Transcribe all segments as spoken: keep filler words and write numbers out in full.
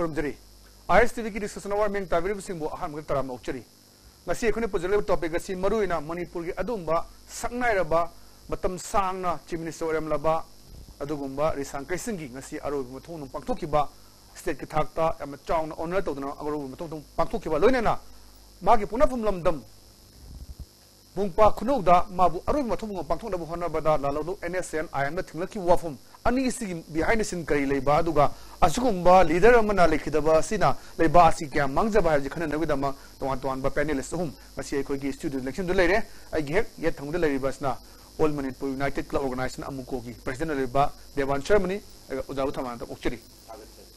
ꯈꯨꯔꯨꯝꯖꯔꯤ꯫ ꯑꯥꯏ ꯑꯦꯁ T ꯚꯤꯒꯤ discussion hour ꯃꯤꯌꯦꯡ ꯇꯥꯕꯤꯔꯤꯕꯁꯤꯡꯕꯨ ꯑꯍꯥꯟꯕꯗ ꯇꯔꯥꯝꯅ ꯑꯣꯛꯆꯔꯤ꯫ ꯉꯁꯤ ꯑꯩꯈꯣꯏꯅ ꯄꯨꯖꯔꯤꯕ topic ꯑꯁꯤ ꯃꯔꯨꯑꯣꯏꯅ ꯃꯅꯤꯄꯨꯔꯒꯤ ꯑꯗꯨꯒꯨꯝꯕ ꯁꯛꯅꯥꯏꯔꯕ, ꯃꯇꯝ ꯁꯥꯡꯅ Chief Minister ꯑꯣꯏꯔꯝꯂꯕ ꯑꯗꯨꯒꯨꯝꯕ ꯔꯤꯁꯥꯡ ꯀꯩꯁꯤꯡꯒꯤ ꯉꯁꯤ ꯑꯔꯣꯏꯕ ꯃꯊꯧꯅꯨꯡ ꯄꯥꯡꯊꯣꯛꯈꯤꯕ, state ꯀꯤ ꯊꯥꯛꯇ ꯌꯥꯝꯅ ꯆꯥꯎꯅ honour ꯇꯧꯗꯨꯅ ꯑꯔꯣꯏꯕ ꯃꯊꯧꯅꯨꯡ ꯄꯥꯡꯊꯣꯛꯈꯤꯕ, ꯂꯣꯏꯅꯅ ꯃꯥꯒꯤ ꯄꯣꯛꯅꯐꯝ ꯂꯝꯗꯝ ꯃꯣꯡꯄꯥ ꯈꯨꯅꯧꯗ ꯃꯥꯕꯨ ꯑꯔꯣꯏꯕ ꯃꯊꯧꯅꯨꯡ ꯄꯥꯡꯊꯣꯛꯅꯕ ꯍꯣꯠꯅꯕꯗ ꯂꯥꯜꯍꯧꯂꯨꯞ N S N ꯑꯥꯏꯟꯗ ꯊꯤꯡꯂꯛꯈꯤꯕ ꯋꯥꯐꯝ ꯑꯅꯤꯁꯤꯒꯤ behind the scene ꯀꯔꯤ ꯂꯩꯕ, ꯑꯗꯨꯒ ꯑꯁꯤꯒꯨꯝꯕ leader ꯑꯃꯅ ꯂꯩꯈꯤꯗꯕ ꯑꯁꯤꯅ ꯂꯩꯕꯥꯛ ꯑꯁꯤ ꯀꯌꯥꯝ ꯃꯥꯡꯖꯕ ꯍꯥꯏꯕꯁꯤ ꯈꯟꯅꯅꯕꯒꯤꯗꯃꯛ ꯇꯣꯉꯥꯟ ꯇꯣꯉꯥꯟꯕ panelist ꯑꯍꯨꯝ ꯉꯁꯤ ꯑꯩꯈꯣꯏꯒꯤ studio ꯗ ꯂꯦꯡꯁꯤꯟꯗꯨꯅ ꯂꯩꯔꯦ꯫ ꯑꯩꯒꯤ ꯍꯦꯛ ꯌꯦꯠ ꯊꯪꯕꯗ ꯂꯩꯔꯤꯕ ꯑꯁꯤꯅ All Manipur United Club Organization, ꯑꯃꯨꯀꯣꯒꯤ president ꯑꯣꯏꯔꯤꯕ ꯗꯦꯕꯥꯟ ꯁꯔꯃꯅꯤ꯫ ꯑꯗꯨꯒ ꯑꯣꯖꯥꯕꯨ ꯊꯝꯕꯥꯜꯅ ꯑꯣꯛꯆꯔꯤ꯫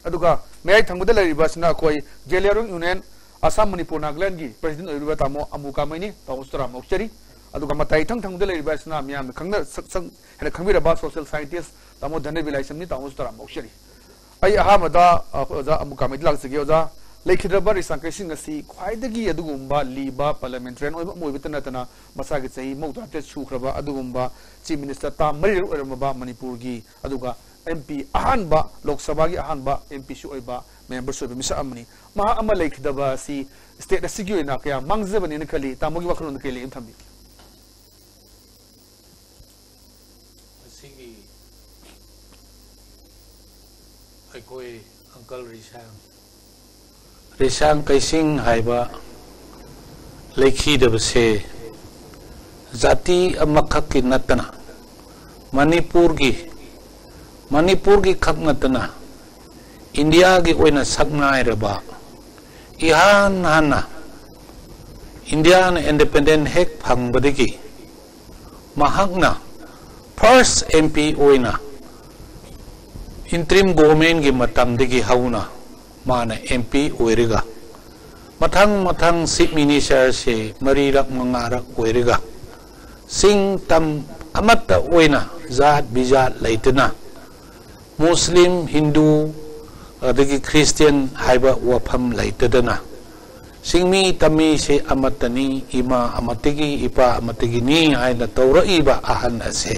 ꯑꯗꯨꯒ ꯃꯌꯥꯏ ꯊꯪꯕꯗ ꯂꯩꯔꯤꯕ ꯑꯁꯤꯅ ꯑꯩꯈꯣꯏ ꯖꯦꯂꯤꯌꯥꯡꯔꯣꯡ Union, ꯑꯁꯥꯝ, ꯃꯅꯤꯄꯨꯔ, ꯅꯥꯒꯥꯂꯦꯟꯒꯤ president ꯑꯣꯏꯔꯤꯕ ꯇꯥꯃꯣ ꯑꯃꯨ ꯀꯥꯃꯩꯅꯤ, ꯇꯥꯃꯣꯁꯨ ꯇꯔꯥꯝꯅ ꯑꯣꯛꯆꯔꯤ꯫ ꯑꯗꯨꯒ ꯃꯇꯥꯏ ꯏꯊꯪ ꯊꯪꯕꯗ ꯂꯩꯔꯤꯕ ꯑꯁꯤꯅ ꯃꯤꯌꯥꯝꯅ ꯈꯪꯅ ꯁꯛ-, ꯁꯛ-, ꯍꯦꯟꯅ ꯈꯪꯕꯤꯔꯕ social scientist ꯇꯥꯃꯣ ꯙꯅꯕꯤꯔ ꯂꯥꯏꯁ꯭ꯔꯝꯅꯤ, ꯇꯥꯃꯣꯁꯨ ꯇꯔꯥꯝꯅ ꯑꯣꯛꯆꯔꯤ꯫ ꯑꯩ ꯑꯍꯥꯟꯕꯗ, ꯑ, ꯑꯣꯖꯥ ꯑꯃꯨ ꯀꯥꯃꯩꯗ ꯂꯥꯛꯆꯒꯦ꯫ ꯑꯣꯖꯥ, ꯂꯩꯈꯤꯗ꯭ꯔꯕ ꯔꯤꯁꯥꯡ ꯀꯩꯁꯤꯡ ꯑꯁꯤ ꯈ꯭ꯋꯥꯏꯗꯒꯤ ꯑꯗꯨꯒꯨꯝꯕ ꯂꯤꯕ parliamentarian ꯑꯣꯏꯕ ꯑꯃ ꯑꯣꯏꯕꯇ ꯅꯠꯇꯅ ꯃꯁꯥꯒꯤ ꯆꯍꯤ ꯃꯧꯗ꯭ꯔꯥ ꯇꯔꯦꯠ ꯁꯨꯈ꯭ꯔꯕ ꯑꯗꯨꯒꯨꯝꯕ Chief Minister ꯇꯥꯝ ꯃꯔꯤꯔꯛ ꯑꯣꯏꯔꯝꯃꯕ ꯃꯅꯤꯄꯨꯔꯒꯤ, ꯑꯗꯨꯒ M P ꯑꯍꯥꯟꯕ, ꯂꯣꯛ ꯁꯚꯥꯒꯤ ꯑꯍꯥꯟꯕ M P ꯁꯨ ꯑꯣꯏꯕ, member ꯁꯨ ꯑꯣꯏꯕ ꯃꯤꯁꯛ ꯑꯃꯅꯤ꯫ ꯃꯍꯥꯛ ꯑꯃ ꯂꯩꯈꯤꯗꯕ ꯑꯁꯤ state ꯑꯁꯤꯒꯤ ꯑꯣꯏꯅ ꯀꯌꯥ ꯃꯥꯡꯖꯕꯅꯦꯅ ꯈꯜꯂꯤ? ꯇꯥꯃꯣꯒꯤ ꯋꯥꯈꯜꯂꯣꯟꯗ ꯀꯔꯤ ꯂꯩ ꯑꯃ ꯊꯝꯕꯤꯌꯨ꯫ ꯉꯁꯤꯒꯤ ꯑꯩꯈꯣꯏ uncle ꯔꯤꯁꯥꯡ, ꯔꯤꯁꯥꯡ ꯀꯩꯁꯤꯡ ꯍꯥꯏꯕ ꯂꯩꯈꯤꯗꯕꯁꯦ ꯖꯥꯇꯤ ꯑꯃꯈꯛꯀꯤ ꯅꯠꯇꯅ ꯃꯅꯤꯄꯨꯔꯒꯤ, ꯃꯅꯤꯄꯨꯔꯒꯤ ꯈꯛ ꯅꯠꯇꯅ ꯏꯟꯗꯤꯌꯥꯒꯤ ꯑꯣꯏꯅ ꯁꯛꯅꯥꯏꯔꯕ, ꯏꯍꯥꯟ ꯍꯥꯟꯅ ꯏꯟꯗꯤꯌꯥꯅ independent ꯍꯦꯛ ꯐꯪꯕꯗꯒꯤ ꯃꯍꯥꯛꯅ first M P ꯑꯣꯏꯅ interim government ꯀꯤ ꯃꯇꯝꯗꯒꯤ ꯍꯧꯅ ꯃꯥꯅ M P ꯑꯣꯏꯔꯒ, ꯃꯊꯪ ꯃꯊꯪ Chief Minister ꯁꯦ ꯃꯔꯤꯔꯛ ꯃꯉꯥꯔꯛ ꯑꯣꯏꯔꯒ, ꯆꯤꯡ ꯇꯝ ꯑꯃꯠꯇ ꯑꯣꯏꯅ ꯖꯥꯠ ꯕꯤꯖꯥꯠ ꯂꯩꯇꯅ, ꯃꯨꯁꯂꯤꯝ, ꯍꯤꯟꯗꯨ, ꯑꯗꯒꯤ ꯈ꯭ꯔꯤꯁꯇꯤꯌꯥꯟ ꯍꯥꯏꯕ ꯋꯥꯐꯝ ꯂꯩꯇꯗꯅ, ꯆꯤꯡꯃꯤ ꯇꯝꯃꯤꯁꯦ ꯑꯃꯠꯇꯅꯤ, ꯏꯃꯥ ꯑꯃꯠꯇꯒꯤ, ꯏꯄꯥ ꯑꯃꯠꯇꯒꯤꯅꯤ ꯍꯥꯏꯅ ꯇꯧꯔꯛꯏꯕ ꯑꯍꯟ ꯑꯁꯦ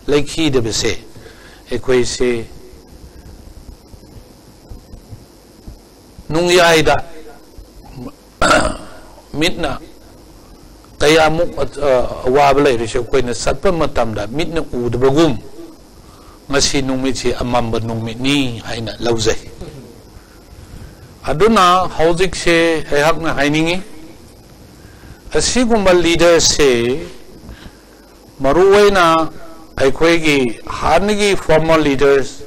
ꯂꯩꯈꯤꯗꯕꯁꯦ ꯑꯩꯈꯣꯏꯁꯦ ꯅꯨꯡꯌꯥꯏꯗ ꯃꯤꯠꯅ ꯀꯌꯥꯃꯨꯛ ꯑ-, ꯑꯋꯥꯕ ꯂꯩꯔꯁꯨ ꯑꯩꯈꯣꯏꯅ ꯆꯠꯄ ꯃꯇꯝꯗ ꯃꯤꯠꯅ ꯎꯗꯕꯒꯨꯝ ꯉꯁꯤ ꯅꯨꯃꯤꯠꯁꯤ ꯑꯃꯝꯕ ꯅꯨꯃꯤꯠꯅꯤ ꯍꯥꯏꯅ ꯂꯧꯖꯩ꯫ ꯑꯗꯨꯅ ꯍꯧꯖꯤꯛꯁꯦ ꯑꯩꯍꯥꯛꯅ ꯍꯥꯏꯅꯤꯡꯉꯤ, ꯑꯁꯤꯒꯨꯝꯕ ꯂꯤꯗꯔꯁꯦ ꯃꯔꯨꯑꯣꯏꯅ ꯑꯩꯈꯣꯏꯒꯤ ꯍꯥꯟꯅꯒꯤ former leaders,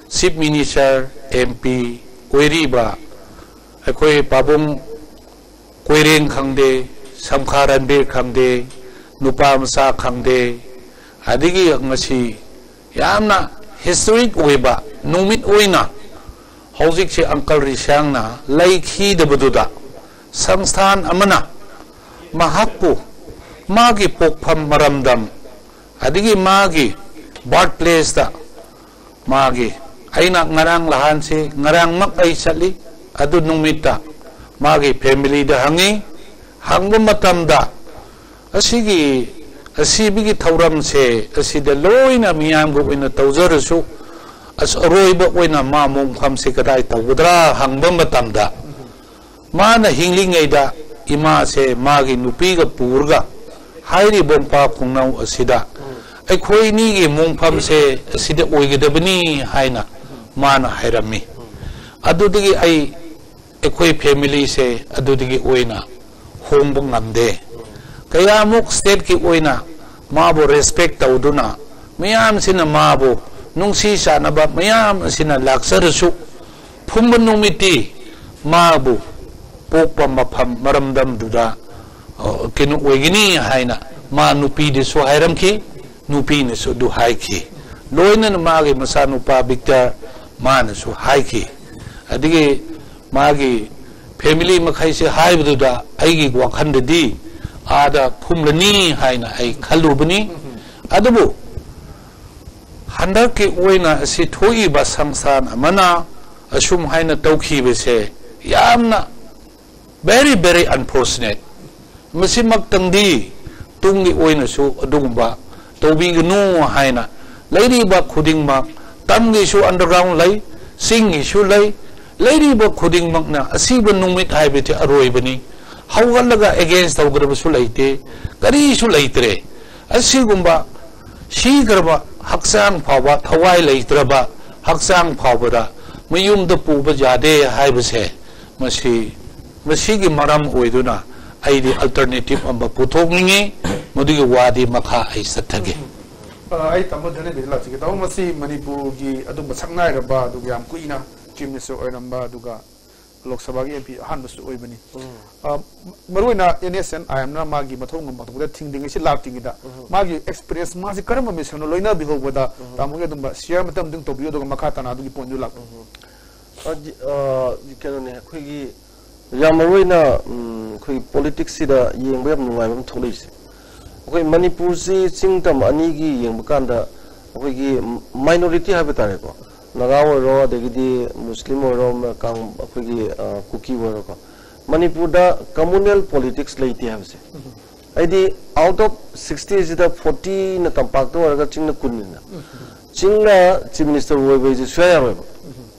chief minister, M P ꯑꯣꯏꯔꯤꯕ ꯑꯩꯈꯣꯏ ꯄꯥꯕꯨꯡ ꯀꯣꯏꯔꯦꯡ ꯈꯪꯗꯦ, ꯁꯝꯈꯥ ꯔꯟꯕꯤꯔ ꯈꯪꯗꯦ, ꯅꯨꯄꯥ ꯃꯆꯥ ꯈꯪꯗꯦ, ꯑꯗꯒꯤ ꯉꯁꯤ ꯌꯥꯝꯅ historic ꯑꯣꯏꯕ ꯅꯨꯃꯤꯠ ꯑꯣꯏꯅ ꯍꯧꯖꯤꯛꯁꯦ ꯑꯪꯀꯜ ꯔꯤꯁꯥꯡꯅ ꯂꯩꯈꯤꯗꯕꯗꯨꯗ ꯁꯪꯁꯊꯥꯟ ꯑꯃꯅ ꯃꯍꯥꯛꯄꯨ ꯃꯥꯒꯤ ꯄꯣꯛꯐꯝ ꯃꯔꯝꯗꯝ ꯑꯗꯒꯤ ꯃꯥꯒꯤ birthplaceꯇ ꯃꯥꯒꯤ, ꯑꯩꯅ ꯉꯔꯥꯡ ꯂꯍꯥꯟꯁꯤ, ꯉꯔꯥꯡꯃꯛ ꯑꯩ ꯆꯠꯂꯤ꯫ ꯑꯗꯨ ꯅꯨꯃꯤꯠꯇ ꯃꯥꯒꯤ familyꯗ ꯍꯪꯉꯤ꯫ ꯍꯪꯕ ꯃꯇꯝꯗ ꯑꯁꯤꯒꯤ ꯑꯁꯤꯕꯒꯤ ꯊꯧꯔꯝꯁꯦ ꯑꯁꯤꯗ ꯂꯣꯏꯅ ꯃꯤꯌꯥꯝꯒꯤ ꯑꯣꯏꯅ ꯇꯧꯖꯔꯁꯨ, ꯑꯁ, ꯑꯔꯣꯏꯕ ꯑꯣꯏꯅ ꯃꯥ ꯃꯣꯡꯐꯝꯁꯦ ꯀꯗꯥꯏ ꯇꯧꯒꯗ꯭ꯔꯥ ꯍꯪꯕ ꯃꯇꯝꯗ, ꯃꯥꯅ ꯍꯤꯡꯂꯤꯉꯩꯗ ꯏꯃꯥꯁꯦ ꯃꯥꯒꯤ ꯅꯨꯄꯤꯒ ꯄꯨꯔꯒ ꯍꯥꯏꯔꯤꯕ ꯃꯄꯥ ꯈꯣꯡꯅꯧ ꯑꯁꯤꯗ ꯑꯩꯈꯣꯏꯅꯤꯒꯤ ꯃꯣꯡꯐꯝꯁꯦ ꯑꯁꯤꯗ ꯑꯣꯏꯒꯗꯕꯅꯤ ꯍꯥꯏꯅ ꯃꯥꯅ ꯍꯥꯏꯔꯝꯃꯤ꯫ ꯑꯗꯨꯗꯒꯤ ꯑꯩ, ꯑꯩꯈꯣꯏ familyꯁꯦ ꯑꯗꯨꯗꯒꯤ ꯑꯣꯏꯅ ꯍꯣꯡꯕ ꯉꯝꯗꯦ꯫ ꯀꯌꯥꯃꯨꯛ stateꯀꯤ ꯑꯣꯏꯅ ꯃꯥꯕꯨ respect ꯇꯧꯗꯨꯅ, ꯃꯌꯥꯝꯁꯤꯅ ꯃꯥꯕꯨ ꯅꯨꯡꯁꯤ ꯆꯥꯟꯅꯕ ꯃꯌꯥꯝ ꯑꯁꯤꯅ ꯂꯥꯛꯆꯔꯁꯨ, ꯐꯨꯝꯕ ꯅꯨꯃꯤꯠꯇꯤ ꯃꯥꯕꯨ ꯄꯣꯛꯄ ꯃꯐꯝ ꯃꯔꯝꯗꯝꯗꯨꯗ, ꯑ, ꯀꯩꯅꯣ ꯑꯣꯏꯒꯅꯤ ꯍꯥꯏꯅ ꯃꯥ ꯅꯨꯄꯤꯗꯁꯨ ꯍꯥꯏꯔꯝꯈꯤ, ꯅꯨꯄꯤꯅꯁꯨ ꯑꯗꯨ ꯍꯥꯏꯈꯤ꯫ ꯂꯣꯏꯅꯅ ꯃꯥꯒꯤ ꯃꯆꯥꯅꯨꯄꯥ ꯕꯤꯛꯇꯔ ꯃꯥꯅꯁꯨ ꯍꯥꯏꯈꯤ꯫ ꯑꯗꯒꯤ ꯃꯥꯒꯤ family ꯃꯈꯩꯁꯦ ꯍꯥꯏꯕꯗꯨꯗ ꯑꯩꯒꯤ ꯋꯥꯈꯜꯗꯗꯤ ꯑꯥꯗ ꯐꯨꯝꯂꯅꯤ ꯍꯥꯏꯅ ꯑꯩ ꯈꯜꯂꯨꯕꯅꯤ꯫ ꯑꯗꯨꯕꯨ ꯍꯟꯗꯛꯀꯤ ꯑꯣꯏꯅ ꯑꯁꯤ ꯊꯣꯛꯏꯕ ꯁꯪꯁꯊꯥꯟ ꯑꯃꯅ ꯑꯁꯨꯝ ꯍꯥꯏꯅ ꯇꯧꯈꯤꯕꯁꯦ ꯌꯥꯝꯅ very, very unfortunate꯫ ꯃꯁꯤꯃꯛꯇꯪꯗꯤ ꯇꯨꯡꯒꯤ ꯑꯣꯏꯅꯁꯨ ꯑꯗꯨꯒꯨꯝꯕ ꯇꯧꯕꯤꯒꯅꯨ ꯍꯥꯏꯅ ꯂꯩꯔꯤꯕ ꯈꯨꯗꯤꯡꯃꯛ, ꯇꯝꯒꯤꯁꯨ underground ꯂꯩ, ꯆꯤꯡꯒꯤꯁꯨ ꯂꯩ, ꯂꯩꯔꯤꯕ ꯈꯨꯗꯤꯡꯃꯛꯅ ꯑꯁꯤꯕ ꯅꯨꯃꯤꯠ ꯍꯥꯏꯕꯗꯤ ꯑꯔꯣꯏꯕꯅꯤ꯫ ꯍꯧꯒꯠꯂꯒ against ꯇꯧꯒꯗꯕꯁꯨ ꯂꯩꯇꯦ, ꯀꯔꯤꯁꯨ ꯂꯩꯇ꯭ꯔꯦ꯫ ꯑꯁꯤꯒꯨꯝꯕ ꯁꯤꯈ꯭ꯔꯕ ꯍꯛꯆꯥꯡ ꯐꯥꯎꯕ, ꯊꯋꯥꯏ ꯂꯩꯇ꯭ꯔꯕ ꯍꯛꯆꯥꯡ ꯐꯥꯎꯕꯗ ꯃꯌꯨꯝꯗ ꯄꯨꯕ ꯌꯥꯗꯦ ꯍꯥꯏꯕꯁꯦ, ꯃꯁꯤ, ꯃꯁꯤꯒꯤ ꯃꯔꯝ ꯑꯣꯏꯗꯨꯅ ꯑꯩꯗꯤ alternative ꯑꯃ ꯄꯨꯊꯣꯛꯅꯤꯡꯉꯤ꯫ ꯃꯗꯨꯒꯤ ꯋꯥꯗꯤ ꯃꯈꯥ ꯑꯩ ꯆꯠꯊꯒꯦ꯫ ꯑ, ꯑꯩ ꯇꯥꯃꯣ ꯙꯅꯦꯟꯗ꯭ꯔꯗ ꯂꯥꯛꯆꯒꯦ꯫ ꯇꯥꯃꯣ, ꯃꯁꯤ ꯃꯅꯤꯄꯨꯔꯒꯤ ꯑꯗꯨꯝꯕ ꯁꯛꯅꯥꯏꯔꯕ, ꯑꯗꯨꯒ ꯌꯥꯝ ꯀꯨꯏꯅ Chief Minister ꯑꯣꯏꯔꯝꯕ, ꯑꯗꯨꯒ ꯂꯣꯛ ꯁꯚꯥꯒꯤ MP ꯑꯍꯥꯟꯕꯁꯨ ꯑꯣꯏꯕꯅꯤ꯫ ꯑ, ꯃꯔꯨꯑꯣꯏꯅ NSCN-IM-ꯅ ꯃꯥꯒꯤ ꯃꯊꯧ ꯃꯉꯝ ꯄꯥꯡꯊꯣꯛꯄꯗ ꯊꯤꯡꯗ꯭ꯔꯤꯉꯩꯁꯤ ꯂꯥꯛꯇ꯭ꯔꯤꯉꯩꯗ ꯃꯥꯒꯤ experience, ꯃꯥꯁꯤ ꯀꯔꯝꯕ mission-ꯅꯣ ꯂꯣꯏꯅꯕꯤꯍꯧꯕꯗ, ꯇꯥꯃꯣꯒꯤ ꯑꯗꯨꯝꯕ share ꯃꯇꯦꯛ ꯑꯃꯇꯪ ꯇꯧꯕꯤꯌꯨ, ꯑꯗꯨꯒ ꯃꯈꯥ ꯇꯥꯅ ꯑꯗꯨꯒꯤ point-ꯗꯨ ꯂꯥꯛꯄꯤꯌꯨ꯫ ꯑ, ꯖꯤ-, ꯑ, ꯀꯩꯅꯣꯅꯦ, ꯑꯩꯈꯣꯏꯒꯤ ꯌꯥꯝ ꯃꯔꯨ ꯑꯣꯏꯅ, ꯎꯝ, ꯑꯩꯈꯣꯏꯒꯤ politics-ꯁꯤꯗ ꯌꯦꯡꯕ ꯌꯥꯝ ꯅꯨꯡꯉꯥꯏꯕ ꯑꯃ ꯊꯣꯛꯂꯛꯏꯁꯦ, ꯑꯩꯈꯣꯏ ꯃꯅꯤꯄꯨꯔꯁꯤ ꯆꯤꯡ ꯇꯝ ꯑꯅꯤꯒꯤ ꯌꯦꯡꯕ ꯀꯥꯟꯗ ꯑꯩꯈꯣꯏꯒꯤ minority ꯍꯥꯏꯕ ꯇꯥꯔꯦꯀꯣ, ꯅꯥꯒꯥ ꯑꯣꯏꯔꯣ, ꯑꯗꯒꯤꯗꯤ ꯃꯨꯁꯂꯤꯝ ꯑꯣꯏꯔꯣ, ꯃ-, ꯀꯥꯡ-, ꯑꯩꯈꯣꯏꯒꯤ, ꯑ, ꯀꯨꯀꯤ ꯑꯣꯏꯔꯣꯀꯣ, ꯃꯅꯤꯄꯨꯔꯗ communal politics ꯂꯩꯇꯦ ꯍꯥꯏꯕꯁꯦ꯫ ꯍꯥꯏꯗꯤ, out of sixty-ꯁꯤꯗ forty-ꯅ ꯇꯝꯄꯥꯛꯇ ꯑꯣꯏꯔꯒ ꯆꯤꯡꯅ ꯀꯨꯟꯅꯤꯅ, ꯆꯤꯡꯅ Chief Minister ꯑꯣꯏꯕ ꯍꯥꯏꯁꯦ ꯁꯨꯡꯌꯥ ꯌꯥꯔꯣꯏꯕ꯫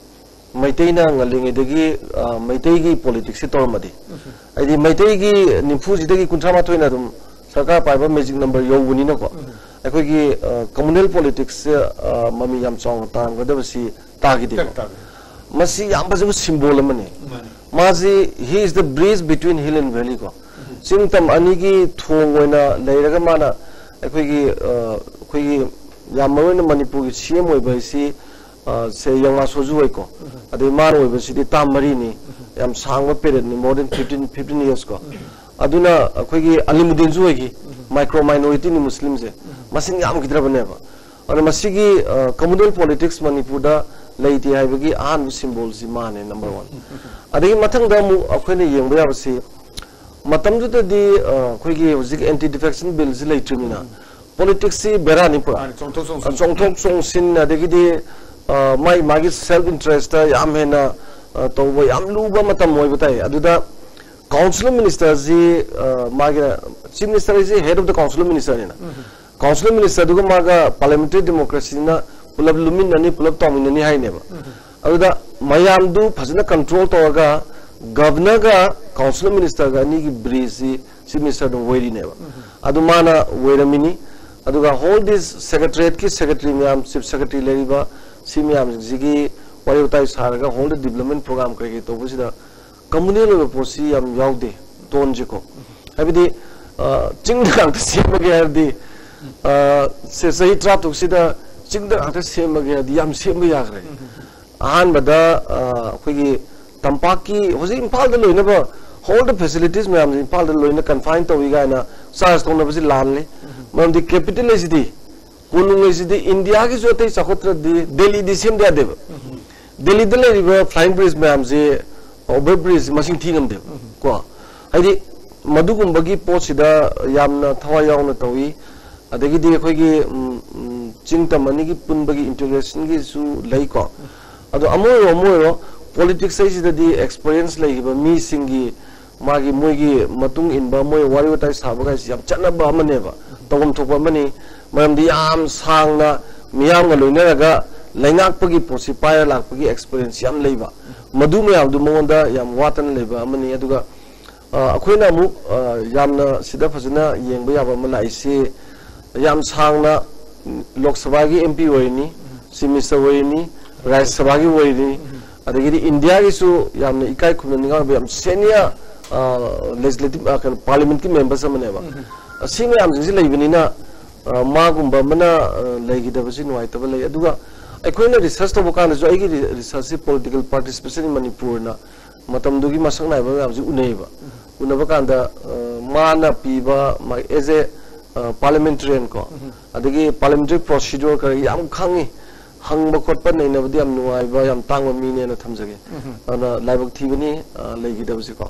ꯃꯩꯇꯩꯅ ꯉꯜꯂꯤꯉꯩꯗꯒꯤ, ꯑ, ꯃꯩꯇꯩꯒꯤ politics-ꯁꯦ ꯇꯧꯔꯝꯃꯗꯤ, ꯍꯥꯏꯗꯤ, ꯃꯩꯇꯩꯒꯤ ꯅꯤꯐꯨꯁꯤꯗꯒꯤ ꯀꯨꯟꯊ꯭ꯔꯥ ꯃꯥꯊꯣꯏꯅ ꯑꯗꯨꯝ ꯁꯔꯀꯥꯔ ꯄꯥꯏꯕ magic number ꯌꯧꯕꯅꯤꯅꯀꯣ, ꯑꯩꯈꯣꯏꯒꯤ, ꯑ, communal politics-ꯁꯦ, ꯑ, ꯃꯃꯤ ꯌꯥꯝ ꯆꯥꯎꯅ ꯇꯥꯔꯝꯒꯗꯕꯁꯤ ꯇꯥꯈꯤꯗꯦꯕ꯫ ꯇꯥꯔꯦ, ꯇꯥꯔꯦ꯫ ꯃꯁꯤ ꯌꯥꯝ ꯐꯖꯕ symbol ꯑꯃꯅꯤ꯫ ꯃꯥꯅꯤ꯫ ꯃꯥꯁꯤ, he is the bridge between hill and valley ꯀꯣ꯫ ꯆꯤꯡ ꯇꯝ ꯑꯅꯤꯒꯤ ꯊꯣꯡ ꯑꯣꯏꯅ ꯂꯩꯔꯒ ꯃꯥꯅ ꯑꯩꯈꯣꯏꯒꯤ, ꯑ, ꯑꯩꯈꯣꯏꯒꯤ ꯌꯥꯝ ꯃꯔꯨ ꯑꯣꯏꯅ ꯃꯅꯤꯄꯨꯔꯒꯤ CM ꯑꯣꯏꯕ ꯍꯥꯏꯁꯤ, ꯑ, ꯁꯦ ꯌꯪꯃꯥ ꯁꯣꯖꯨ ꯍꯣꯏꯀꯣ꯫ ꯑꯗꯩ ꯃꯥꯅ ꯑꯣꯏꯕꯁꯤꯗꯤ term ꯃꯔꯤꯅꯤ꯫ ꯌꯥꯝ ꯁꯥꯡꯕ period-ꯅꯤ, more than fifteen, fifteen years ꯀꯣ꯫ ꯑꯗꯨꯅ ꯑꯩꯈꯣꯏꯒꯤ ꯑꯂꯤꯃꯨꯗꯤꯟꯁꯨ ꯑꯣꯏꯈꯤ, micro minority-ꯅꯤ ꯃꯨꯁꯂꯤꯝꯁꯦ, ꯃꯁꯤꯡ ꯌꯥꯝꯈꯤꯗ꯭ꯔꯕꯅꯦꯕ꯫ ꯑꯗꯨꯅ ꯃꯁꯤꯒꯤ, ꯑ, communal politics ꯃꯅꯤꯄꯨꯔꯗ ꯂꯩꯇꯦ ꯍꯥꯏꯕꯒꯤ ꯑꯍꯥꯟꯕ symbol-ꯁꯤ ꯃꯥꯅꯦ, number one꯫ ꯑꯗꯒꯤ ꯃꯊꯪꯗ ꯑꯃꯨꯛ ꯑꯩꯈꯣꯏꯅ ꯌꯦꯡꯕ ꯌꯥꯕꯁꯤ, ꯃꯇꯝꯗꯨꯗꯗꯤ, ꯑ, ꯑꯩꯈꯣꯏꯒꯤ ꯍꯧꯖꯤꯛ Anti Defection Bill-ꯁꯤ ꯂꯩꯇ꯭ꯔꯤꯕꯅꯤꯅ, politics-ꯁꯤ ꯕꯦꯔꯥꯅꯤ ꯄꯨꯔꯥ꯫ ꯃꯥꯅꯤ, ꯆꯣꯡꯊꯣꯛ ꯆꯣꯡꯁꯤꯟ꯫ ꯆꯣꯡꯊꯣꯛ ꯆꯣꯡꯁꯤꯟ, ꯑꯗꯒꯤꯗꯤ, ꯑ, ꯃꯥꯒꯤ ꯃꯥꯒꯤ self interest-ꯇ ꯌꯥꯝ ꯍꯦꯟꯅ, ꯑ, ꯇꯧꯕ ꯌꯥꯝ ꯂꯨꯕ ꯃꯇꯝ ꯑꯣꯏꯕ ꯇꯥꯏ꯫ ꯑꯗꯨꯗ Council of Minister-ꯁꯤ, ꯑ, ꯃꯥꯒꯤ Chief Minister ꯍꯥꯏꯁꯤ head of the Council of Minister-ꯅꯤꯅ, Council of Minister-ꯗꯨꯒ ꯃꯥꯒ parliamentary democracy-ꯅ ꯄꯨꯂꯞ ꯂꯨꯃꯤꯟꯅꯅꯤ, ꯄꯨꯂꯞ ꯇꯧꯃꯤꯟꯅꯅꯤ ꯍꯥꯏꯅꯦꯕ꯫ ꯑꯗꯨꯗ ꯃꯌꯥꯝꯗꯨ ꯐꯖꯅ control ꯇꯧꯔꯒ governorꯒ council of ministerꯒ ꯑꯅꯤꯒꯤ bridgeꯁꯤ chief ministerꯗꯨ ꯑꯣꯏꯔꯤꯅꯦꯕ꯫ ꯑꯗꯨ ꯃꯥꯅ ꯑꯣꯏꯔꯝꯃꯤꯅꯤ꯫ ꯑꯗꯨꯒ whole this secretariatꯀꯤ secretary ꯃꯌꯥꯝ, chief secretary ꯂꯩꯔꯤꯕ, ꯁꯤ ꯃꯌꯥꯝꯁꯤꯡꯁꯤꯒꯤ ꯋꯥꯔꯤ ꯋꯥꯇꯥꯏ ꯁꯥꯔꯒ whole the development program ꯀꯔꯤ ꯀꯔꯤ ꯇꯧꯕꯁꯤꯗ communal ꯑꯣꯏꯕ ꯄꯣꯠꯁꯤ ꯌꯥꯝ ꯌꯥꯎꯗꯦ꯫ ꯇꯣꯟꯁꯦꯀꯣ, ꯍꯥꯏꯕꯗꯤ, ꯑ, ꯆꯤꯡꯗ ꯉꯥꯛꯇ ꯁꯦꯝꯃꯒꯦ ꯍꯥꯏꯔꯗꯤ, ꯑ, ꯁꯦ, ꯆꯍꯤ ꯇꯔꯥꯇꯔꯨꯛꯁꯤꯗ ꯆꯤꯡꯗ ꯉꯥꯛꯇ ꯁꯦꯝꯃꯒꯦ ꯍꯥꯏꯔꯗꯤ ꯌꯥꯝ ꯁꯦꯝꯕ ꯌꯥꯈ꯭ꯔꯦ꯫ ꯑꯍꯥꯟꯕꯗ, ꯑ, ꯑꯩꯈꯣꯏꯒꯤ ꯇꯝꯄꯥꯛꯀꯤ, ꯍꯧꯖꯤꯛ ꯏꯝꯐꯥꯜꯗ ꯂꯣꯏꯅꯕ whole the facilities ꯃꯌꯥꯝꯁꯦ ꯏꯝꯐꯥꯜꯗ ꯂꯣꯏꯅ confine ꯇꯧꯏ ꯀꯥꯏꯅ charge ꯇꯧꯅꯕꯁꯤ ꯂꯥꯟꯂꯤ꯫ ꯃꯔꯝꯗꯤ capital ꯍꯥꯏꯁꯤꯗꯤ ꯀꯣꯅꯨꯡ ꯍꯥꯏꯁꯤꯗꯤ ꯏꯟꯗꯤꯌꯥꯒꯤꯁꯨ ꯑꯇꯩ ꯆꯥꯎꯈꯠꯇ꯭ꯔꯗꯤ ꯗꯦꯜꯂꯤꯗꯤ ꯁꯦꯝꯗ ꯌꯥꯗꯦꯕ꯫ ꯗꯦꯜꯂꯤꯗ ꯂꯩꯔꯤꯕ flying bridge ꯃꯌꯥꯝꯁꯦ, over bridge ꯃꯁꯤꯡ ꯊꯤ ꯉꯝꯗꯦꯕ꯫ ꯀꯣ, ꯍꯥꯏꯗꯤ ꯃꯗꯨꯒꯨꯝꯕꯒꯤ ꯄꯣꯠꯁꯤꯗ ꯌꯥꯝꯅ ꯊꯋꯥꯏ ꯌꯥꯎꯅ ꯇꯧꯏ꯫ ꯑꯗꯒꯤꯗꯤ ꯑꯩꯈꯣꯏꯒꯤ, ꯎꯝ, ꯎꯝ, ꯆꯤꯡ ꯇꯝ ꯑꯅꯤꯒꯤ ꯄꯨꯟꯕꯒꯤ integrationꯒꯤꯁꯨ ꯂꯩꯀꯣ꯫ ꯑꯗꯣ ꯑꯃ ꯑꯣꯏꯔꯣ, ꯑꯃ ꯑꯣꯏꯔꯣ, politics ꯍꯥꯏꯁꯤꯗꯗꯤ experience ꯂꯩꯈꯤꯕ ꯃꯤꯁꯤꯡꯒꯤ, ꯃꯥꯒꯤ, ꯃꯣꯏꯒꯤ ꯃꯇꯨꯡ ꯏꯟꯕ, ꯃꯣꯏ ꯋꯥꯔꯤ ꯋꯥꯇꯥꯏ ꯁꯥꯕ ꯀꯥꯏꯁꯤ ꯌꯥꯝ ꯆꯠꯅꯕ ꯑꯃꯅꯦꯕ, ꯇꯧꯐꯝ ꯊꯣꯛꯄ ꯑꯃꯅꯤ꯫ ꯃꯔꯝꯗꯤ ꯌꯥꯝ ꯁꯥꯡꯅ ꯃꯤꯌꯥꯝꯒ ꯂꯣꯏꯅꯔꯒ ꯂꯩꯉꯥꯛꯄꯒꯤ ꯄꯣꯠꯁꯤ ꯄꯥꯏꯔ ꯂꯥꯛꯄꯒꯤ experience ꯌꯥꯝ ꯂꯩꯕ, ꯃꯗꯨ ꯃꯌꯥꯝꯗꯨ ꯃꯉꯣꯟꯗ ꯌꯥꯝ ꯋꯥꯠꯇꯅ ꯂꯩꯕ ꯑꯃꯅꯤ꯫ ꯑꯗꯨꯒ, ꯑ, ꯑꯩꯈꯣꯏꯅ ꯑꯃꯨꯛ, ꯑ, ꯌꯥꯝꯅ ꯁꯤꯗ ꯐꯖꯅ ꯌꯦꯡꯕ ꯌꯥꯕ ꯑꯃ ꯂꯥꯛꯏꯁꯤ, ꯌꯥꯝ ꯁꯥꯡꯅ ꯂꯣꯛ ꯁꯚꯥꯒꯤ MP ꯑꯣꯏꯔꯤꯅꯤ, chief minister ꯑꯣꯏꯔꯤꯅꯤ, ꯔꯥꯖ꯭ꯌ ꯁꯚꯥꯒꯤ ꯑꯣꯏꯔꯤꯅꯤ, ꯑꯗꯒꯤꯗꯤ ꯏꯟꯗꯤꯌꯥꯒꯤꯁꯨ ꯌꯥꯝꯅ ꯏꯀꯥꯏ ꯈꯨꯝꯅꯅꯤꯡꯉꯥꯏ ꯑꯣꯏꯕ ꯌꯥꯝ senior, ꯑ, legislative, ꯑ, ꯀꯩꯅꯣ, parliamentꯀꯤ members ꯑꯃꯅꯦꯕ꯫ ꯑꯁꯤ ꯃꯌꯥꯝꯁꯤꯡꯁꯤ ꯂꯩꯕꯅꯤꯅ, ꯑ, ꯃꯥꯒꯨꯝꯕ ꯑꯃꯅ, ꯑ, ꯂꯩꯈꯤꯗꯕꯁꯤ ꯅꯨꯡꯉꯥꯏꯇꯕ ꯂꯩ꯫ ꯑꯗꯨꯒ ꯑꯩꯈꯣꯏꯅ research ꯇꯧꯕ ꯀꯥꯟꯗꯁꯨ, ꯑꯩꯒꯤ re-, researchꯁꯤ political participation in ꯃꯅꯤꯄꯨꯔꯅ ꯃꯇꯝꯗꯨꯒꯤ ꯃꯁꯛ ꯅꯥꯏꯕ ꯃꯌꯥꯝꯁꯤ ꯎꯅꯩꯌꯦꯕ꯫ ꯎꯅꯕ ꯀꯥꯟꯗ, ꯑ, ꯃꯥꯅ ꯄꯤꯕ ꯃꯥ-, as a, ꯑ, parliamentarian ꯀꯣ, ꯑꯗꯒꯤ parliamentary procedure ꯀꯔꯤ ꯌꯥꯝ ꯈꯪꯉꯤ, ꯍꯪꯕ ꯈꯣꯠꯄ ꯅꯩꯅꯕꯗꯤ ꯌꯥꯝ ꯅꯨꯡꯉꯥꯏꯕ, ꯌꯥꯝ ꯇꯥꯡꯕ ꯃꯤꯅꯦꯅ ꯊꯝꯖꯒꯦ꯫ ꯑꯗꯨꯅ ꯂꯥꯏꯕꯛ ꯊꯤꯕꯅꯤ, ꯑ, ꯂꯩꯈꯤꯗꯕꯁꯤꯀꯣ꯫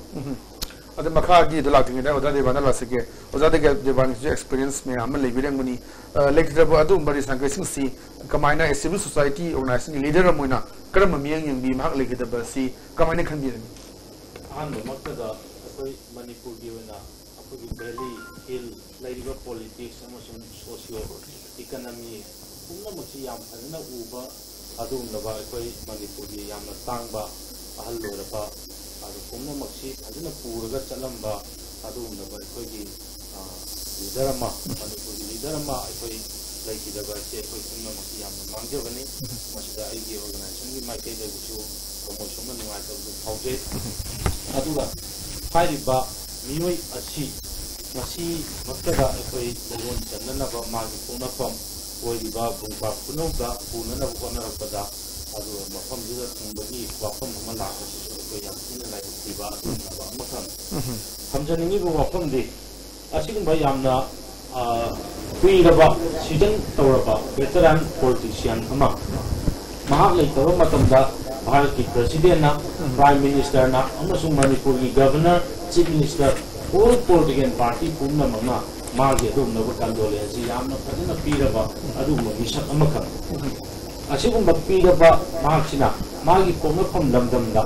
ꯑꯗ ꯃꯈꯥꯒꯤꯗ ꯂꯥꯛꯇ꯭ꯔꯤꯉꯩꯗ ꯑꯣꯖꯥ ꯗꯦꯕꯥꯟꯗ ꯂꯥꯛꯆꯒꯦ꯫ ꯑꯣꯖꯥ ꯗꯦꯕꯥꯟꯒꯤꯁꯨ experience ꯃꯌꯥꯝ ꯑꯃ ꯂꯩꯕꯤꯔꯝꯒꯅꯤ꯫ ꯑ, ꯂꯩꯈꯤꯗ꯭ꯔꯕ ꯑꯗꯨꯒꯨꯝꯕ ꯔꯤꯁꯥꯡꯈꯩꯁꯤꯡꯁꯤ ꯀꯃꯥꯏꯅ, as civil society organizationꯒꯤ leader ꯑꯃ ꯑꯣꯏꯅ ꯀꯔꯝꯕ ꯃꯤꯠꯌꯦꯡ ꯌꯦꯡꯕꯤ, ꯃꯍꯥꯛ ꯂꯩꯈꯤꯗꯕ ꯑꯁꯤ ꯀꯃꯥꯏꯅ ꯈꯟꯕꯤꯔꯝꯃꯤ? ꯑꯍꯥꯟꯕꯃꯛꯇꯗ ꯑꯩꯈꯣꯏ ꯃꯅꯤꯄꯨꯔꯒꯤ ꯑꯣꯏꯅ ꯑꯩꯈꯣꯏꯒꯤ valley, hill, ꯂꯩꯔꯤꯕ politics ꯑꯃꯁꯨꯡ socio economy ꯄꯨꯝꯅꯃꯛꯁꯤ ꯌꯥꯝ ꯐꯖꯅ ꯎꯕ ꯑꯗꯨꯒꯨꯝꯂꯕ ꯑꯩꯈꯣꯏ ꯃꯅꯤꯄꯨꯔꯒꯤ ꯌꯥꯝꯅ ꯇꯥꯡꯕ ꯑꯍꯜ ꯑꯣꯏꯔꯕ, ꯑꯗꯨ ꯄꯨꯝꯅꯃꯛꯁꯤ ꯐꯖꯅ ꯄꯨꯔꯒ ꯆꯠꯂꯝꯕ ꯑꯗꯨꯒꯨꯝꯂꯕ ꯑꯩꯈꯣꯏꯒꯤ ꯂꯤꯗꯔ ꯑꯃ, ꯃꯅꯤꯄꯨꯔꯒꯤ ꯂꯤꯗꯔ ꯑꯃ ꯑꯩꯈꯣꯏ ꯂꯩꯈꯤꯗꯕ ꯑꯁꯤ ꯑꯩꯈꯣꯏ ꯄꯨꯝꯅꯃꯛꯀꯤ ꯌꯥꯝꯅ ꯃꯥꯡꯖꯕꯅꯤ꯫ ꯃꯁꯤꯗ ꯑꯩꯒꯤ ꯑꯣꯔꯒꯅꯥꯏꯖꯦꯁꯟꯒꯤ ꯃꯥꯏꯀꯩꯗꯒꯤꯁꯨ ꯊꯃꯣꯏ ꯁꯣꯛꯅ ꯅꯨꯡꯉꯥꯏꯇꯕꯗꯨ ꯐꯥꯎꯖꯩ꯫ ꯑꯗꯨꯒ ꯍꯥꯏꯔꯤꯕ ꯃꯤꯑꯣꯏ ꯑꯁꯤ ꯉꯁꯤꯃꯛꯇꯗ ꯑꯩꯈꯣꯏ ꯂꯩꯔꯣꯟ ꯆꯟꯅꯅꯕ, ꯃꯥꯒꯤ ꯄꯣꯛꯅꯐꯝ ꯑꯣꯏꯔꯤꯕ ꯕꯨꯡꯄꯥ ꯈꯨꯅꯧꯗ ꯄꯨꯅꯅꯕ ꯍꯣꯠꯅꯔꯛꯄꯗ, ꯑꯗꯨꯒ ꯃꯐꯝꯗꯨꯗ ꯊꯨꯡꯕꯒꯤ ꯋꯥꯐꯝ ꯑꯃ ꯂꯥꯛꯄꯁꯤꯁꯨ ꯑꯩꯈꯣꯏ ꯌꯥꯝ ꯊꯤꯅ ꯂꯥꯏꯕꯛ ꯊꯤꯕ ꯑꯗꯨꯒꯨꯝꯂꯕ ꯑꯃꯈꯛ꯫ ꯊꯝꯖꯅꯤꯡꯉꯤꯕ ꯋꯥꯐꯝꯗꯤ, ꯑꯁꯤꯒꯨꯝꯕ ꯌꯥꯝꯅ ꯀꯨꯏꯔꯕ ꯁꯤꯖꯟ ꯇꯧꯔꯕ ꯚꯦꯇꯔꯥꯟ ꯄꯣꯂꯤꯇꯤꯁꯤꯌꯥꯟ ꯑꯃ, ꯃꯍꯥꯛ ꯂꯩꯇꯕ ꯃꯇꯝꯗ ꯚꯥꯔꯠꯀꯤ ꯄ꯭ꯔꯁꯤꯗꯦꯟꯅ, ꯄ꯭ꯔꯥꯏꯝ ꯃꯤꯅꯤꯁꯇꯔꯅ ꯑꯃꯁꯨꯡ ꯃꯅꯤꯄꯨꯔꯒꯤ governor, chief minister, all political party ꯄꯨꯝꯅꯃꯛꯅ ꯃꯥꯒꯤ ꯑꯗꯨꯒꯨꯝꯂꯕ ꯀꯟꯗꯣꯂꯦꯟꯁ ꯑꯁꯤ ꯌꯥꯝꯅ ꯐꯖꯅ ꯄꯤꯔꯕ ꯑꯗꯨꯒꯨꯝꯕ ꯃꯤꯁꯛ ꯑꯃꯈꯛ꯫ ꯑꯁꯤꯒꯨꯝꯕ ꯄꯤꯔꯕ ꯃꯍꯥꯛꯁꯤꯅ ꯃꯥꯒꯤ ꯄꯣꯛꯅꯐꯝ ꯂꯝꯗꯝꯗ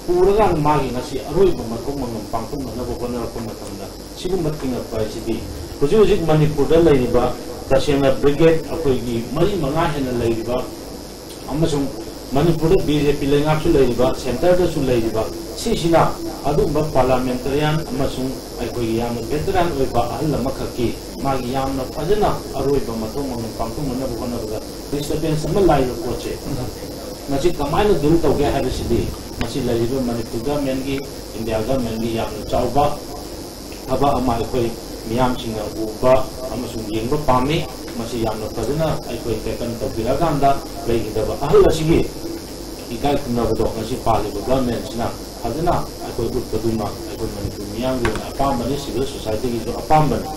ꯄꯨꯔꯒ ꯃꯥꯒꯤ ꯉꯁꯤ ꯑꯔꯣꯏꯕ ꯃꯊꯧ ꯃꯉꯝ ꯄꯥꯡꯊꯣꯛꯅꯅꯕ ꯍꯣꯠꯅꯔꯛꯄ ꯃꯇꯝꯗ ꯁꯤꯒꯨꯝꯕ ꯊꯤꯡꯉꯛꯄ ꯍꯥꯏꯁꯤꯗꯤ ꯍꯧꯖꯤꯛ ꯍꯧꯖꯤꯛ ꯃꯅꯤꯄꯨꯔꯗ ꯂꯩꯔꯤꯕ ꯇꯁꯦꯡꯅ ꯕ꯭ꯔꯤꯒꯦꯗ ꯑꯩꯈꯣꯏꯒꯤ ꯃꯔꯤ ꯃꯉꯥ ꯍꯦꯟꯅ ꯂꯩꯔꯤꯕ ꯑꯃꯁꯨꯡ ꯃꯅꯤꯄꯨꯔꯗ ꯕꯤ ꯖꯦ ꯄꯤ ꯂꯩꯉꯥꯛꯁꯨ ꯂꯩꯔꯤꯕ, ꯁꯦꯟꯇꯔꯗꯁꯨ ꯂꯩꯔꯤꯕ, ꯁꯤꯁꯤꯅ ꯑꯗꯨꯒꯨꯝꯕ ꯄꯥꯔꯂꯥꯃꯦꯟꯇꯔꯤꯌꯥꯟ ꯑꯃꯁꯨꯡ ꯑꯩꯈꯣꯏꯒꯤ ꯌꯥꯝꯅ ꯚꯦꯇꯔꯥꯟ ꯑꯣꯏꯕ ꯑꯍꯜ ꯑꯃꯈꯛꯀꯤ ꯃꯥꯒꯤ ꯌꯥꯝꯅ ꯐꯖꯅ ꯑꯔꯣꯏꯕ ꯃꯊꯧ ꯃꯉꯝ ꯄꯥꯡꯊꯣꯛꯅꯅꯕ ꯍꯣꯠꯅꯕꯗ ꯗꯤꯁꯇꯔꯕꯦꯟꯁ ꯑꯃ ꯂꯥꯛꯏꯕ ꯄꯣꯠꯁꯦ, ꯃꯁꯤ ꯀꯃꯥꯏꯅ ꯗꯤꯜ ꯇꯧꯒꯦ ꯍꯥꯏꯕꯁꯤꯗꯤ, ꯃꯁꯤ ꯂꯩꯔꯤꯕ ꯃꯅꯤꯄꯨꯔ ꯒꯃꯦꯟꯒꯤ, ꯏꯟꯗꯤꯌꯥ ꯒꯃꯦꯟꯒꯤ ꯌꯥꯝꯅ ꯆꯥꯎꯕ ꯊꯕꯛ ꯑꯃ ꯑꯩꯈꯣꯏ ꯃꯤꯌꯥꯝꯁꯤꯡꯅ ꯎꯕ ꯑꯃꯁꯨꯡ ꯌꯦꯡꯕ ꯄꯥꯝꯃꯤ꯫ ꯃꯁꯤ ꯌꯥꯝꯅ ꯐꯖꯅ ꯑꯩꯈꯣꯏ ꯇꯦꯀꯟ ꯇꯧꯕꯤꯔꯛꯑꯀꯥꯟꯗ ꯂꯩꯈꯤꯗꯕ ꯑꯍꯜ ꯑꯁꯤꯒꯤ ꯏꯀꯥꯏ ꯈꯨꯝꯅꯕꯗꯣ ꯉꯁꯤ ꯄꯥꯜꯂꯤꯕ ꯒꯃꯦꯟꯁꯤꯅ ꯐꯖꯅ ꯑꯩꯈꯣꯏ ꯎꯠꯄꯗꯨꯃ ꯑꯩꯈꯣꯏ ꯃꯅꯤꯄꯨꯔ ꯃꯤꯌꯥꯝꯒꯤ ꯑꯣꯏꯅ ꯑꯄꯥꯝꯕꯅꯤ, ꯁꯤꯚꯤꯜ ꯁꯣꯁꯥꯏꯇꯤꯒꯤꯁꯨ ꯑꯄꯥꯝꯕꯅꯤ꯫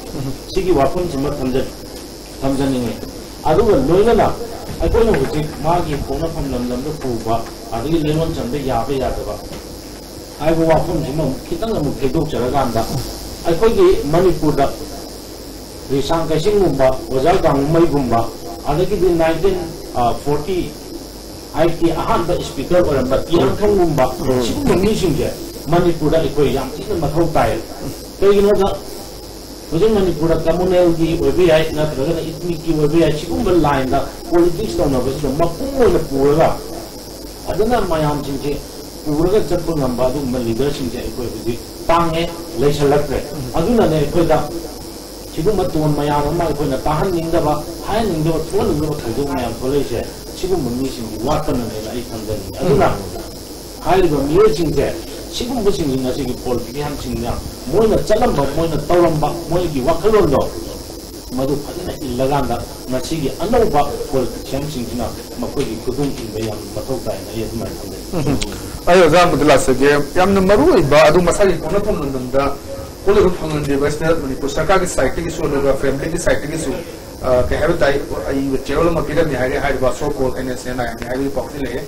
ꯁꯤꯒꯤ ꯋꯥꯐꯝꯁꯤꯃ ꯊꯝꯖ-, ꯊꯝꯖꯅꯤꯡꯉꯤ꯫ ꯑꯗꯨꯒ ꯂꯣꯏꯅꯅ ꯑꯩꯈꯣꯏꯅ ꯍꯧꯖꯤꯛ ꯃꯥꯒꯤ ꯄꯣꯛꯅꯐꯝ ꯂꯝꯗꯝꯗ ꯄꯨꯕ, ꯑꯗꯒꯤ ꯂꯩꯔꯣꯟ ꯆꯟꯕ ꯌꯥꯕ ꯌꯥꯗꯕ ꯍꯥꯏꯕ ꯋꯥꯐꯝꯁꯤꯃ ꯑꯃꯨꯛ ꯈꯤꯇꯪ ꯑꯃꯨꯛ ꯊꯦꯡꯗꯣꯛꯆꯔꯀꯥꯟꯗ, ꯑꯩꯈꯣꯏꯒꯤ ꯃꯅꯤꯄꯨꯔꯗ ꯔꯤꯁꯥꯡ ꯀꯩꯁꯤꯡꯒꯨꯝꯕ, ꯑꯣꯖꯥ ꯒꯥꯡꯉꯨꯃꯩꯒꯨꯝꯕ, ꯑꯗꯒꯤꯗꯤ ꯅꯥꯏꯟꯇꯤꯟ ꯐꯣꯔꯇꯤ ꯑꯩꯠꯀꯤ ꯑꯍꯥꯟꯕ ꯁ꯭ꯄꯤꯀꯔ ꯑꯣꯏꯔꯝꯕ ꯇꯤꯌꯥꯡꯈꯪꯒꯨꯝꯕ, ꯁꯤꯒꯨꯝꯕ ꯃꯤꯁꯤꯡꯁꯦ ꯃꯅꯤꯄꯨꯔꯗ ꯑꯩꯈꯣꯏ ꯌꯥꯝ ꯊꯤꯅ ꯃꯊꯧ ꯇꯥꯏ꯫ ꯀꯩꯒꯤꯅꯣꯗ, ꯍꯧꯖꯤꯛ ꯃꯅꯤꯄꯨꯔꯗ ꯀꯝꯃꯨꯅꯦꯜꯒꯤ ꯑꯣꯏꯕ ꯌꯥꯏ, ꯅꯠꯇ꯭ꯔꯒꯅ ꯏꯊꯅꯤꯛꯀꯤ ꯑꯣꯏꯕ ꯌꯥꯏ, ꯁꯤꯒꯨꯝꯕ ꯂꯥꯏꯟꯗ ꯄꯣꯂꯤꯇꯤꯛꯁ ꯇꯧꯅꯕꯁꯤꯗ ꯃꯄꯨꯡ ꯑꯣꯏꯅ ꯄꯨꯔꯒ ꯐꯖꯅ ꯃꯌꯥꯝꯁꯤꯡꯁꯦ ꯄꯨꯔꯒ ꯆꯠꯄ ꯉꯝꯕ ꯑꯗꯨꯒꯨꯝꯕ ꯂꯤꯗꯔꯁꯤꯡꯁꯦ ꯑꯩꯈꯣꯏ ꯍꯧꯖꯤꯛ ꯇꯥꯡꯉꯦ, ꯂꯩꯁꯜꯂꯛꯇ꯭ꯔꯦ꯫ ꯑꯗꯨꯅꯅꯦ ꯑꯩꯈꯣꯏꯗ ꯁꯤꯒꯨꯝꯕ ꯇꯣꯟ ꯃꯌꯥꯝ ꯑꯃ ꯑꯩꯈꯣꯏꯅ ꯇꯥꯍꯟꯅꯤꯡꯗꯕ, ꯍꯥꯏꯍꯟꯅꯤꯡꯗꯕ, ꯊꯣꯛꯍꯟꯅꯤꯡꯗꯕ ꯊꯧꯗꯣꯛ ꯃꯌꯥꯝ ꯊꯣꯛꯂꯛꯏꯁꯦ ꯁꯤꯒꯨꯝꯕ ꯃꯤꯁꯤꯡꯒꯤ ꯋꯥꯠꯄꯅꯅꯦꯅ ꯑꯩ ꯈꯟꯖꯅꯤꯡꯉꯤ꯫ ꯑꯗꯨꯅ ꯍꯥꯏꯔꯤꯕ ꯃꯤꯑꯣꯏꯁꯤꯡꯁꯦ, ꯁꯤꯒꯨꯝꯕꯁꯤꯡꯁꯤ ꯉꯁꯤꯒꯤ ꯄꯣꯂꯤꯇꯤꯁꯤꯌꯥꯟꯁꯤꯡꯅ ꯃꯣꯏꯅ ꯆꯠꯂꯝꯕ, ꯃꯣꯏꯅ ꯇꯧꯔꯝꯕ, ꯃꯣꯏꯒꯤ ꯋꯥꯈꯜꯂꯣꯟꯗꯣ ꯃꯗꯨ ꯐꯖꯅ ꯏꯜꯂꯀꯥꯟꯗ ꯉꯁꯤꯒꯤ ꯑꯅꯧꯕ ꯄꯣꯂꯤꯇꯤꯁꯤꯌꯥꯟꯁꯤꯡꯁꯤꯅ ꯃꯈꯣꯏꯒꯤ ꯈꯨꯗꯣꯡ ꯏꯟꯕ ꯌꯥꯝ ꯃꯊꯧ ꯇꯥꯏꯅ ꯑꯩ ꯑꯗꯨꯃꯥꯏꯅ ꯈꯟꯖꯩ꯫ ꯑꯩ ꯑꯣꯖꯥ ꯑꯃꯗ ꯂꯥꯛꯆꯒꯦ꯫ ꯌꯥꯝꯅ ꯃꯔꯨ ꯑꯣꯏꯕ ꯑꯗꯨ ꯃꯁꯥꯒꯤ ꯄꯣꯛꯅꯐꯝ ꯂꯝꯗꯝꯗ ꯄꯣꯠꯂꯣꯏꯕ ꯐꯪꯍꯟꯗ꯭ꯔꯤꯕ ꯑꯁꯤꯗ ꯃꯅꯤꯄꯨꯔ ꯁꯔꯀꯥꯔꯒꯤ ꯁꯥꯏꯠꯇꯒꯤꯁꯨ ꯑꯗꯨꯒ ꯐꯦꯃꯤꯂꯤꯒꯤ ꯁꯥꯏꯠꯇꯒꯤꯁꯨ, ꯑ, ꯀꯩ ꯍꯥꯏꯕ ꯇꯥꯏ, ꯑꯏꯕ ꯆꯦꯔꯣꯜ ꯑꯃ ꯄꯤꯔꯝꯃꯤ ꯍꯥꯏꯔꯦ꯫ ꯍꯥꯏꯔꯤꯕ so called N S N I M A ꯍꯥꯏꯕꯒꯤ ꯄꯥꯎꯁꯤ ꯂꯩꯌꯦ꯫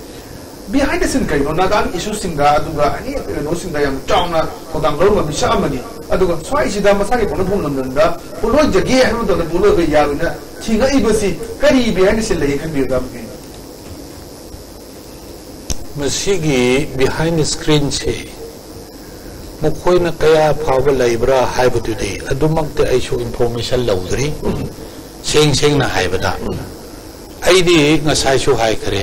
ꯕꯤꯍꯥꯏꯟ ꯗ ꯁꯤꯟ ꯀꯩꯅꯣ? ꯅꯥꯒꯥꯒꯤ ꯏꯁꯨꯁꯤꯡꯗ ꯑꯗꯨꯒ ꯑꯦꯅꯤ ꯀꯩꯅꯣꯁꯤꯡꯗ ꯌꯥꯝ ꯆꯥꯎꯅ ꯊꯧꯗꯥꯡ ꯂꯧꯔꯝꯕ ꯃꯤꯁꯛ ꯑꯃꯅꯤ꯫ ꯑꯗꯨꯒ ꯁ꯭ꯋꯥꯏꯁꯤꯗ ꯃꯁꯥꯒꯤ ꯄꯣꯛꯅꯐꯝ ꯂꯝꯗꯝꯗ ꯄꯣꯠꯂꯣꯏꯖꯒꯦ ꯍꯥꯏꯕ ꯃꯇꯝꯗ ꯄꯣꯠꯂꯣꯏꯕ ꯌꯥꯔꯣꯏꯅ ꯊꯤꯡꯉꯛꯏꯕꯁꯤ ꯀꯔꯤ ꯕꯤꯍꯥꯏꯟ ꯗ ꯁꯤꯟ ꯂꯩ ꯈꯟꯕꯤꯕ꯭ꯔꯥ? ꯃꯁꯤꯒꯤ ꯕꯤꯍꯥꯏꯟ ꯁ꯭ꯀ꯭ꯔꯤꯟꯁꯦ ꯃꯈꯣꯏꯅ ꯀꯌꯥ ꯐꯥꯎꯕ ꯂꯩꯕ꯭ꯔꯥ ꯍꯥꯏꯕꯗꯨꯗꯤ ꯑꯗꯨꯃꯛꯇꯤ ꯑꯩꯁꯨ ꯏꯟꯐꯣꯔꯃꯦꯁꯟ ꯂꯧꯗ꯭ꯔꯤ꯫ ꯁꯦꯡ ꯁꯦꯡꯅ ꯍꯥꯏꯕꯗ ꯑꯩꯗꯤ ꯉꯁꯥꯏꯁꯨ ꯍꯥꯏꯈ꯭ꯔꯦ,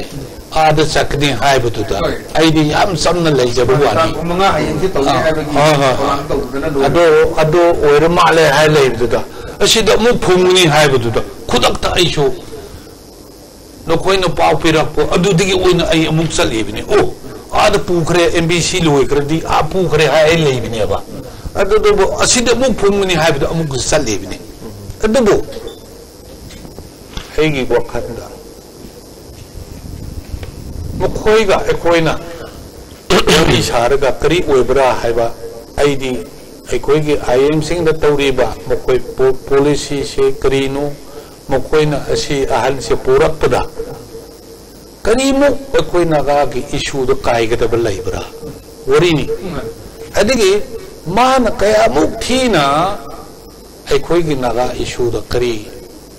ꯑꯥꯗ ꯆꯠꯀꯅꯤ ꯍꯥꯏꯕꯗꯨꯗ ꯑꯩꯗꯤ ꯌꯥꯝ ꯆꯝꯅ ꯂꯩꯖꯕ ꯋꯥꯅꯤ꯫ ꯇꯥꯡ ꯃꯉꯥ ꯍꯌꯦꯡꯁꯤ ꯇꯧꯅꯤ ꯑꯥ, ꯍꯥꯏꯕꯒꯤ ꯍꯣꯏ, ꯍꯣꯏ, ꯍꯣꯏ꯫ ꯊꯧꯔꯥꯡ ꯇꯧꯗꯅ ꯂꯣꯏꯔꯦ꯫ ꯑꯗꯣ ꯑꯗꯣ ꯑꯣꯏꯔ ꯃꯥꯜꯂꯦ ꯍꯥꯏ ꯂꯩꯕꯗꯨꯗ ꯑꯁꯤꯗ ꯑꯃꯨꯛ ꯐꯨꯝꯒꯅꯤ ꯍꯥꯏꯕꯗꯨꯗ ꯈꯨꯗꯛꯇ ꯑꯩꯁꯨ ꯅꯈꯣꯏꯅ ꯄꯥꯎ ꯄꯤꯔꯛꯄ ꯑꯗꯨꯗꯒꯤ ꯑꯣꯏꯅ ꯑꯩ ꯑꯃꯨꯛ ꯆꯠꯂꯤꯕꯅꯤ꯫ ꯑꯣ, ꯑꯥꯗ ꯄꯨꯈ꯭ꯔꯦ, ꯑꯦꯝ ꯕꯤ ꯁꯤ ꯂꯣꯏꯈ꯭ꯔꯗꯤ ꯑꯥ ꯄꯨꯈ꯭ꯔꯦ ꯍꯥꯏ ꯑꯩ ꯂꯩꯕꯅꯦꯕ꯫ ꯑꯗꯨꯗꯨꯕꯨ ꯑꯁꯤꯗ ꯑꯃꯨꯛ ꯐꯨꯝꯒꯅꯤ ꯍꯥꯏꯕꯗ ꯑꯃꯨꯛ ꯆꯠꯂꯤꯕꯅꯤ꯫ ꯑꯗꯨꯕꯨ ꯑꯩꯒꯤ ꯋꯥꯈꯜꯗ ꯃꯈꯣꯏꯒ ꯑꯩꯈꯣꯏꯅ ꯋꯥꯔꯤ ꯁꯥꯔꯒ ꯀꯔꯤ ꯑꯣꯏꯕ꯭ꯔꯥ ꯍꯥꯏꯕ, ꯑꯩꯗꯤ ꯑꯩꯈꯣꯏꯒꯤ ꯑꯥꯏ ꯑꯦꯝꯁꯤꯡꯗ ꯇꯧꯔꯤꯕ ꯃꯈꯣꯏ ꯄꯣ-, ꯄꯣꯂꯤꯁꯤꯁꯦ ꯀꯔꯤꯅꯣ, ꯃꯈꯣꯏꯅ ꯑꯁꯤ ꯑꯍꯟꯁꯦ ꯄꯨꯔꯛꯄꯗ ꯀꯔꯤꯃꯨꯛ ꯑꯩꯈꯣꯏ ꯅꯥꯒꯥꯒꯤ ꯏꯁꯨꯗ ꯀꯥꯏꯒꯗꯕ ꯂꯩꯕ꯭ꯔꯥ ꯋꯥꯔꯤꯅꯤ꯫ ꯑꯗꯒꯤ ꯃꯥꯅ ꯀꯌꯥꯃꯨꯛ ꯊꯤꯅ ꯑꯩꯈꯣꯏꯒꯤ ꯅꯥꯒꯥ ꯏꯁꯨꯗ ꯀꯔꯤ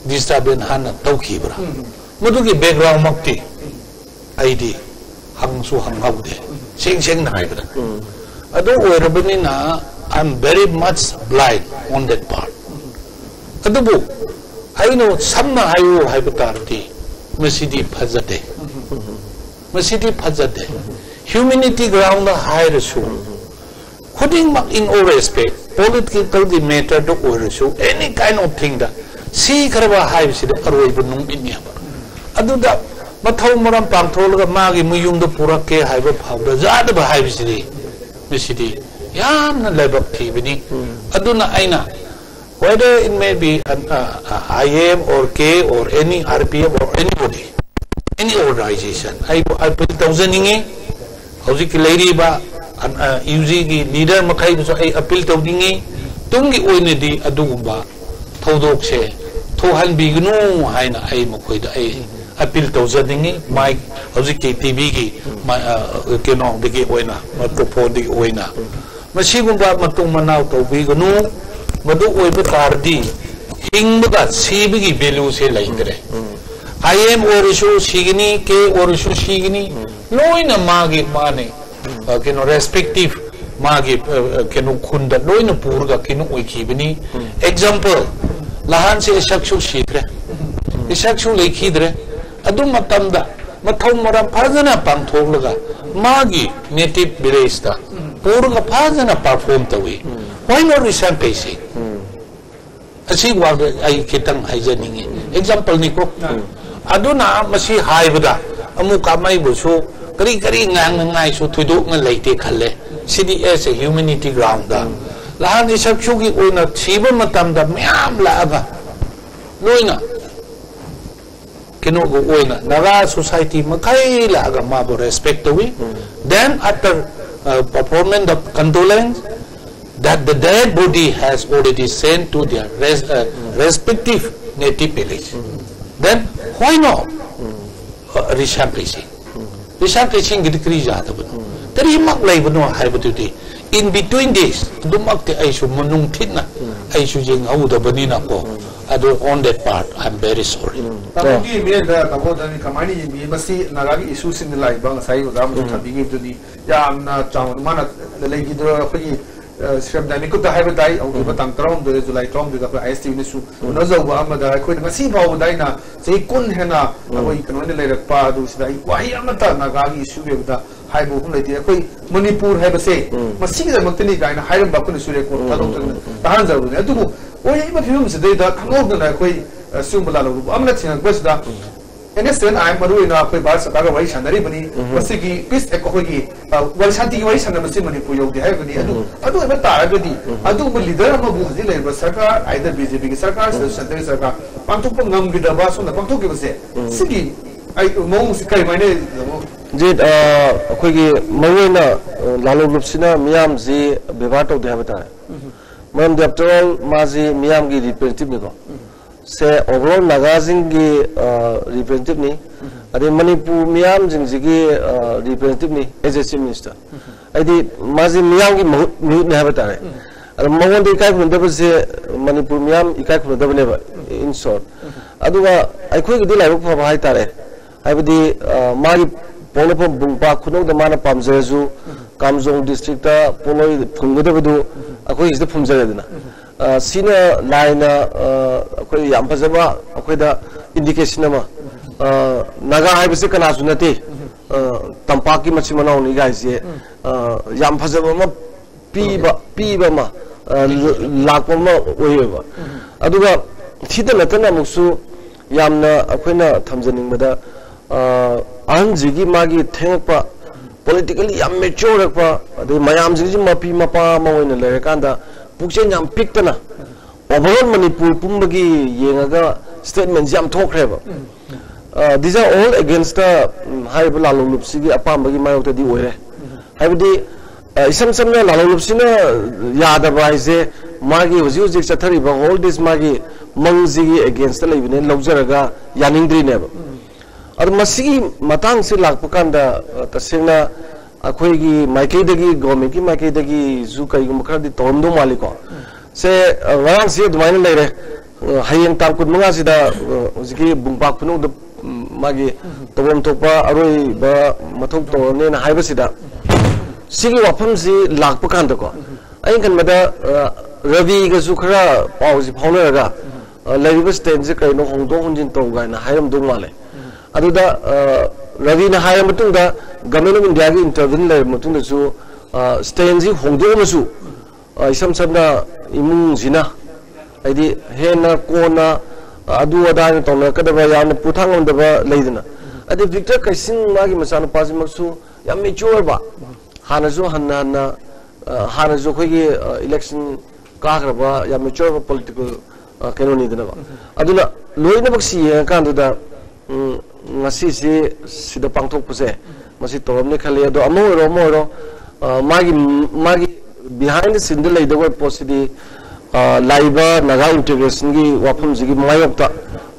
ꯗꯤꯁꯇꯔꯕꯦꯟꯁ ꯍꯥꯟꯅ ꯇꯧꯈꯤꯕ꯭ꯔꯥ, ꯃꯗꯨꯒꯤ ꯕꯦꯛꯒ꯭ꯔꯥꯎꯟꯃꯛꯇꯤ ꯑꯩꯗꯤ ꯍꯪꯁꯨ ꯍꯪꯍꯧꯗꯦ, ꯁꯦꯡ ꯁꯦꯡꯅ ꯍꯥꯏꯕꯗ꯫ ꯑꯗꯨ ꯑꯣꯏꯔꯕꯅꯤꯅ I'm very much blind on that part. ꯑꯗꯨꯕꯨ ꯑꯩꯅ ꯁꯝꯅ ꯍꯥꯏꯌꯨ ꯍꯥꯏꯕ ꯇꯥꯔꯗꯤ, ꯃꯁꯤꯗꯤ ꯐꯖꯗꯦ, ꯃꯁꯤꯗꯤ ꯐꯖꯗꯦ꯫ Humanity groundꯗ ꯍꯥꯏꯔꯁꯨ, ꯈꯨꯗꯤꯡꯃꯛ, in all respect, politicalꯒꯤ matterꯗ ꯑꯣꯏꯔꯁꯨ, any kind of thingꯗ ꯁꯤꯈ꯭ꯔꯕ ꯍꯥꯏꯕꯁꯤꯗꯤ ꯑꯔꯣꯏꯕ ꯅꯨꯃꯤꯠꯅꯦꯕ꯫ ꯑꯗꯨꯗ ꯃꯊꯧ ꯃꯔꯝ ꯄꯥꯡꯊꯣꯛꯂꯒ ꯃꯥꯒꯤ ꯃꯌꯨꯝꯗ ꯄꯨꯔꯛꯀꯦ ꯍꯥꯏꯕ ꯐꯥꯎꯗ ꯌꯥꯗꯕ ꯍꯥꯏꯕꯁꯤꯗꯤ, ꯃꯁꯤꯗꯤ ꯌꯥꯝꯅ ꯂꯥꯏꯕꯛ ꯊꯤꯕꯅꯤ꯫ ꯑꯗꯨꯅ ꯑꯩꯅ, whether it may be an, uh, uh, I M or K or any R P F or anybody, any organization, ꯑꯩꯕꯨ appeal ꯇꯧꯖꯅꯤꯡꯉꯤ꯫ ꯍꯧꯖꯤꯛꯀꯤ ꯂꯩꯔꯤꯕ, ꯑ, ꯑ, UGꯒꯤ leader ꯃꯈꯩꯕꯨꯁꯨ ꯑꯩ appeal ꯇꯧꯅꯤꯡꯉꯤ꯫ ꯇꯨꯡꯒꯤ ꯑꯣꯏꯅꯗꯤ ꯑꯗꯨꯒꯨꯝꯕ ꯊꯧꯗꯣꯛꯁꯦ ꯊꯣꯛꯍꯟꯕꯤꯒꯅꯨ ꯍꯥꯏꯅ ꯑꯩ ꯃꯈꯣꯏꯗ ꯑꯩ appeal ꯇꯧꯖꯅꯤꯡꯉꯤ꯫ ꯃꯥꯏꯛ, ꯍꯧꯖꯤꯛꯀꯤ TVꯒꯤ ꯃꯥ-, ꯑ, ꯀꯩꯅꯣꯗꯒꯤ ꯑꯣꯏꯅ, microphoneꯗꯒꯤ ꯑꯣꯏꯅ꯫ ꯃꯁꯤꯒꯨꯝꯕ ꯃꯇꯨꯡ ꯃꯅꯥꯎ ꯇꯧꯕꯤꯒꯅꯨ꯫ ꯃꯗꯨ ꯑꯣꯏꯕ ꯇꯥꯔꯗꯤ ꯍꯤꯡꯕꯒ ꯁꯤꯕꯒꯤ valueꯁꯦ ꯂꯩꯇ꯭ꯔꯦ꯫ IM ꯑꯣꯏꯔꯁꯨ ꯁꯤꯒꯅꯤ, K ꯑꯣꯏꯔꯁꯨ ꯁꯤꯒꯅꯤ, ꯂꯣꯏꯅ ꯃꯥꯒꯤ, ꯃꯥꯅꯦ, ꯑ, ꯀꯩꯅꯣ, respective ꯃꯥꯒꯤ, ꯑ, ꯑ, ꯀꯩꯅꯣ, ꯈꯨꯟꯗ ꯂꯣꯏꯅ ꯄꯨꯔꯒ ꯀꯩꯅꯣ ꯑꯣꯏꯈꯤꯕꯅꯤ꯫ Example, ꯂꯍꯥꯟꯁꯦ ꯏꯁꯛꯁꯨ ꯁꯤꯈ꯭ꯔꯦ, ꯏꯁꯛꯁꯨ ꯂꯩꯈꯤꯗ꯭ꯔꯦ꯫ ꯑꯗꯨ ꯃꯇꯝꯗ ꯃꯊꯧ ꯃꯔꯝ ꯐꯖꯅ ꯄꯥꯡꯊꯣꯛꯂꯒ ꯃꯥꯒꯤ native villageꯇ ꯄꯨꯔꯒ ꯐꯖꯅ perform ꯇꯧꯏ꯫ Why not Risang Keishing? ꯑꯁꯤ ꯋꯥꯗ ꯑꯩ ꯈꯤꯇꯪ ꯍꯥꯏꯖꯅꯤꯡꯉꯤ, exampleꯅꯤꯀꯣ꯫ ꯑꯗꯨꯅ ꯃꯁꯤ ꯍꯥꯏꯕꯗ ꯑꯃꯨꯛ ꯑꯃꯩꯕꯨꯁꯨ ꯀꯔꯤ ꯀꯔꯤ ꯉꯥꯡꯅꯉꯥꯏꯁꯨ ꯊꯣꯏꯗꯣꯛꯅ ꯂꯩꯇꯦ ꯈꯜꯂꯦ꯫ ꯁꯤꯗꯤ as a humanity groundꯗ ꯂꯍꯥꯟ ꯏꯁꯛꯁꯨꯒꯤ ꯑꯣꯏꯅ ꯊꯤꯕ ꯃꯇꯝꯗ ꯃꯌꯥꯝ ꯂꯥꯛꯑꯒ ꯂꯣꯏꯅ ꯀꯩꯅꯣꯒ ꯑꯣꯏꯅ Naga society ꯃꯈꯩ ꯂꯥꯛꯑꯒ ꯃꯥꯕꯨ respect ꯇꯧꯏ꯫ Then after, uh, performance of condolence, that the dead body has already sent to their res-, uh, respective native village. Then why not, uh, Risang Keishing? Risang Keishingꯒꯤꯗꯤ ꯀꯔꯤ ꯌꯥꯗꯕꯅꯣ? ꯀꯔꯤꯃꯛ ꯂꯩꯕꯅꯣ ꯍꯥꯏꯕꯗꯨꯗꯤ, in between this, ꯑꯗꯨꯃꯛꯇꯤ ꯑꯩꯁꯨ ꯃꯅꯨꯡ ꯊꯤꯠꯅ ꯑꯩꯁꯨ ꯌꯦꯡꯍꯧꯗꯕꯅꯤꯅꯀꯣ꯫ ꯑꯗꯨ on that part, I'm very sorry. ꯇꯥꯃꯣꯒꯤ ꯃꯤꯠꯌꯦꯡꯗ, ꯇꯥꯃꯣꯗ ꯀꯃꯥꯏꯅ ꯌꯦꯡꯕꯤ? ꯃꯁꯤ ꯅꯥꯒꯥꯒꯤ issueꯁꯤꯡꯗ ꯂꯥꯛꯏꯕ, ꯉꯁꯥꯏ ꯑꯣꯖꯥ ꯑꯃꯁꯨ ꯊꯝꯕꯤꯈꯤꯕꯗꯨꯅꯤ, ꯌꯥꯝꯅ ꯆꯥꯎꯅ ꯃꯥꯅ ꯂꯩꯈꯤꯗ꯭ꯔ ꯑꯩꯈꯣꯏꯒꯤ ꯁ꯭ꯔꯤ ꯔꯥꯝꯗꯥꯏ ꯃꯤꯀꯨꯞꯇ ꯍꯥꯏꯕ ꯇꯥꯏ꯫ ꯍꯧꯈꯤꯕ ꯇꯥꯡ ꯇꯔꯥꯍꯨꯝꯗꯣꯏ ꯖꯨꯂꯥꯏ ꯇꯔꯥꯍꯨꯝꯗꯣꯏꯗ ꯑꯩꯈꯣꯏ ꯑꯥꯏ ꯑꯦꯁ ꯇꯤ ꯚꯤꯅꯁꯨ ꯎꯅꯖꯧꯕ ꯑꯃꯗ ꯑꯩꯈꯣꯏꯅ ꯉꯁꯤ ꯐꯥꯎꯕꯗ ꯑꯩꯅ ꯆꯍꯤ ꯀꯨꯟ ꯍꯦꯟꯅ ꯑꯩꯈꯣꯏ ꯀꯩꯅꯣ ꯑꯣꯏꯅ ꯂꯩꯔꯛꯄ ꯑꯗꯨ ꯁꯤꯗ ꯑꯩ ꯋꯥꯍꯩ ꯑꯃꯠꯇ ꯅꯥꯒꯥꯒꯤ ꯏꯁꯨꯒꯤ ꯑꯣꯏꯕꯗ ꯍꯥꯏꯕ ꯃꯐꯝ ꯂꯩꯇꯦ꯫ ꯑꯩꯈꯣꯏ ꯃꯅꯤꯄꯨꯔ ꯍꯥꯏꯕꯁꯦ ꯃꯁꯤꯒꯤꯗꯃꯛꯇꯅꯤ ꯀꯥꯏꯅ ꯍꯥꯏꯔꯝꯕ ꯑꯩꯈꯣꯏꯅꯁꯨ ꯔꯦꯀꯣꯔꯗ ꯊꯥꯗꯣꯛꯇꯅ ꯇꯥꯍꯟꯖꯕꯅꯤ꯫ ꯑꯗꯨꯕꯨ ꯑꯣꯏꯔꯛꯏꯕ ꯐꯤꯕꯝꯁꯤꯗꯩꯗ ꯈꯪꯍꯧꯗꯅ ꯑꯩꯈꯣꯏ ꯑ, ꯁꯤꯒꯨꯝꯕ ꯂꯥꯜꯍꯧꯂꯨꯕ ꯑꯃꯅ ꯊꯦꯡꯉꯛꯄꯁꯤꯗ N S N I M ꯃꯔꯨꯑꯣꯏꯅ ꯑꯩꯈꯣꯏ ꯚꯥꯔꯠ ꯁꯔꯀꯥꯔꯒ ꯋꯥꯔꯤ ꯁꯥꯟꯅꯔꯤꯕꯅꯤ꯫ ꯃꯁꯤꯒꯤ ꯄꯤꯁ ꯑꯦꯛ-, ꯑꯩꯈꯣꯏꯒꯤ, ꯑ, ꯋꯥꯔꯤ ꯁꯥꯟꯇꯤꯒꯤ ꯋꯥꯔꯤ ꯁꯥꯟꯅꯕꯁꯤ ꯃꯅꯤꯄꯨꯔ ꯌꯧꯗꯦ ꯍꯥꯏꯔꯤꯕꯅꯤ꯫ ꯑꯗꯨ ꯑꯗꯨ ꯑꯣꯏꯕ ꯇꯥꯔꯒꯗꯤ ꯑꯗꯨꯒꯨꯝꯕ ꯂꯤꯗꯔ ꯑꯃꯕꯨ ꯍꯧꯖꯤꯛ ꯂꯩꯔꯤꯕ ꯁꯔꯀꯥꯔ, either ꯕꯤ ꯖꯦ ꯄꯤꯒꯤ ꯁꯔꯀꯥꯔꯁꯤꯗ, ꯁꯦꯟꯇꯔꯒꯤ ꯁꯔꯀꯥꯔ ꯄꯥꯡꯊꯣꯛꯄ ꯉꯝꯈꯤꯗꯕ, ꯁꯣꯝꯗ ꯄꯥꯡꯊꯣꯛꯈꯤꯕꯁꯦ ꯁꯤꯒꯤ ꯑꯩ ꯃꯑꯣꯡꯁꯤ ꯀꯔꯤꯃꯥꯏꯅ ꯌꯦꯡꯉꯣ? ꯖꯤꯠ, ꯑ, ꯑꯩꯈꯣꯏꯒꯤ ꯃꯔꯨꯑꯣꯏꯅ, ꯑ, ꯂꯥꯂꯣꯡꯂꯨꯞꯁꯤꯅ ꯃꯤꯌꯥꯝꯁꯤ ꯕꯦꯕꯥꯔ ꯇꯧꯗꯦ ꯍꯥꯏꯕ ꯇꯥꯔꯦ꯫ ꯃꯔꯝꯗꯤ after all ꯃꯥꯁꯤ ꯃꯤꯌꯥꯝꯒꯤ ꯔꯤꯄ꯭ꯔꯦꯖꯦꯟꯇꯦꯇꯤꯚꯅꯤꯀꯣ꯫ ꯁꯦ overall ꯅꯥꯒꯥꯁꯤꯡꯒꯤ, ꯑ, ꯔꯤꯄ꯭ꯔꯦꯖꯦꯟꯇꯦꯇꯤꯚꯅꯤ꯫ ꯑꯗꯩ ꯃꯅꯤꯄꯨꯔ ꯃꯤꯌꯥꯝꯁꯤꯡꯁꯤꯒꯤ, ꯑ, ꯔꯤꯄ꯭ꯔꯦꯖꯦꯟꯇꯦꯇꯤꯚꯅꯤ as a chief minister꯫ ꯍꯥꯏꯗꯤ ꯃꯥꯁꯤ ꯃꯤꯌꯥꯝꯒꯤ ꯃꯍꯨꯠ, ꯃꯤꯍꯨꯠꯅꯤ ꯍꯥꯏꯕ ꯇꯥꯔꯦ꯫ ꯑꯗꯣ ꯃꯉꯣꯟꯗ ꯏꯀꯥꯏ ꯈꯨꯝꯅꯗꯕꯁꯦ ꯃꯅꯤꯄꯨꯔ ꯃꯤꯌꯥꯝ ꯏꯀꯥꯏ ꯈꯨꯝꯅꯗꯕꯅꯦꯕ, in short꯫ ꯑꯗꯨꯒ ꯑꯩꯈꯣꯏꯒꯤꯗꯤ ꯂꯥꯏꯕꯛ ꯐꯕ ꯍꯥꯏꯇꯥꯔꯦ꯫ ꯍꯥꯏꯕꯗꯤ, ꯑ, ꯃꯥꯒꯤ ꯄꯣꯛꯅꯐꯝ ꯕꯨꯡꯄꯥ ꯈꯨꯅꯧꯗ ꯃꯥꯅ ꯄꯥꯝꯖꯔꯁꯨ, ꯀꯥꯝꯖꯣꯡ ꯗꯤꯁꯇ꯭ꯔꯤꯛꯇ ꯄꯣꯠꯂꯣꯏ ꯐꯨꯝꯒꯗꯕꯗꯨ ꯑꯩꯈꯣꯏ ꯁꯤꯗ ꯐꯨꯝꯖꯔꯦꯗꯅ꯫ ꯑ, ꯁꯤꯅ ꯂꯥꯏꯅ, ꯑ, ꯑꯩꯈꯣꯏ ꯌꯥꯝ ꯐꯖꯕ ꯑꯩꯈꯣꯏꯗ indication ꯑꯃ, ꯑ, ꯅꯥꯒꯥ ꯍꯥꯏꯕꯁꯦ ꯀꯅꯥꯁꯨ ꯅꯠꯇꯦ, ꯑ, ꯇꯝꯄꯥꯛꯀꯤ ꯃꯆꯤꯟ ꯃꯅꯥꯎꯅꯤ ꯀꯥꯏꯁꯦ, ꯑ, ꯌꯥꯝ ꯐꯖꯕ ꯑꯃ ꯄꯤꯕ, ꯄꯤꯕ ꯑꯃ, ꯑ, ꯂꯥꯛꯄ ꯑꯃ ꯑꯣꯏꯌꯦꯕ꯫ ꯑꯗꯨꯒ ꯁꯤꯗ ꯅꯠꯇꯅ ꯑꯃꯨꯛꯁꯨ ꯌꯥꯝꯅ ꯑꯩꯈꯣꯏꯅ ꯊꯝꯖꯅꯤꯡꯕꯗ, ꯑ, ꯑꯍꯟꯁꯤꯒꯤ ꯃꯥꯒꯤ ꯊꯦꯡꯉꯛꯄ, politically ꯌꯥꯝ mature ꯑꯣꯏꯔꯛꯄ, ꯑꯗꯩ ꯃꯌꯥꯝꯁꯤꯒꯤꯁꯨ ꯃꯄꯤ ꯃꯄꯥ ꯑꯃ ꯑꯣꯏꯅ ꯂꯩꯔꯀꯥꯟꯗ ꯄꯨꯛꯆꯦꯜ ꯌꯥꯝ ꯄꯤꯛꯇꯅ overall ꯃꯅꯤꯄꯨꯔ ꯄꯨꯝꯕꯒꯤ ꯌꯦꯡꯉꯒ statementꯁꯤ ꯌꯥꯝ ꯊꯣꯛꯈ꯭ꯔꯦꯕ꯫ ꯑ, these are all against the, ꯎꯝ, ꯍꯥꯏꯔꯤꯕ ꯂꯥꯂꯣꯡꯂꯨꯞꯁꯤꯒꯤ ꯑꯄꯥꯝꯕꯒꯤ ꯃꯥꯌꯣꯛꯇꯗꯤ ꯑꯣꯏꯔꯦ꯫ ꯍꯥꯏꯕꯗꯤ, ꯑ, ꯏꯁꯝ ꯁꯝꯅ ꯂꯥꯂꯣꯡꯂꯨꯞꯁꯤꯅ ꯌꯥꯗꯕ ꯍꯥꯏꯁꯦ ꯃꯥꯒꯤ ꯍꯧꯖꯤꯛ ꯍꯧꯖꯤꯛ ꯆꯠꯊꯔꯤꯕ all this ꯃꯥꯒꯤ ꯃꯪꯁꯤꯒꯤ againstꯇ ꯂꯩꯕꯅꯦꯅ ꯂꯧꯖꯔꯒ ꯌꯥꯅꯤꯡꯗ꯭ꯔꯤꯅꯦꯕ꯫ ꯑꯗꯣ ꯃꯁꯤꯒꯤ ꯃꯇꯥꯡꯁꯤ ꯂꯥꯛꯄ ꯀꯥꯟꯗ, ꯑ, ꯇꯁꯦꯡꯅ ꯑꯩꯈꯣꯏꯒꯤ ꯃꯥꯏꯀꯩꯗꯒꯤ, governmentꯀꯤ ꯃꯥꯏꯀꯩꯗꯒꯤꯁꯨ ꯀꯔꯤꯒꯨꯝꯕ ꯈꯔꯗꯤ ꯇꯧꯔꯝꯗꯧ ꯃꯥꯜꯂꯤꯀꯣ꯫ ꯁꯦ, ꯑ, ꯉꯔꯥꯡꯁꯤ ꯑꯗꯨꯃꯥꯏꯅ ꯂꯩꯔꯦ꯫ ꯑ, ꯍꯌꯦꯡ ꯇꯥꯡ ꯀꯨꯟꯃꯉꯥꯁꯤꯗ, ꯑ, ꯍꯧꯖꯤꯛꯀꯤ ꯕꯨꯡꯄꯥ ꯈꯨꯅꯧꯗ, ꯎꯝ, ꯃꯥꯒꯤ ꯇꯧꯐꯝ ꯊꯣꯛꯄ ꯑꯔꯣꯏꯕ ꯃꯊꯧ ꯇꯧꯔꯅꯦꯅ ꯍꯥꯏꯕꯁꯤꯗ, ꯁꯤꯒꯤ ꯋꯥꯐꯝꯁꯤ ꯂꯥꯛꯄ ꯀꯥꯟꯗꯀꯣ, ꯑꯩꯅ ꯈꯟꯕꯗ, ꯑ, ꯔꯕꯤꯒꯁꯨ ꯈꯔ ꯄꯥꯎꯁꯤ ꯐꯥꯎꯅꯔꯒ, ꯑ, ꯂꯩꯔꯤꯕ ꯁ꯭ꯇꯦꯟꯁꯦ ꯀꯩꯅꯣ ꯍꯣꯡꯗꯣꯛ ꯍꯣꯡꯖꯤꯟ ꯇꯧ ꯀꯥꯏꯅ ꯍꯥꯏꯔꯝꯗꯧ ꯃꯥꯜꯂꯦ꯫ ꯑꯗꯨꯗ, ꯑ, ꯔꯕꯤꯅ ꯍꯥꯏꯔ ꯃꯇꯨꯡꯗ Government of Indiaꯒꯤ intervene ꯂꯩꯔꯕ ꯃꯇꯨꯡꯗꯁꯨ, ꯑ, ꯁ꯭ꯇꯦꯟꯁꯤ ꯍꯣꯡꯗꯣꯛꯑꯃꯁꯨ, ꯑ, ꯏꯁꯝ ꯁꯝꯅ ꯏꯃꯨꯡꯁꯤꯅ, ꯍꯥꯏꯗꯤ, ꯍꯦꯟꯅ ꯀꯣꯟꯅ, ꯑ, ꯑꯗꯨ ꯑꯗꯥ ꯍꯥꯏꯅ ꯇꯧꯅꯔꯛꯀꯗꯕ, ꯌꯥꯝꯅ ꯄꯨꯊꯥꯡ ꯉꯝꯗꯕ ꯂꯩꯗꯅ꯫ ꯑꯗꯩ ꯚꯤꯛꯇꯔ ꯀꯩꯁꯤꯡ ꯃꯥꯒꯤ ꯃꯆꯥꯅꯨꯄꯥꯁꯤꯃꯛꯁꯨ ꯌꯥꯝ mature ꯑꯣꯏꯕ, ꯍꯥꯟꯅꯁꯨ ꯍꯟꯅ ꯍꯟꯅ, ꯑ, ꯍꯥꯟꯅꯁꯨ ꯑꯩꯈꯣꯏꯒꯤ, ꯑ, election ꯀꯥꯈ꯭ꯔꯕ ꯌꯥꯝ mature ꯑꯣꯏꯕ political, ꯑ, ꯀꯩꯅꯣꯅꯤꯗꯅꯕ꯫ ꯑꯗꯨꯅ ꯂꯣꯏꯅꯃꯛꯁꯤ ꯌꯦꯡꯉꯀꯥꯟꯗꯨꯗ, ꯎꯝ, ꯉꯁꯤꯁꯤ ꯁꯤꯗ ꯄꯥꯡꯊꯣꯛꯄꯁꯦ ꯃꯁꯤ ꯇꯧꯔꯝꯅꯤ ꯈꯜꯂꯤ꯫ ꯑꯗꯣ ꯑꯃ ꯑꯣꯏꯔꯣ, ꯑꯃ ꯑꯣꯏꯔꯣ, ꯑ, ꯃꯥꯒꯤ, ꯃꯥꯒꯤ behind the sceneꯗ ꯂꯩꯗꯧꯕ ꯄꯣꯠꯁꯤꯗꯤ, ꯑ, ꯂꯥꯛꯏꯕ ꯅꯥꯒꯥ integrationꯒꯤ ꯋꯥꯐꯝꯁꯤꯒꯤ ꯃꯥꯌꯣꯛꯇ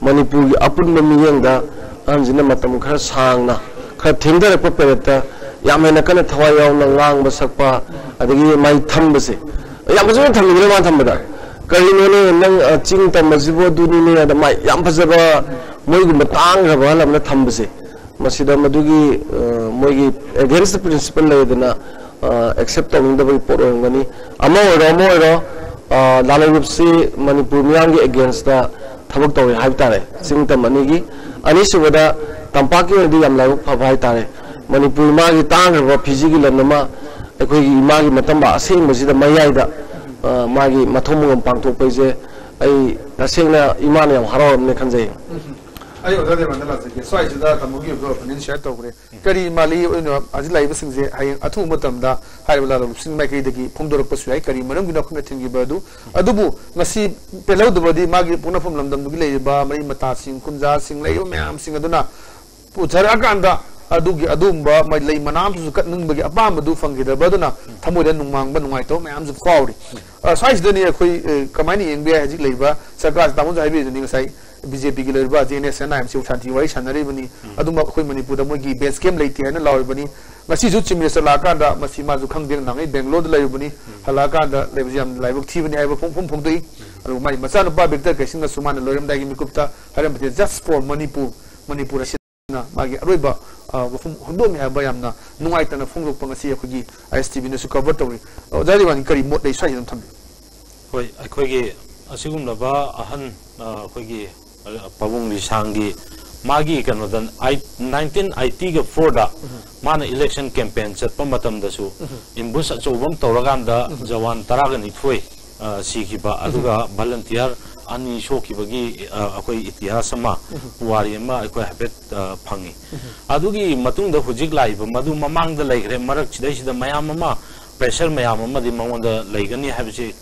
ꯃꯅꯤꯄꯨꯔꯒꯤ ꯑꯄꯨꯟꯕ ꯃꯤꯠꯌꯦꯡꯗ ꯑꯍꯟꯁꯤꯅ ꯃꯇꯝ ꯈꯔ ꯁꯥꯡꯅ, ꯈꯔ ꯊꯦꯡꯊꯔꯛꯄ periodꯇ ꯌꯥꯝ ꯍꯦꯟꯅ ꯀꯟꯅ ꯊꯋꯥꯏ ꯌꯥꯎꯅ ꯉꯥꯡꯕ ꯁꯛꯄ, ꯑꯗꯒꯤ ꯃꯥꯏ ꯊꯝꯕꯁꯦ, ꯌꯥꯝ ꯐꯖꯅ ꯊꯝꯃꯤꯗꯅ ꯃꯥ ꯊꯝꯕꯗ꯫ "ꯀꯔꯤꯅꯣꯅꯦ ꯅꯪ, ꯑ, ꯆꯤꯡ ꯇꯝꯕꯁꯤꯕꯨ ꯑꯗꯨꯅꯤꯅꯦ?" ꯑꯗ ꯃꯥꯏ ꯌꯥꯝ ꯐꯖꯕ ꯃꯣꯏꯒꯨꯝꯕ ꯇꯥꯡꯈ꯭ꯔꯕ ꯑꯍꯜ ꯑꯃꯅ ꯊꯝꯕꯁꯦ, ꯃꯁꯤꯗ ꯃꯗꯨꯒꯤ, ꯑ, ꯃꯣꯏꯒꯤ against the principle ꯂꯩꯗꯅ, ꯑ, accept ꯇꯧꯅꯤꯡꯗꯕꯒꯤ ꯄꯣꯠ ꯑꯣꯏꯔꯝꯒꯅꯤ꯫ ꯑꯃ ꯑꯣꯏꯔꯣ, ꯑꯃ ꯑꯣꯏꯔꯣ, ꯑ, ꯂꯥꯂꯣꯡ ꯒ꯭ꯔꯨꯞꯁꯤ ꯃꯅꯤꯄꯨꯔ ꯃꯤꯌꯥꯝꯒꯤ againstꯇ ꯊꯕꯛ ꯇꯧꯔꯦ ꯍꯥꯏꯕ ꯇꯥꯔꯦ, ꯆꯤꯡ ꯇꯝ ꯑꯅꯤꯒꯤ꯫ ꯑꯅꯤꯁꯨꯕꯗ, ꯇꯝꯄꯥꯛꯀꯤ ꯑꯣꯏꯅꯗꯤ ꯌꯥꯝ ꯂꯥꯏꯕꯛ ꯐꯕ ꯍꯥꯏ ꯇꯥꯔꯦ, ꯃꯅꯤꯄꯨꯔ ꯏꯃꯥꯒꯤ ꯇꯥꯡꯈ꯭ꯔꯕ ꯐꯤꯖꯤꯒꯤ ꯂꯟ ꯑꯃ ꯑꯩꯈꯣꯏꯒꯤ ꯏꯃꯥꯒꯤ ꯃꯇꯝꯕ ꯑꯁꯦꯡꯕꯁꯤꯗ ꯃꯌꯥꯏꯗ, ꯑ, ꯃꯥꯒꯤ ꯃꯊꯧ ꯃꯉꯝ ꯄꯥꯡꯊꯣꯛꯄꯩꯁꯦ ꯑꯩ ꯇꯁꯦꯡꯅ ꯏꯃꯥꯅ ꯌꯥꯝ ꯍꯔꯥꯎꯔꯝꯅꯤ ꯈꯟꯖꯩ꯫ ꯑꯩ ꯑꯣꯖꯥ ꯗꯦꯕꯥꯟꯗ ꯂꯥꯛꯆꯒꯦ꯫ ꯁ꯭ꯋꯥꯏꯁꯤꯗ ꯇꯥꯃꯣꯒꯤ ꯑꯣꯏꯕ opinion share ꯇꯧꯈ꯭ꯔꯦ꯫ ꯀꯔꯤ ꯃꯥꯜꯂꯤ ꯑꯣꯏꯅ ꯍꯧꯖꯤꯛ ꯂꯥꯛꯏꯕꯁꯤꯡꯁꯦ ꯍꯌꯦꯡ ꯑꯊꯨꯕ ꯃꯇꯝꯗ ꯍꯥꯏꯔꯤꯕ ꯂꯥꯂꯣꯡ ꯒ꯭ꯔꯨꯞꯁꯤꯡ ꯃꯥꯏꯀꯩꯗꯒꯤ ꯐꯣꯡꯗꯣꯔꯛꯄꯁꯨ ꯌꯥꯏ, ꯀꯔꯤ ꯃꯔꯝꯒꯤꯅꯣ ꯑꯩꯈꯣꯏꯅ ꯊꯤꯡꯈꯤꯕ ꯑꯗꯨ꯫ ꯑꯗꯨꯕꯨ ꯉꯁꯤ ꯄꯦꯜꯍꯧꯗꯕꯗꯤ ꯃꯥꯒꯤ ꯄꯣꯛꯅꯐꯝ ꯂꯝꯗꯝꯗꯨꯒꯤ ꯂꯩꯔꯤꯕ ꯃꯔꯤ ꯃꯇꯥꯁꯤꯡ, ꯀꯨꯝꯖꯥꯁꯤꯡ, ꯂꯩꯔꯤꯕ ꯃꯌꯥꯝꯁꯤꯡ ꯑꯗꯨꯅ ꯄꯨꯊꯔꯛꯑꯀꯥꯟꯗ ꯑꯗꯨꯒꯤ ꯑꯗꯨꯒꯨꯝꯕ ꯃ-, ꯂꯩ ꯃꯅꯥ ꯑꯃꯁꯨ ꯀꯠꯅꯤꯡꯕꯒꯤ ꯑꯄꯥꯝꯕꯗꯨ ꯐꯪꯈꯤꯗꯕ ꯑꯗꯨꯅ ꯊꯃꯣꯏꯗ ꯅꯨꯡꯃꯥꯡꯕ ꯅꯨꯡꯉꯥꯏꯇꯕ ꯃꯌꯥꯝꯁꯨ ꯐꯥꯎꯔꯤ꯫ ꯑ, ꯁ꯭ꯋꯥꯏꯁꯤꯗꯅꯤ ꯑꯩꯈꯣꯏ, ꯑ, ꯀꯃꯥꯏꯅ ꯌꯦꯡꯕ ꯌꯥꯏ? ꯍꯧꯖꯤꯛ ꯂꯩꯔꯤꯕ ꯁꯔꯀꯥꯔꯁꯤ, ꯇꯥꯃꯣꯁꯨ ꯍꯥꯏꯕꯤꯔꯤꯗꯨꯅꯤ ꯉꯁꯥꯏ, ꯕꯤ ꯖꯦ ꯄꯤꯒꯤ ꯂꯩꯔꯤꯕ J N S N I M ꯁꯤꯕꯨ ꯁꯥꯟꯇꯤ ꯋꯥꯔꯤ ꯁꯥꯟꯅꯔꯤꯕꯅꯤ꯫ ꯑꯗꯨꯃꯛ ꯑꯩꯈꯣꯏ ꯃꯅꯤꯄꯨꯔꯗ ꯃꯣꯏꯒꯤ base camp ꯂꯩꯇꯦ ꯍꯥꯏꯅ ꯂꯥꯎꯔꯤꯕꯅꯤ꯫ ꯉꯁꯤꯁꯨ Chief Minister ꯂꯥꯛꯑꯀꯥꯟꯗ ꯃꯁꯤ ꯃꯥꯁꯨ ꯈꯪꯗꯦ, ꯅꯍꯥꯟꯉꯩ ꯕꯦꯡꯒ꯭ꯂꯣꯔꯗ ꯂꯩꯔꯨꯕꯅꯤ, ꯍꯜꯂꯛꯑꯀꯥꯟꯗ ꯂꯩꯕꯁꯤ ꯌꯥꯝ ꯂꯥꯏꯕꯛ ꯊꯤꯕꯅꯤ ꯍꯥꯏꯕ ꯐꯣꯡ-, ꯐꯣꯡ-, ꯐꯣꯡꯗꯣꯛꯏ꯫ ꯑꯗꯨꯒ ꯃꯥꯒꯤ ꯃꯆꯥꯅꯨꯄꯥ ꯚꯤꯛꯇꯔ ꯀꯩꯁꯤꯡꯅꯁꯨ ꯃꯥꯅ ꯂꯣꯏꯔꯝꯗꯥꯏꯒꯤ ꯃꯤꯀꯨꯞꯇ ꯍꯥꯏꯔꯝꯕꯗꯤ, "Just for ꯃꯅꯤꯄꯨꯔ, ꯃꯅꯤꯄꯨꯔ ꯑꯁꯤ"꯫ ꯃꯥꯒꯤ ꯑꯔꯣꯏꯕ, ꯑ, ꯋꯥꯐꯝ ꯍꯨꯟꯗꯣꯛꯑꯝꯃꯤ ꯍꯥꯏꯕ ꯌꯥꯝꯅ ꯅꯨꯡꯉꯥꯏꯇꯅ ꯐꯣꯡꯗꯣꯛꯄ ꯉꯁꯤ ꯑꯩꯈꯣꯏꯒꯤ ꯑꯥꯏ ꯑꯦꯁ ꯇꯤ ꯚꯤꯅꯁꯨ ꯀꯚꯔ ꯇꯧꯔꯤ꯫ ꯑꯣꯖꯥ ꯗꯤꯋꯥꯅꯤ, ꯀꯔꯤ ꯃꯣꯠ ꯂꯩ? ꯁ꯭ꯋꯥꯏꯁꯤꯗ ꯑꯗꯨꯝ ꯊꯝꯕꯤꯌꯨ꯫ ꯍꯣꯏ, ꯑꯩꯈꯣꯏꯒꯤ ꯑꯁꯤꯒꯨꯝꯂꯕ ꯑꯍꯟ, ꯑ, ꯑꯩꯈꯣꯏꯒꯤ, ꯑ, ꯄꯥꯕꯨꯡ ꯂꯤꯁꯥꯡꯒꯤ ꯃꯥꯒꯤ ꯀꯩꯅꯣꯗ ꯑꯥꯏ-, ꯅꯥꯏꯟꯇꯤꯟ ꯑꯥꯏꯇꯤꯒ ꯐꯣꯔꯗ ꯃꯥꯅ ꯏꯂꯦꯛꯁꯟ ꯀꯦꯝꯄꯦꯟ ꯆꯠꯄ ꯃꯇꯝꯗꯁꯨ ꯑꯦꯝꯕꯨꯁ ꯑꯆꯧꯕ ꯑꯃ ꯇꯧꯔꯀꯥꯟꯗ ꯖꯋꯥꯟ ꯇꯔꯥꯒ ꯅꯤꯊꯣꯏ, ꯑ, ꯁꯤꯈꯤꯕ, ꯑꯗꯨꯒ ꯚꯂꯟꯇꯤꯌꯔ ꯑꯅꯤ ꯁꯣꯛꯈꯤꯕꯒꯤ, ꯑ, ꯑꯩꯈꯣꯏ ꯏꯇꯤꯍꯥꯁ ꯑꯃ, ꯄꯨꯋꯥꯔꯤ ꯑꯃ ꯑꯩꯈꯣꯏ ꯍꯥꯏꯐꯦꯠ, ꯑ, ꯐꯪꯉꯤ꯫ ꯑꯗꯨꯒꯤ ꯃꯇꯨꯡꯗ ꯍꯧꯖꯤꯛ ꯂꯥꯛꯏꯕ ꯃꯗꯨ ꯃꯃꯥꯡꯗ ꯂꯩꯈ꯭ꯔꯦ, ꯃꯔꯛꯁꯤꯗꯩꯁꯤꯗ ꯃꯌꯥꯝ ꯑꯃ, ꯄ꯭ꯔꯦꯁꯔ ꯃꯌꯥꯝ ꯑꯃꯗꯤ ꯃꯉꯣꯟꯗ ꯂꯩꯒꯅꯤ ꯍꯥꯏꯕꯁꯤ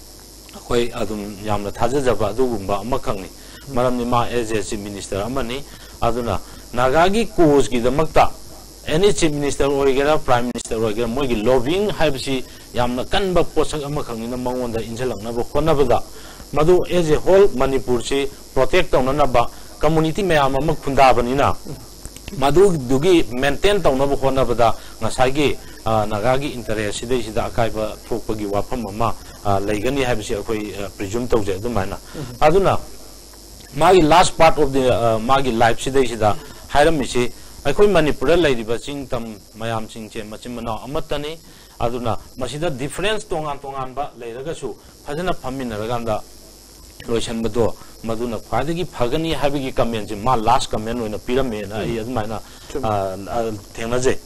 ꯑꯩꯈꯣꯏ ꯑꯗꯨꯝ ꯌꯥꯝꯅ ꯊꯥꯖꯖꯕ ꯑꯗꯨꯒꯨꯝꯕ ꯑꯃꯈꯛꯅꯤ꯫ ꯃꯔꯝꯗꯤ ꯃꯥ ꯑꯦꯖ ꯑꯦ ꯆꯤꯐ ꯃꯤꯅꯤꯁꯇꯔ ꯑꯃꯅꯤ꯫ ꯑꯗꯨꯅ ꯅꯥꯒꯥꯒꯤ ꯀꯣꯁꯀꯤꯗꯃꯛꯇ ꯑꯦꯅꯤ ꯆꯤꯐ ꯃꯤꯅꯤꯁꯇꯔ ꯑꯣꯏꯒꯦꯔꯥ, ꯄ꯭ꯔꯥꯏꯝ ꯃꯤꯅꯤꯁꯇꯔ ꯑꯣꯏꯒꯦꯔꯥ, ꯃꯣꯏꯒꯤ ꯂꯣꯕꯤꯡ ꯍꯥꯏꯕꯁꯤ ꯌꯥꯝꯅ ꯀꯟꯕ ꯄꯣꯠꯁꯛ ꯑꯃꯈꯛꯅꯤꯅ ꯃꯉꯣꯟꯗ ꯏꯟꯁꯤꯜꯂꯛꯅꯕ ꯍꯣꯠꯅꯕꯗ, ꯃꯗꯨ ꯑꯦꯖ ꯑꯦ ꯍꯣꯜ ꯃꯅꯤꯄꯨꯔꯁꯤ ꯄ꯭ꯔꯣꯇꯦꯛ ꯇꯧꯅꯅꯕ ꯀꯝꯃꯨꯅꯤꯇꯤ ꯃꯌꯥꯝ ꯑꯃ ꯈꯨꯟꯗꯥꯕꯅꯤꯅ, ꯃꯗꯨꯗꯨꯒꯤ ꯃꯦꯟꯇꯦꯟ ꯇꯧꯅꯕ ꯍꯣꯠꯅꯕꯗ ꯉꯁꯥꯏꯒꯤ, ꯑ, ꯅꯥꯒꯥꯒꯤ ꯏꯟꯇꯔꯦꯁ ꯁꯤꯗꯩꯁꯤꯗ ꯑꯀꯥꯏꯕ ꯊꯣꯛꯄꯒꯤ ꯋꯥꯐꯝ ꯑꯃ, ꯑ, ꯂꯩꯒꯅꯤ ꯍꯥꯏꯕꯁꯤ ꯑꯩꯈꯣꯏ, ꯑ, ꯄ꯭ꯔꯤꯖꯨꯝ ꯇꯧꯖꯩ꯫ ꯑꯗꯨꯃꯥꯏꯅ, ꯑꯗꯨꯅ ꯃꯥꯒꯤ last part of the, ꯑ, ꯃꯥꯒꯤ ꯂꯥꯏꯐ ꯁꯤꯗꯩꯁꯤꯗ ꯍꯥꯏꯔꯝꯃꯤꯁꯤ, ꯑꯩꯈꯣꯏ ꯃꯅꯤꯄꯨꯔꯗ ꯂꯩꯔꯤꯕ ꯆꯤꯡ ꯇꯝ ꯃꯌꯥꯝꯁꯤꯡꯁꯦ ꯃꯆꯤꯟ ꯃꯅꯥꯎ ꯑꯃꯠꯇꯅꯤ꯫ ꯑꯗꯨꯅ ꯃꯁꯤꯗ ꯗꯤꯐꯔꯦꯟꯁ ꯇꯣꯉꯥꯟ ꯇꯣꯉꯥꯟꯕ ꯂꯩꯔꯒꯁꯨ ꯐꯖꯅ ꯐꯝꯃꯤꯟꯅꯔꯀꯥꯟꯗ ꯂꯣꯏꯁꯟꯕꯗꯣ ꯃꯗꯨꯅ ꯈ꯭ꯋꯥꯏꯗꯒꯤ ꯐꯒꯅꯤ ꯍꯥꯏꯕꯒꯤ ꯀꯃꯦꯟꯁꯦ ꯃꯥ ꯂꯥꯁ ꯀꯃꯦꯟ ꯑꯣꯏꯅ ꯄꯤꯔꯝꯃꯦꯅ ꯑꯩ ꯑꯗꯨꯃꯥꯏꯅ, ꯆꯨꯝꯃꯤ꯫ ꯑ, ꯑ, ꯊꯦꯡꯅꯖꯩ꯫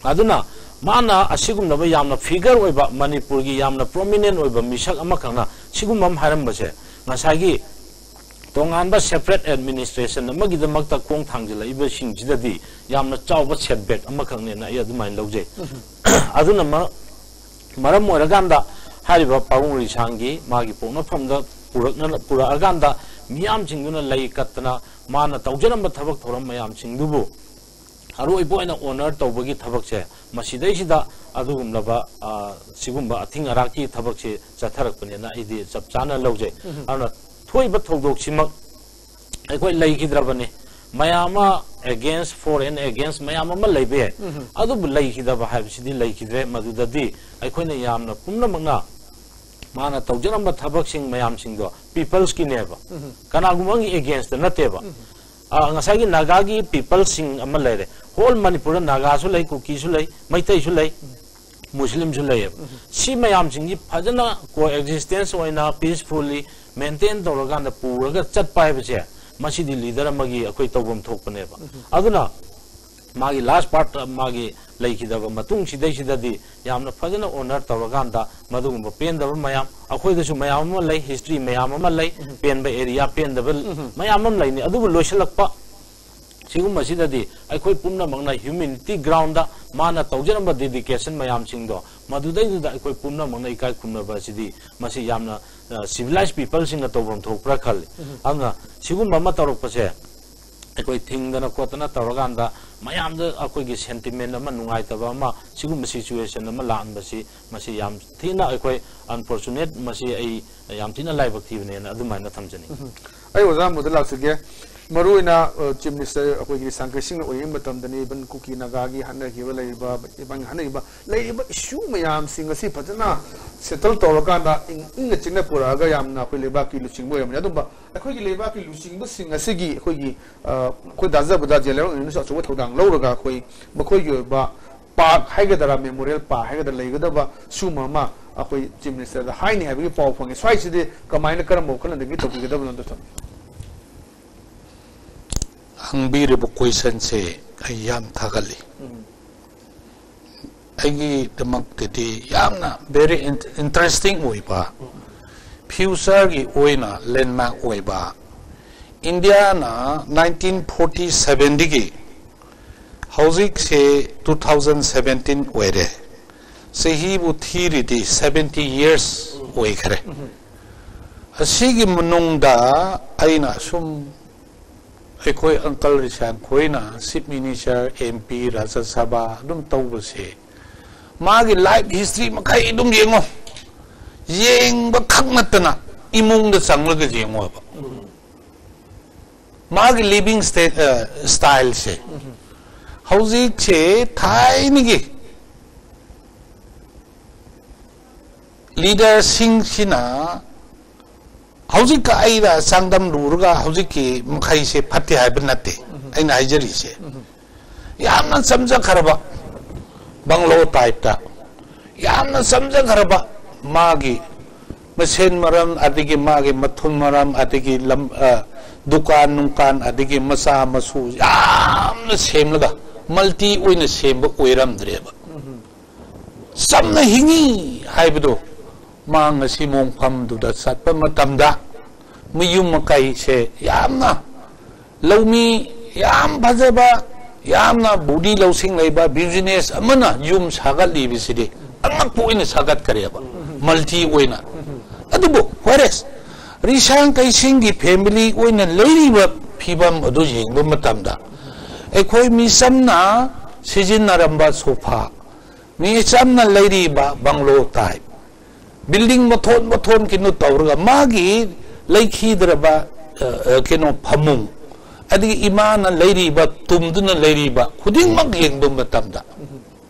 ꯑꯗꯨꯅ ꯃꯥꯅ ꯑꯁꯤꯒꯨꯝꯂꯕ ꯌꯥꯝꯅ ꯐꯤꯒꯔ ꯑꯣꯏꯕ, ꯃꯅꯤꯄꯨꯔꯒꯤ ꯌꯥꯝꯅ ꯄ꯭ꯔꯣꯃꯤꯅꯦꯟ ꯑꯣꯏꯕ ꯃꯤꯁꯛ ꯑꯃꯈꯛꯅ ꯁꯤꯒꯨꯝꯕ ꯑꯃ ꯍꯥꯏꯔꯝꯕꯁꯦ, ꯉꯁꯥꯏꯒꯤ ꯇꯣꯉꯥꯟꯕ ꯁꯦꯄꯔꯦꯠ ꯑꯦꯗꯃꯤꯅꯤꯁꯇ꯭ꯔꯦꯁꯟ ꯑꯃꯒꯤꯗꯃꯛꯇ ꯈꯣꯡ ꯊꯥꯡꯖꯤꯜꯂꯛꯏꯕꯁꯤꯡꯁꯤꯗꯗꯤ ꯌꯥꯝꯅ ꯆꯥꯎꯕ ꯁꯦꯠꯕꯦꯛ ꯑꯃꯈꯛꯅꯦꯅ ꯑꯩ ꯑꯗꯨꯃꯥꯏꯅ ꯂꯧꯖꯩ꯫ ꯑꯗꯨꯅ ꯃ-, ꯃꯔꯝ ꯑꯣꯏꯔꯀꯥꯟꯗ ꯍꯥꯏꯔꯤꯕ ꯄꯥꯕꯨꯡ ꯔꯤꯁꯥꯡꯒꯤ ꯃꯥꯒꯤ ꯄꯣꯛꯅꯐꯝꯗ ꯄꯨꯔꯛꯅ-, ꯄꯨꯔꯛꯑꯀꯥꯟꯗ ꯃꯤꯌꯥꯝꯁꯤꯡꯗꯨꯅ ꯂꯩ ꯀꯠꯇꯅ ꯃꯥꯅ ꯇꯧꯖꯔꯝꯕ ꯊꯕꯛ ꯊꯧꯔꯝ ꯃꯌꯥꯝꯁꯤꯡꯗꯨꯕꯨ ꯑꯔꯣꯏꯕ ꯑꯣꯏꯅ ꯑꯣꯅꯔ ꯇꯧꯕꯒꯤ ꯊꯕꯛꯁꯦ ꯃꯁꯤꯗꯩꯁꯤꯗ ꯑꯗꯨꯒꯨꯝꯂꯕ, ꯑ, ꯁꯤꯒꯨꯝꯕ ꯑꯊꯤꯡ ꯑꯔꯥꯛꯀꯤ ꯊꯕꯛꯁꯤ ꯆꯠꯊꯔꯛꯄꯅꯦꯅ ꯑꯩꯗꯤ ꯆꯞ ꯆꯥꯅ ꯂꯧꯖꯩ꯫ ꯑꯗꯨꯅ ꯊꯣꯛꯏꯕ ꯊꯧꯗꯣꯛꯁꯤꯃꯛ ꯑꯩꯈꯣꯏ ꯂꯩꯈꯤꯗ꯭ꯔꯕꯅꯤ꯫ ꯃꯌꯥꯝ ꯑꯃ against, for and against ꯃꯌꯥꯝ ꯑꯃ ꯂꯩꯕ ꯌꯥꯏ꯫ ꯑꯗꯨꯕꯨ ꯂꯩꯈꯤꯗꯕ ꯍꯥꯏꯕꯁꯤꯗꯤ ꯂꯩꯈꯤꯗ꯭ꯔꯦ꯫ ꯃꯗꯨꯗꯗꯤ ꯑꯩꯈꯣꯏꯅ ꯌꯥꯝꯅ ꯄꯨꯝꯅꯃꯛꯅ ꯃꯥꯅ ꯇꯧꯖꯔꯝꯕ ꯊꯕꯛꯁꯤꯡ ꯃꯌꯥꯝꯁꯤꯡꯗꯣ peopleꯁꯀꯤꯅꯦꯕ꯫ ꯀꯅꯥꯒꯨꯝꯕ ꯑꯃꯒꯤ againstꯇ ꯅꯠꯇꯦꯕ꯫ ꯑ, ꯉꯁꯥꯏꯒꯤ ꯅꯥꯒꯥꯒꯤ ꯄꯤꯄꯜꯁꯤꯡ ꯑꯃ ꯂꯩꯔꯦ꯫ ꯍꯣꯜ ꯃꯅꯤꯄꯨꯔꯗ ꯅꯥꯒꯥꯁꯨ ꯂꯩ, ꯀꯨꯀꯤꯁꯨ ꯂꯩ, ꯃꯩꯇꯩꯁꯨ ꯂꯩ, ꯃꯨꯁꯂꯤꯝꯁꯨ ꯂꯩꯌꯦꯕ꯫ ꯁꯤ ꯃꯌꯥꯝꯁꯤꯡꯁꯤ ꯐꯖꯅ ꯀꯣ ꯑꯦꯛꯖꯤꯁꯇꯦꯟꯁ ꯑꯣꯏꯅ ꯄꯤꯁꯐꯨꯜꯂꯤ ꯃꯦꯟꯇꯦꯟ ꯇꯧꯔꯀꯥꯟꯗ ꯄꯨꯔꯒ ꯆꯠꯄ ꯍꯥꯏꯕꯁꯦ, ꯃꯁꯤꯗꯤ ꯂꯤꯗꯔ ꯑꯃꯒꯤ ꯑꯩꯈꯣꯏ ꯇꯧꯐꯝ ꯊꯣꯛꯄꯅꯦꯕ꯫ ꯑꯗꯨꯅ ꯃꯥꯒꯤ ꯂꯥꯁ ꯄꯥꯔꯠ ꯃꯥꯒꯤ ꯂꯩꯈꯤꯗꯕ ꯃꯇꯨꯡ ꯁꯤꯗꯩꯁꯤꯗꯗꯤ ꯌꯥꯝꯅ ꯐꯖꯅ ꯑꯣꯅꯔ ꯇꯧꯔꯀꯥꯟꯗ ꯃꯗꯨꯒꯨꯝꯕ ꯄꯦꯟꯗꯕ ꯃꯌꯥꯝ, ꯑꯩꯈꯣꯏꯗꯁꯨ ꯃꯌꯥꯝ ꯑꯃ ꯂꯩ, ꯍꯤꯁꯇ꯭ꯔꯤ ꯃꯌꯥꯝ ꯑꯃ ꯂꯩ, ꯄꯦꯟꯕ ꯑꯦꯔꯤꯌꯥ ꯄꯦꯟꯗꯕ ꯃꯌꯥꯝ ꯑꯃ ꯂꯩꯅꯤ꯫ ꯑꯗꯨꯕꯨ ꯂꯣꯏꯁꯤꯜꯂꯛꯄ ꯁꯤꯒꯨꯝꯕꯁꯤꯗꯗꯤ ꯑꯩꯈꯣꯏ ꯄꯨꯝꯅꯃꯛꯅ ꯍ꯭ꯌꯨꯃꯤꯅꯤꯇꯤ ꯒ꯭ꯔꯥꯎꯟꯗ ꯃꯥꯅ ꯇꯧꯖꯔꯝꯕ ꯗꯦꯗꯤꯀꯦꯁꯟ ꯃꯌꯥꯝꯁꯤꯡꯗꯣ, ꯃꯗꯨꯗꯩꯗꯨꯗ ꯑꯩꯈꯣꯏ ꯄꯨꯝꯅꯃꯛꯅ ꯏꯀꯥꯏ ꯈꯨꯝꯅꯕ ꯑꯁꯤꯗꯤ ꯃꯁꯤ ꯌꯥꯝꯅ ꯁꯤꯚꯤꯂꯥꯏꯁ ꯄꯤꯄꯜꯁꯤꯡꯅ ꯇꯧꯐꯝ ꯊꯣꯛꯄ꯭ꯔꯥ ꯈꯜꯂꯤ꯫ ꯑꯗꯨꯅ ꯁꯤꯒꯨꯝꯕ ꯑꯃ ꯇꯧꯔꯛꯄꯁꯦ ꯑꯩꯈꯣꯏ ꯊꯤꯡꯗꯅ ꯈꯣꯠꯇꯅ ꯇꯧꯔꯀꯥꯟꯗ ꯃꯌꯥꯝꯗ ꯑꯩꯈꯣꯏꯒꯤ ꯁꯦꯟꯇꯤꯃꯦꯟ ꯑꯃ, ꯅꯨꯡꯉꯥꯏꯇꯕ ꯑꯃ, ꯁꯤꯒꯨꯝꯕ ꯁꯤꯆꯨꯋꯦꯁꯟ ꯑꯃ ꯂꯥꯛꯍꯟꯕꯁꯤ, ꯃꯁꯤ ꯌꯥꯝ ꯊꯤꯅ ꯑꯩꯈꯣꯏ ꯑꯟꯐꯣꯔꯆꯨꯅꯦꯠ, ꯃꯁꯤ ꯑꯩ ꯌꯥꯝ ꯊꯤꯅ ꯂꯥꯏꯕꯛ ꯊꯤꯕꯅꯦꯅ ꯑꯗꯨꯃꯥꯏꯅ ꯊꯝꯖꯅꯤꯡꯉꯤ꯫ ꯑꯩ ꯑꯣꯖꯥ ꯑꯃꯗ ꯂꯥꯛꯆꯒꯦ꯫ ꯃꯔꯨꯑꯣꯏꯅ ꯆꯤꯐ ꯃꯤꯅꯤꯁꯇꯔ ꯑꯩꯈꯣꯏꯒꯤ ꯁꯪꯀꯔ ꯁꯤꯡꯅ ꯑꯣꯏꯔꯤꯉꯩ ꯃꯇꯝꯗꯅꯤ, ꯏꯚꯟ ꯀꯨꯀꯤ ꯅꯥꯒꯥꯒꯤ ꯍꯥꯠꯅꯈꯤꯕ ꯂꯩꯔꯤꯕ, ꯏꯕꯥꯅꯤ ꯍꯥꯠꯅꯈꯤꯕ ꯂꯩꯔꯤꯕ ꯏꯁꯨ ꯃꯌꯥꯝꯁꯤꯡ ꯑꯁꯤ ꯐꯖꯅ ꯁꯦꯇꯜ ꯇꯧꯔꯀꯥꯟꯗ ꯏꯪ- ꯏꯪꯅ ꯆꯤꯛꯅ ꯄꯨꯔꯛꯑꯒ ꯌꯥꯝꯅ ꯑꯩꯈꯣꯏ ꯂꯩꯕꯥꯛꯀꯤ ꯂꯨꯆꯤꯡꯕ ꯑꯣꯏꯔꯝꯕꯅꯤ꯫ ꯑꯗꯨꯝꯕ ꯑꯩꯈꯣꯏꯒꯤ ꯂꯩꯕꯥꯛꯀꯤ ꯂꯨꯆꯤꯡꯕꯁꯤꯡ ꯑꯁꯤꯒꯤ ꯑꯩꯈꯣꯏꯒꯤ, ꯑ, ꯑꯩꯈꯣꯏ ꯗꯥꯖꯕꯗ ꯖꯦꯅꯔꯦꯜ ꯑꯣꯏꯅꯁꯨ ꯑꯆꯧꯕ ꯊꯧꯗꯥꯡ ꯂꯧꯔꯒ ꯑꯩꯈꯣꯏ ꯃꯈꯣꯏꯒꯤ ꯑꯣꯏꯕ ꯄꯥꯔꯛ ꯍꯥꯏꯒꯗ꯭ꯔꯥ, ꯃꯦꯃꯣꯔꯤꯌꯦꯜ ꯄꯥꯔꯛ ꯍꯥꯏꯒꯗ꯭ꯔꯥ, ꯂꯩꯒꯗꯕ ꯁꯤꯒꯨꯝꯕ ꯑꯃ ꯑꯩꯈꯣꯏ ꯆꯤꯐ ꯃꯤꯅꯤꯁꯇꯔꯗ ꯍꯥꯏꯅꯤ ꯍꯥꯏꯕꯒꯤ ꯄꯥꯎ ꯐꯪꯉꯤ꯫ ꯁ꯭ꯋꯥꯏꯁꯤꯗꯤ ꯀꯃꯥꯏꯅ, ꯀꯔꯝꯕ ꯋꯥꯈꯜꯂꯣꯟꯗꯒꯤ ꯇꯧꯕꯤꯒꯗꯕꯅꯣ, ꯗꯣꯛꯇꯔ? ꯍꯪꯕꯤꯔꯤꯕ ꯀꯣꯏꯁꯟꯁꯦ ꯑꯩ ꯌꯥꯝ ꯊꯥꯒꯠꯂꯤ꯫ ꯑꯩꯒꯤꯗꯃꯛꯇꯗꯤ ꯌꯥꯝꯅ ꯚꯦꯔꯤ ꯏꯟꯇꯔꯦꯁꯇꯤꯡ ꯑꯣꯏꯕ, ꯐ꯭ꯌꯨꯆꯔꯒꯤ ꯑꯣꯏꯅ ꯂꯦꯟꯃꯥꯔꯛ ꯑꯣꯏꯕ, ꯏꯟꯗꯤꯌꯥꯅ ꯅꯥꯏꯟꯇꯤꯟ ꯐꯣꯔꯇꯤ ꯁꯚꯦꯟꯗꯒꯤ ꯍꯧꯖꯤꯛꯁꯦ ꯇꯨ ꯊꯥꯎꯖꯟ ꯁꯚꯦꯟꯇꯤꯟ ꯑꯣꯏꯔꯦ꯫ ꯆꯍꯤꯕꯨ ꯊꯤꯔꯤꯗꯤ ꯁꯚꯦꯟꯇꯤ ꯌꯔꯁ ꯑꯣꯏꯈ꯭ꯔꯦ꯫ ꯑꯁꯤꯒꯤ ꯃꯅꯨꯡꯗ ꯑꯩꯅ ꯁꯨꯝ ꯑꯩꯈꯣꯏ ꯑꯪꯀꯜ ꯔꯤꯁꯥꯟ ꯈꯣꯏꯅ ꯆꯤꯐ ꯃꯤꯅꯤꯁꯇꯔ, ꯑꯦꯝ ꯄꯤ, ꯔꯥꯖ꯭ꯌ ꯁꯚꯥ ꯑꯗꯨꯝ ꯇꯧꯕꯁꯦ, ꯃꯥꯒꯤ ꯂꯥꯏꯐ ꯍꯤꯁꯇ꯭ꯔꯤ ꯃꯈꯩ ꯑꯗꯨꯝ ꯌꯦꯡꯉꯣ꯫ ꯌꯦꯡꯕ ꯈꯛ ꯅꯠꯇꯅ ꯏꯃꯨꯡꯗ ꯆꯪꯂꯒ ꯌꯦꯡꯉꯣꯕ꯫ ꯃꯥꯒꯤ ꯂꯤꯚꯤꯡ ꯁ꯭ꯇꯥꯏꯜꯁꯦ ꯍꯧꯖꯤꯛꯁꯦ ꯊꯥꯏꯅꯒꯤ ꯂꯤꯗꯔꯁꯤꯡꯁꯤꯅ ꯍꯧꯖꯤꯛꯀ ꯑꯩꯅ ꯆꯥꯡꯗꯝꯂꯨꯔꯒ ꯍꯧꯖꯤꯛꯀꯤ ꯃꯈꯩꯁꯦ ꯐꯠꯇꯦ ꯍꯥꯏꯕ ꯅꯠꯇꯦ꯫ ꯑꯩꯅ ꯍꯥꯏꯖꯔꯤꯁꯦ ꯌꯥꯝꯅ ꯆꯝꯖꯈ꯭ꯔꯕ ꯕꯪꯒ꯭ꯂꯣ ꯇꯥꯏꯞꯇ, ꯌꯥꯝꯅ ꯆꯝꯖꯈ꯭ꯔꯕ ꯃꯥꯒꯤ ꯃꯁꯦꯟ ꯃꯔꯝ, ꯑꯗꯒꯤ ꯃꯥꯒꯤ ꯃꯊꯨꯝ ꯃꯔꯝ, ꯑꯗꯒꯤ ꯂꯝ, ꯑ, ꯗꯨꯀꯥꯟ ꯅꯨꯡꯀꯥꯟ, ꯑꯗꯒꯤ ꯃꯆꯥ ꯃꯁꯨ ꯌꯥꯝꯅ ꯁꯦꯝꯂꯒ ꯃꯜꯇꯤ ꯑꯣꯏꯅ ꯁꯦꯝꯕ ꯑꯣꯏꯔꯝꯗ꯭ꯔꯦꯕ꯫ ꯆꯝꯅ ꯍꯤꯡꯉꯤ ꯍꯥꯏꯕꯗꯣ ꯃꯥ ꯉꯁꯤ ꯃꯣꯡꯐꯝꯗꯨꯗ ꯆꯠꯄ ꯃꯇꯝꯗ ꯃꯌꯨꯝ ꯃꯀꯩꯁꯦ ꯌꯥꯝꯅ ꯂꯧꯃꯤ ꯌꯥꯝ ꯐꯖꯕ, ꯌꯥꯝꯅ ꯕꯨꯙꯤ ꯂꯧꯁꯤꯡ ꯂꯩꯕ ꯕꯤꯖꯤꯅꯦꯁ ꯑꯃꯅ ꯌꯨꯝ ꯁꯥꯒꯠꯂꯤꯕꯁꯤꯗꯤ ꯑꯉꯛꯄ ꯑꯣꯏꯅ ꯁꯥꯒꯠꯈ꯭ꯔꯦꯕ, ꯃꯜꯇꯤ ꯑꯣꯏꯅ꯫ ꯑꯗꯨꯕꯨ ꯍꯣꯔꯦꯁ ꯔꯤꯁꯥꯡ ꯀꯩꯁꯤꯡꯒꯤ ꯐꯦꯃꯤꯂꯤ ꯑꯣꯏꯅ ꯂꯩꯔꯤꯕ ꯐꯤꯕꯝ ꯑꯗꯨ ꯌꯦꯡꯕ ꯃꯇꯝꯗ ꯑꯩꯈꯣꯏ ꯃꯤꯆꯝꯅ ꯁꯤꯖꯤꯟꯅꯔꯝꯕ ꯁꯣꯐꯥ, ꯃꯤꯆꯝꯅ ꯂꯩꯔꯤꯕ ꯕꯪꯒ꯭ꯂꯣ ꯇꯥꯏꯞ, ꯕꯤꯜꯗꯤꯡ ꯃꯊꯣꯟ ꯃꯊꯣꯟ ꯀꯩꯅꯣ ꯇꯧꯔꯒ ꯃꯥꯒꯤ ꯂꯩꯈꯤꯗ꯭ꯔꯕ, ꯑ, ꯑ, ꯀꯩꯅꯣ ꯐꯃꯨꯡ, ꯑꯗꯒꯤ ꯏꯃꯥꯅ ꯂꯩꯔꯤꯕ, ꯇꯨꯝꯗꯨꯅ ꯂꯩꯔꯤꯕ ꯈꯨꯗꯤꯡꯃꯛ ꯌꯦꯡꯕ ꯃꯇꯝꯗ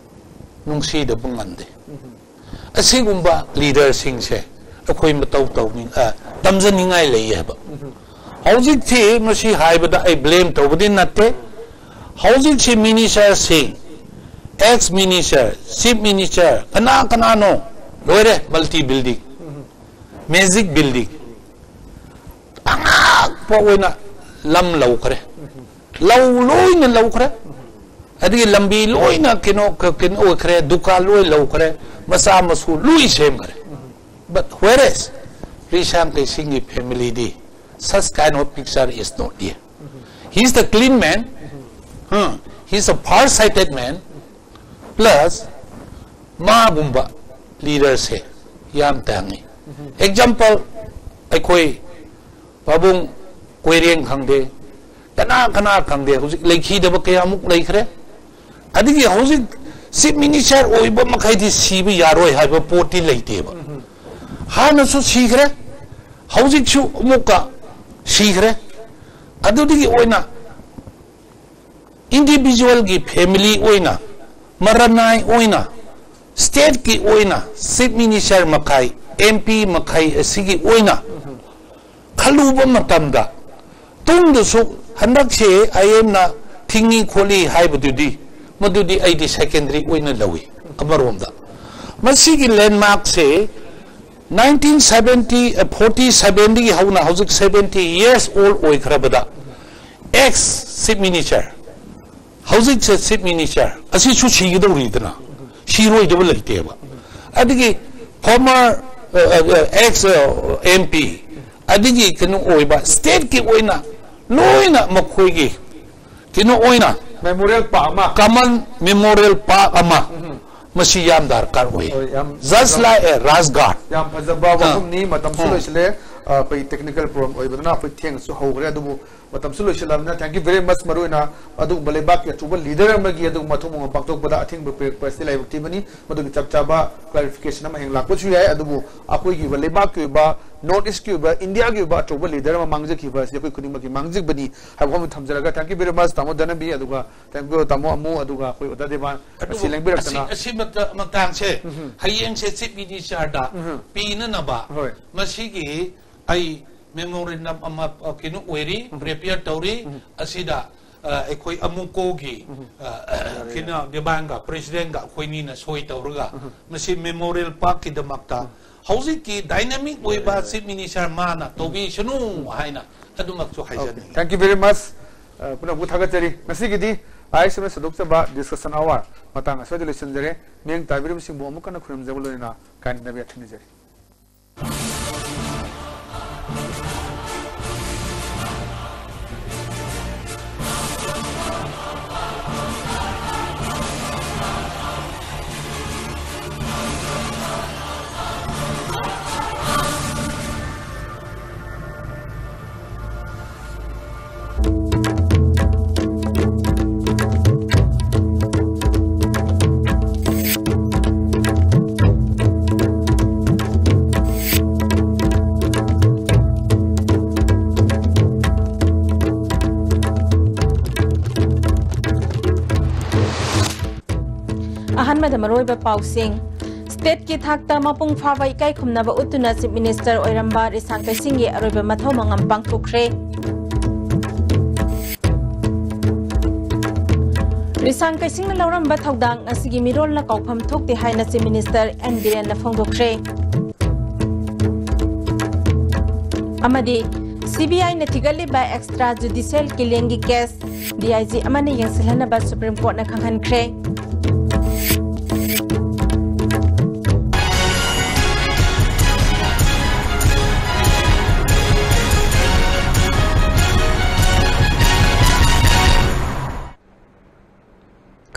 ꯅꯨꯡꯁꯤꯗꯕ ꯉꯝꯗꯦ꯫ ꯑꯁꯤꯒꯨꯝꯕ ꯂꯤꯗꯔꯁꯤꯡꯁꯦ ꯑꯩꯈꯣꯏ ꯃꯇꯧ ꯇꯧꯅꯤꯡ-, ꯑ, ꯇꯝꯖꯅꯤꯡꯉꯥꯏ ꯂꯩ ꯍꯥꯏꯕ꯫ ꯍꯧꯖꯤꯛꯇꯤ ꯃꯁꯤ ꯍꯥꯏꯕꯗ ꯑꯩ ꯕ꯭ꯂꯦꯝ ꯇꯧꯕꯗꯤ ꯅꯠꯇꯦ꯫ ꯍꯧꯖꯤꯛꯁꯤ ꯃꯤꯅꯤꯁꯇꯔꯁꯤꯡ, ꯑꯦꯛꯁ ꯃꯤꯅꯤꯁꯇꯔ, ꯆꯤꯐ ꯃꯤꯅꯤꯁꯇꯔ, ꯀꯅꯥ ꯀꯅꯥꯅꯣ ꯂꯣꯏꯔꯦ, ꯃꯜꯇꯤ ꯕꯤꯜꯗꯤꯡ, ꯃꯦꯖꯤꯛ ꯕꯤꯜꯗꯤꯡ꯫ ꯑꯉꯛꯄ ꯑꯣꯏꯅ ꯂꯝ ꯂꯧꯈ꯭ꯔꯦ, ꯂꯧ ꯂꯣꯏꯅ ꯂꯧꯈ꯭ꯔꯦ, ꯑꯗꯒꯤ ꯂꯝꯕꯤ ꯂꯣꯏꯅ ꯀꯩꯅꯣ, ꯀꯩꯅꯣ ꯑꯣꯏꯈ꯭ꯔꯦ, ꯗꯨꯀꯥꯟ ꯂꯣꯏ ꯂꯧꯈ꯭ꯔꯦ, ꯃꯆꯥ ꯃꯁꯨ ꯂꯣꯏ ꯁꯦꯝꯈ꯭ꯔꯦ꯫ But whereas ꯔꯤꯁꯥꯡ ꯀꯩꯁꯤꯡꯒꯤ family D such kind of picture is not here. He is the clean man, huh? He is a far sighted man, plus ꯃꯥꯒꯨꯝꯕ ꯂꯤꯗꯔꯁꯦ ꯌꯥꯝ ꯇꯥꯡꯉꯤ꯫ ꯑꯦꯛꯖꯥꯝꯄꯜ, ꯑꯩꯈꯣꯏ ꯄꯥꯕꯨꯡ ꯀꯣꯏꯔꯦꯡ ꯈꯪꯗꯦ, ꯀꯅꯥ ꯀꯅꯥ ꯈꯪꯗꯦ, ꯍꯧꯖꯤꯛ ꯂꯩꯈꯤꯗꯕ ꯀꯌꯥꯃꯨꯛ ꯂꯩꯈ꯭ꯔꯦ꯫ ꯑꯗꯒꯤ ꯍꯧꯖꯤꯛ ꯆꯤꯐ ꯃꯤꯅꯤꯁꯇꯔ ꯑꯣꯏꯕ ꯃꯈꯩꯗꯤ ꯁꯤꯕ ꯌꯥꯔꯣꯏ ꯍꯥꯏꯕ ꯄꯣꯠꯇꯤ ꯂꯩꯇꯦꯕ꯫ ꯍꯥꯟꯅꯁꯨ ꯁꯤꯈ꯭ꯔꯦ, ꯍꯧꯖꯤꯛꯁꯨ ꯑꯃꯨꯛꯀ ꯁꯤꯈ꯭ꯔꯦ꯫ ꯑꯗꯨꯗꯒꯤ ꯑꯣꯏꯅ ꯏꯟꯗꯤꯚꯤꯖꯨꯋꯦꯜꯒꯤ ꯐꯦꯃꯤꯂꯤ ꯑꯣꯏꯅ, ꯃꯔꯅꯥꯏ ꯑꯣꯏꯅ, ꯁ꯭ꯇꯦꯠꯀꯤ ꯑꯣꯏꯅ ꯆꯤꯐ ꯃꯤꯅꯤꯁꯇꯔ ꯃꯈꯩ, ꯑꯦꯝ ꯄꯤ ꯃꯈꯩ ꯑꯁꯤꯒꯤ ꯑꯣꯏꯅ ꯈꯜꯂꯨꯕ ꯃꯇꯝꯗ ꯇꯨꯡꯗꯁꯨ ꯍꯟꯗꯛꯁꯦ ꯑꯥꯏ ꯑꯦꯝꯅ ꯊꯤꯡꯉꯤ ꯈꯣꯠꯂꯤ ꯍꯥꯏꯕꯗꯨꯗꯤ, ꯃꯗꯨꯗꯤ ꯑꯩꯗꯤ ꯁꯦꯀꯦꯟꯗꯔꯤ ꯑꯣꯏꯅ ꯂꯧꯏ꯫ ꯑꯃꯔꯣꯝꯗ ꯃꯁꯤꯒꯤ ꯂꯦꯟꯃꯥꯔꯛꯁꯦ ꯅꯥꯏꯟꯇꯤꯟ ꯁꯕꯦꯟꯇꯤ, ꯐꯣꯔꯇꯤ ꯁꯕꯦꯟꯗꯒꯤ ꯍꯧꯅ ꯍꯧꯖꯤꯛ ꯁꯕꯦꯟꯇꯤ ꯌꯔꯁ ꯑꯣꯜ ꯑꯣꯏꯈ꯭ꯔꯕꯗ, ꯑꯦꯛꯁ ꯆꯤꯐ ꯃꯤꯅꯤꯁꯇꯔ, ꯍꯧꯖꯤꯛꯁꯦ ꯆꯤꯐ ꯃꯤꯅꯤꯁꯇꯔ ꯑꯁꯤꯁꯨ ꯁꯤꯒꯗꯧꯔꯤꯗꯅ, ꯁꯤꯔꯣꯏꯗꯕ ꯂꯩꯇꯦꯕ꯫ ꯑꯗꯒꯤ ꯐꯣꯔꯃꯔ, ꯑꯦꯛꯁ ꯑꯦꯝ ꯄꯤ, ꯑꯗꯒꯤ ꯀꯩꯅꯣ ꯑꯣꯏꯕ ꯁ꯭ꯇꯦꯠꯀꯤ ꯑꯣꯏꯅ ꯂꯣꯏꯅ ꯃꯈꯣꯏꯒꯤ ꯀꯩꯅꯣ ꯑꯣꯏꯅ ꯃꯦꯃꯣꯔꯤꯌꯦꯜ ꯄꯥꯔꯛ ꯑꯃ꯫ ꯀꯃꯟ ꯃꯦꯃꯣꯔꯤꯌꯦꯜ ꯄꯥꯔꯛ ꯑꯃ ꯃꯁꯤ ꯌꯥꯝ ꯗꯔꯀꯥꯔ ꯑꯣꯏ꯫ ꯍꯣꯏ, ꯌꯥꯝ ꯖꯁ ꯐꯖꯕ, ꯂꯥꯏꯛ ꯑꯦ ꯔꯥꯖꯒꯥꯠ꯫ ꯌꯥꯝ ꯐꯖꯕ ꯑꯥ꯫ ꯋꯥꯐꯝꯅꯤ꯫ ꯃꯇꯝꯁꯨ ꯑꯥ꯫ ꯂꯣꯏꯁꯤꯜꯂꯦ꯫ ꯑ, ꯑꯩꯈꯣꯏ ꯇꯦꯛꯅꯤꯀꯦꯜ ꯄ꯭ꯔꯣꯕ꯭ꯂꯦꯝ ꯑꯣꯏꯕꯗꯨꯅ ꯑꯩꯈꯣꯏ ꯊꯦꯡꯅꯁꯨ ꯍꯧꯈ꯭ꯔꯦ, ꯑꯗꯨꯕꯨ ꯃꯇꯝꯁꯨ ꯂꯣꯏꯁꯤꯜꯂꯕꯅꯤꯅ, thank you very much꯫ ꯃꯔꯨꯑꯣꯏꯅ ꯑꯗꯨꯒꯨꯝꯕ ꯂꯩꯕꯥꯛꯀꯤ ꯑꯆꯧꯕ ꯂꯤꯗꯔ ꯑꯃꯒꯤ ꯑꯗꯨꯒꯨꯝꯕ ꯊꯧꯑꯣꯡ ꯑꯃ ꯄꯥꯡꯊꯣꯛꯄꯗ ꯑꯊꯤꯡꯕ ꯄꯤꯔꯛꯄ ꯑꯁꯤ ꯂꯥꯏꯕꯛ ꯊꯤꯕꯅꯤ꯫ ꯃꯗꯨꯒꯤ ꯆꯞ ꯆꯥꯕ ꯀ꯭ꯂꯥꯔꯤꯐꯤꯀꯦꯁꯟ ꯑꯃ ꯍꯌꯦꯡ ꯂꯥꯛꯄꯁꯨ ꯌꯥꯏ꯫ ꯑꯗꯨꯕꯨ ꯑꯩꯈꯣꯏꯒꯤ ꯑꯣꯏꯕ ꯂꯩꯕꯥꯛꯀꯤ ꯑꯣꯏꯕ, ꯅꯣꯔꯠ ꯏꯁꯀꯤ ꯑꯣꯏꯕ, ꯏꯟꯗꯤꯌꯥꯒꯤ ꯑꯣꯏꯕ ꯑꯆꯧꯕ ꯂꯤꯗꯔ ꯑꯃ ꯃꯥꯡꯖꯈꯤꯕ ꯑꯁꯤ ꯑꯩꯈꯣꯏ ꯈꯨꯗꯤꯡꯃꯛꯀꯤ ꯃꯥꯡꯖꯕꯅꯤ ꯍꯥꯏꯕ ꯋꯥꯐꯝ ꯊꯝꯖꯔꯒ, thank you very much, ꯇꯥꯃꯣ ꯙꯅꯕꯤ, ꯑꯗꯨꯒ thank you, ꯇꯥꯃꯣ ꯑꯃꯨ, ꯑꯗꯨꯒ ꯑꯩꯈꯣꯏ ꯑꯣꯖꯥ ꯗꯦꯕꯥꯟ, ꯑꯗꯨꯕꯨ ꯉꯁꯤ ꯂꯦꯡꯕꯤꯔꯛꯇꯅ꯫ ꯑꯁꯤ, ꯑꯁꯤ ꯃꯇ-, ꯃꯇꯥꯡꯁꯦ ꯎꯝ꯫ ꯍꯌꯦꯡꯁꯦ ꯆꯤꯐ ꯃꯤꯅꯤꯁꯇꯔꯗ ꯎꯝ꯫ ꯄꯤꯅꯅꯕ ꯍꯣꯏ꯫ ꯃꯁꯤꯒꯤ ꯑꯩ ꯃꯦꯃꯣꯔꯦꯟꯗꯝ ꯑꯃ, ꯑ, ꯀꯩꯅꯣ ꯑꯣꯏꯔꯤ, ꯎꯝ꯫ ꯄ꯭ꯔꯤꯄꯦꯌꯔ ꯇꯧꯔꯤ꯫ ꯎꯝ꯫ ꯑꯁꯤꯗ, ꯑ, ꯑꯩꯈꯣꯏ ꯑꯃꯨꯀꯣꯒꯤ, ꯎꯝ꯫ ꯑ, ꯌꯥꯔꯦ, ꯀꯩꯅꯣ, ꯌꯥꯔꯦ꯫ ꯗꯦꯕꯥꯟꯒ ꯄ꯭ꯔꯦꯁꯤꯗꯦꯟꯒ ꯑꯩꯈꯣꯏꯅꯤꯅ ꯁꯣꯏ ꯇꯧꯔꯒ ꯎꯝ꯫ ꯃꯁꯤ ꯃꯦꯃꯣꯔꯤꯌꯦꯜ ꯄꯥꯔꯛꯀꯤꯗꯃꯛꯇ ꯎꯝ꯫ ꯍꯧꯖꯤꯛꯀꯤ ꯗꯥꯏꯅꯥꯃꯤꯛ ꯑꯣꯏꯕ ꯌꯥꯔꯦ, ꯌꯥꯔꯦ꯫ ꯆꯤꯐ ꯃꯤꯅꯤꯁꯇꯔ ꯃꯥꯅ ꯇꯧꯕꯤꯁꯅꯨ ꯍꯥꯏꯅ ꯑꯗꯨꯃꯛꯁꯨ ꯍꯥꯏꯖꯅꯤꯡꯉꯤ꯫ Thank you very much꯫ ꯑ, ꯄꯨꯝꯅꯃꯛꯄꯨ ꯊꯥꯒꯠꯆꯔꯤ꯫ ꯉꯁꯤꯒꯤꯗꯤ ꯑꯥꯏ ꯑꯦꯁ ꯑꯦꯝ ꯑꯦꯁ ꯁꯟꯗꯣꯛꯆꯕ ꯗꯤꯁꯀꯁꯟ ꯑꯋꯥꯔ ꯃꯇꯥꯡ ꯑꯁ꯭ꯋꯥꯏꯗ ꯂꯣꯏꯁꯤꯟꯖꯔꯦ꯫ ꯃꯤꯠꯌꯦꯡ ꯇꯥꯕꯤꯔꯤꯕꯁꯤꯡꯕꯨ ꯑꯃꯨꯛ ꯍꯟꯅ ꯈꯨꯔꯨꯝꯖꯕ ꯂꯣꯏꯅꯅ ꯀꯥꯏꯅꯅꯕ ꯌꯥꯊꯪ ꯅꯤꯖꯔꯤ꯫ ꯑꯍꯥꯟꯕꯗ ꯃꯔꯨꯑꯣꯏꯕ ꯄꯥꯎꯁꯤꯡ꯫ ꯁ꯭ꯇꯦꯠꯀꯤ ꯊꯥꯛꯇ ꯃꯄꯨꯡ ꯐꯥꯕ ꯏꯀꯥꯏ ꯈꯨꯝꯅꯕ ꯎꯠꯇꯨꯅ ꯆꯤꯐ ꯃꯤꯅꯤꯁꯇꯔ ꯑꯣꯏꯔꯝꯕ ꯔꯤꯁꯥꯡ ꯀꯩꯁꯤꯡꯒꯤ ꯑꯔꯣꯏꯕ ꯃꯊꯧ ꯃꯉꯝ ꯄꯥꯡꯊꯣꯛꯈ꯭ꯔꯦ꯫ ꯔꯤꯁꯥꯡ ꯀꯩꯁꯤꯡꯅ ꯂꯧꯔꯝꯕ ꯊꯧꯗꯥꯡ ꯑꯁꯤꯒꯤ ꯃꯤꯔꯣꯜꯅ ꯀꯥꯎꯐꯝ ꯊꯣꯛꯇꯦ ꯍꯥꯏꯅ ꯆꯤꯐ ꯃꯤꯅꯤꯁꯇꯔ ꯑꯦꯟ ꯕꯤꯔꯦꯟꯅ ꯐꯣꯡꯗꯣꯛꯈ꯭ꯔꯦ꯫ ꯑꯃꯗꯤ ꯁꯤ ꯕꯤ ꯑꯥꯏꯅ ꯊꯤꯒꯠꯂꯤꯕ ꯑꯦꯛꯁꯇ꯭ꯔꯥ ꯖꯨꯗꯤꯁꯤꯌꯦꯜ ꯀꯤꯂꯤꯡꯒꯤ ꯀꯦꯁ ꯗꯤ ꯑꯥꯏ ꯖꯤ ꯑꯃꯅ ꯌꯦꯡꯁꯤꯜꯍꯟꯅꯕ ꯁꯨꯄ꯭ꯔꯤꯝ ꯀꯣꯔꯠꯅ ꯈꯪꯍꯟꯈ꯭ꯔꯦ꯫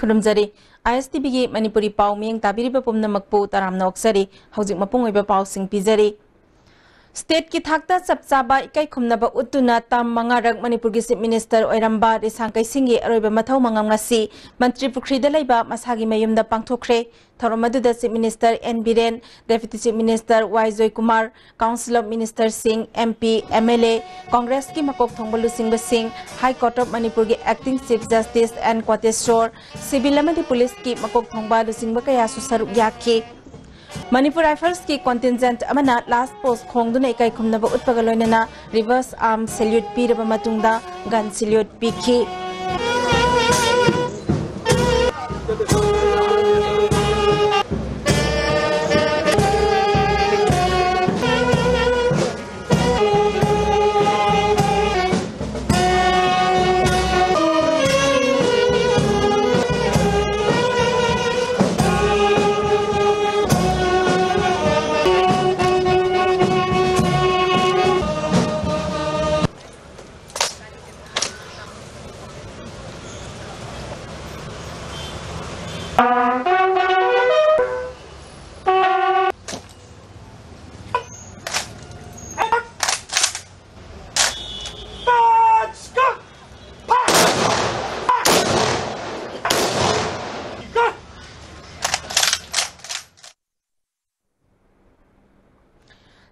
ꯈꯨꯔꯨꯝꯖꯔꯤ꯫ ꯑꯥꯏ ꯑꯦꯁ ꯇꯤ ꯚꯤꯒꯤ ꯃꯅꯤꯄꯨꯔꯤ ꯄꯥꯎ ꯃꯤꯠꯌꯦꯡ ꯇꯥꯕꯤꯔꯤꯕ ꯄꯨꯝꯅꯃꯛꯄꯨ ꯇꯔꯥꯝꯅ ꯑꯣꯛꯆꯔꯤ꯫ ꯍꯧꯖꯤꯛ ꯃꯄꯨꯡ ꯑꯣꯏꯕ ꯄꯥꯎꯁꯤꯡ ꯄꯤꯖꯔꯤ꯫ ꯁ꯭ꯇꯦꯠꯀꯤ ꯊꯥꯛꯇ ꯆꯞ ꯆꯥꯕ ꯏꯀꯥꯏ ꯈꯨꯝꯅꯕ ꯎꯠꯇꯨꯅ ꯇꯥꯝ ꯃꯉꯥꯔꯛ ꯃꯅꯤꯄꯨꯔꯒꯤ ꯆꯤꯐ ꯃꯤꯅꯤꯁꯇꯔ ꯑꯣꯏꯔꯝꯕ ꯔꯤꯁꯥꯡ ꯀꯩꯁꯤꯡꯒꯤ ꯑꯔꯣꯏꯕ ꯃꯊꯧ ꯃꯉꯝ ꯉꯁꯤ ꯃꯟꯇ꯭ꯔꯤ ꯄꯨꯈ꯭ꯔꯤꯗ ꯂꯩꯕ ꯃꯁꯥꯒꯤ ꯃꯌꯨꯝꯗ ꯄꯥꯡꯊꯣꯛꯈ꯭ꯔꯦ꯫ ꯊꯧꯔꯝ ꯑꯗꯨꯗ chief minister N Biren, deputy chief minister Y Joykumar, council of ꯃꯤꯅꯤꯁꯇꯔꯁꯤꯡ, M P, M L A, ꯀꯣꯡꯒ꯭ꯔꯦꯁꯀꯤ ꯃꯀꯣꯛ ꯊꯣꯡꯕ ꯂꯨꯆꯤꯡꯕꯁꯤꯡ, ꯍꯥꯏ ꯀꯣꯔꯠ ꯑꯣꯐ ꯃꯅꯤꯄꯨꯔꯒꯤ acting chief justice N Koteswar, civil ꯑꯃꯗꯤ ꯄꯨꯂꯤꯁꯀꯤ ꯃꯀꯣꯛ ꯊꯣꯡꯕ ꯂꯨꯆꯤꯡꯕ ꯀꯌꯥꯁꯨ ꯁꯔꯨꯛ ꯌꯥꯈꯤ꯫ ꯃꯅꯤꯄꯨꯔ ꯔꯥꯏꯐꯜꯁꯀꯤ ꯀꯣꯟꯇꯤꯟꯖꯦꯟꯠ ꯑꯃꯅ ꯂꯥꯁ ꯄꯣꯁ ꯈꯣꯡꯗꯨꯅ ꯏꯀꯥꯏ ꯈꯨꯝꯅꯕ ꯎꯠꯄꯒ ꯂꯣꯏꯅꯅ ꯔꯤꯚꯔꯁ ꯑꯥꯔꯝ ꯁꯦꯜꯌꯨꯠ ꯄꯤꯔꯕ ꯃꯇꯨꯡꯗ ꯒꯟ ꯁꯦꯜꯌꯨꯠ ꯄꯤꯈꯤ꯫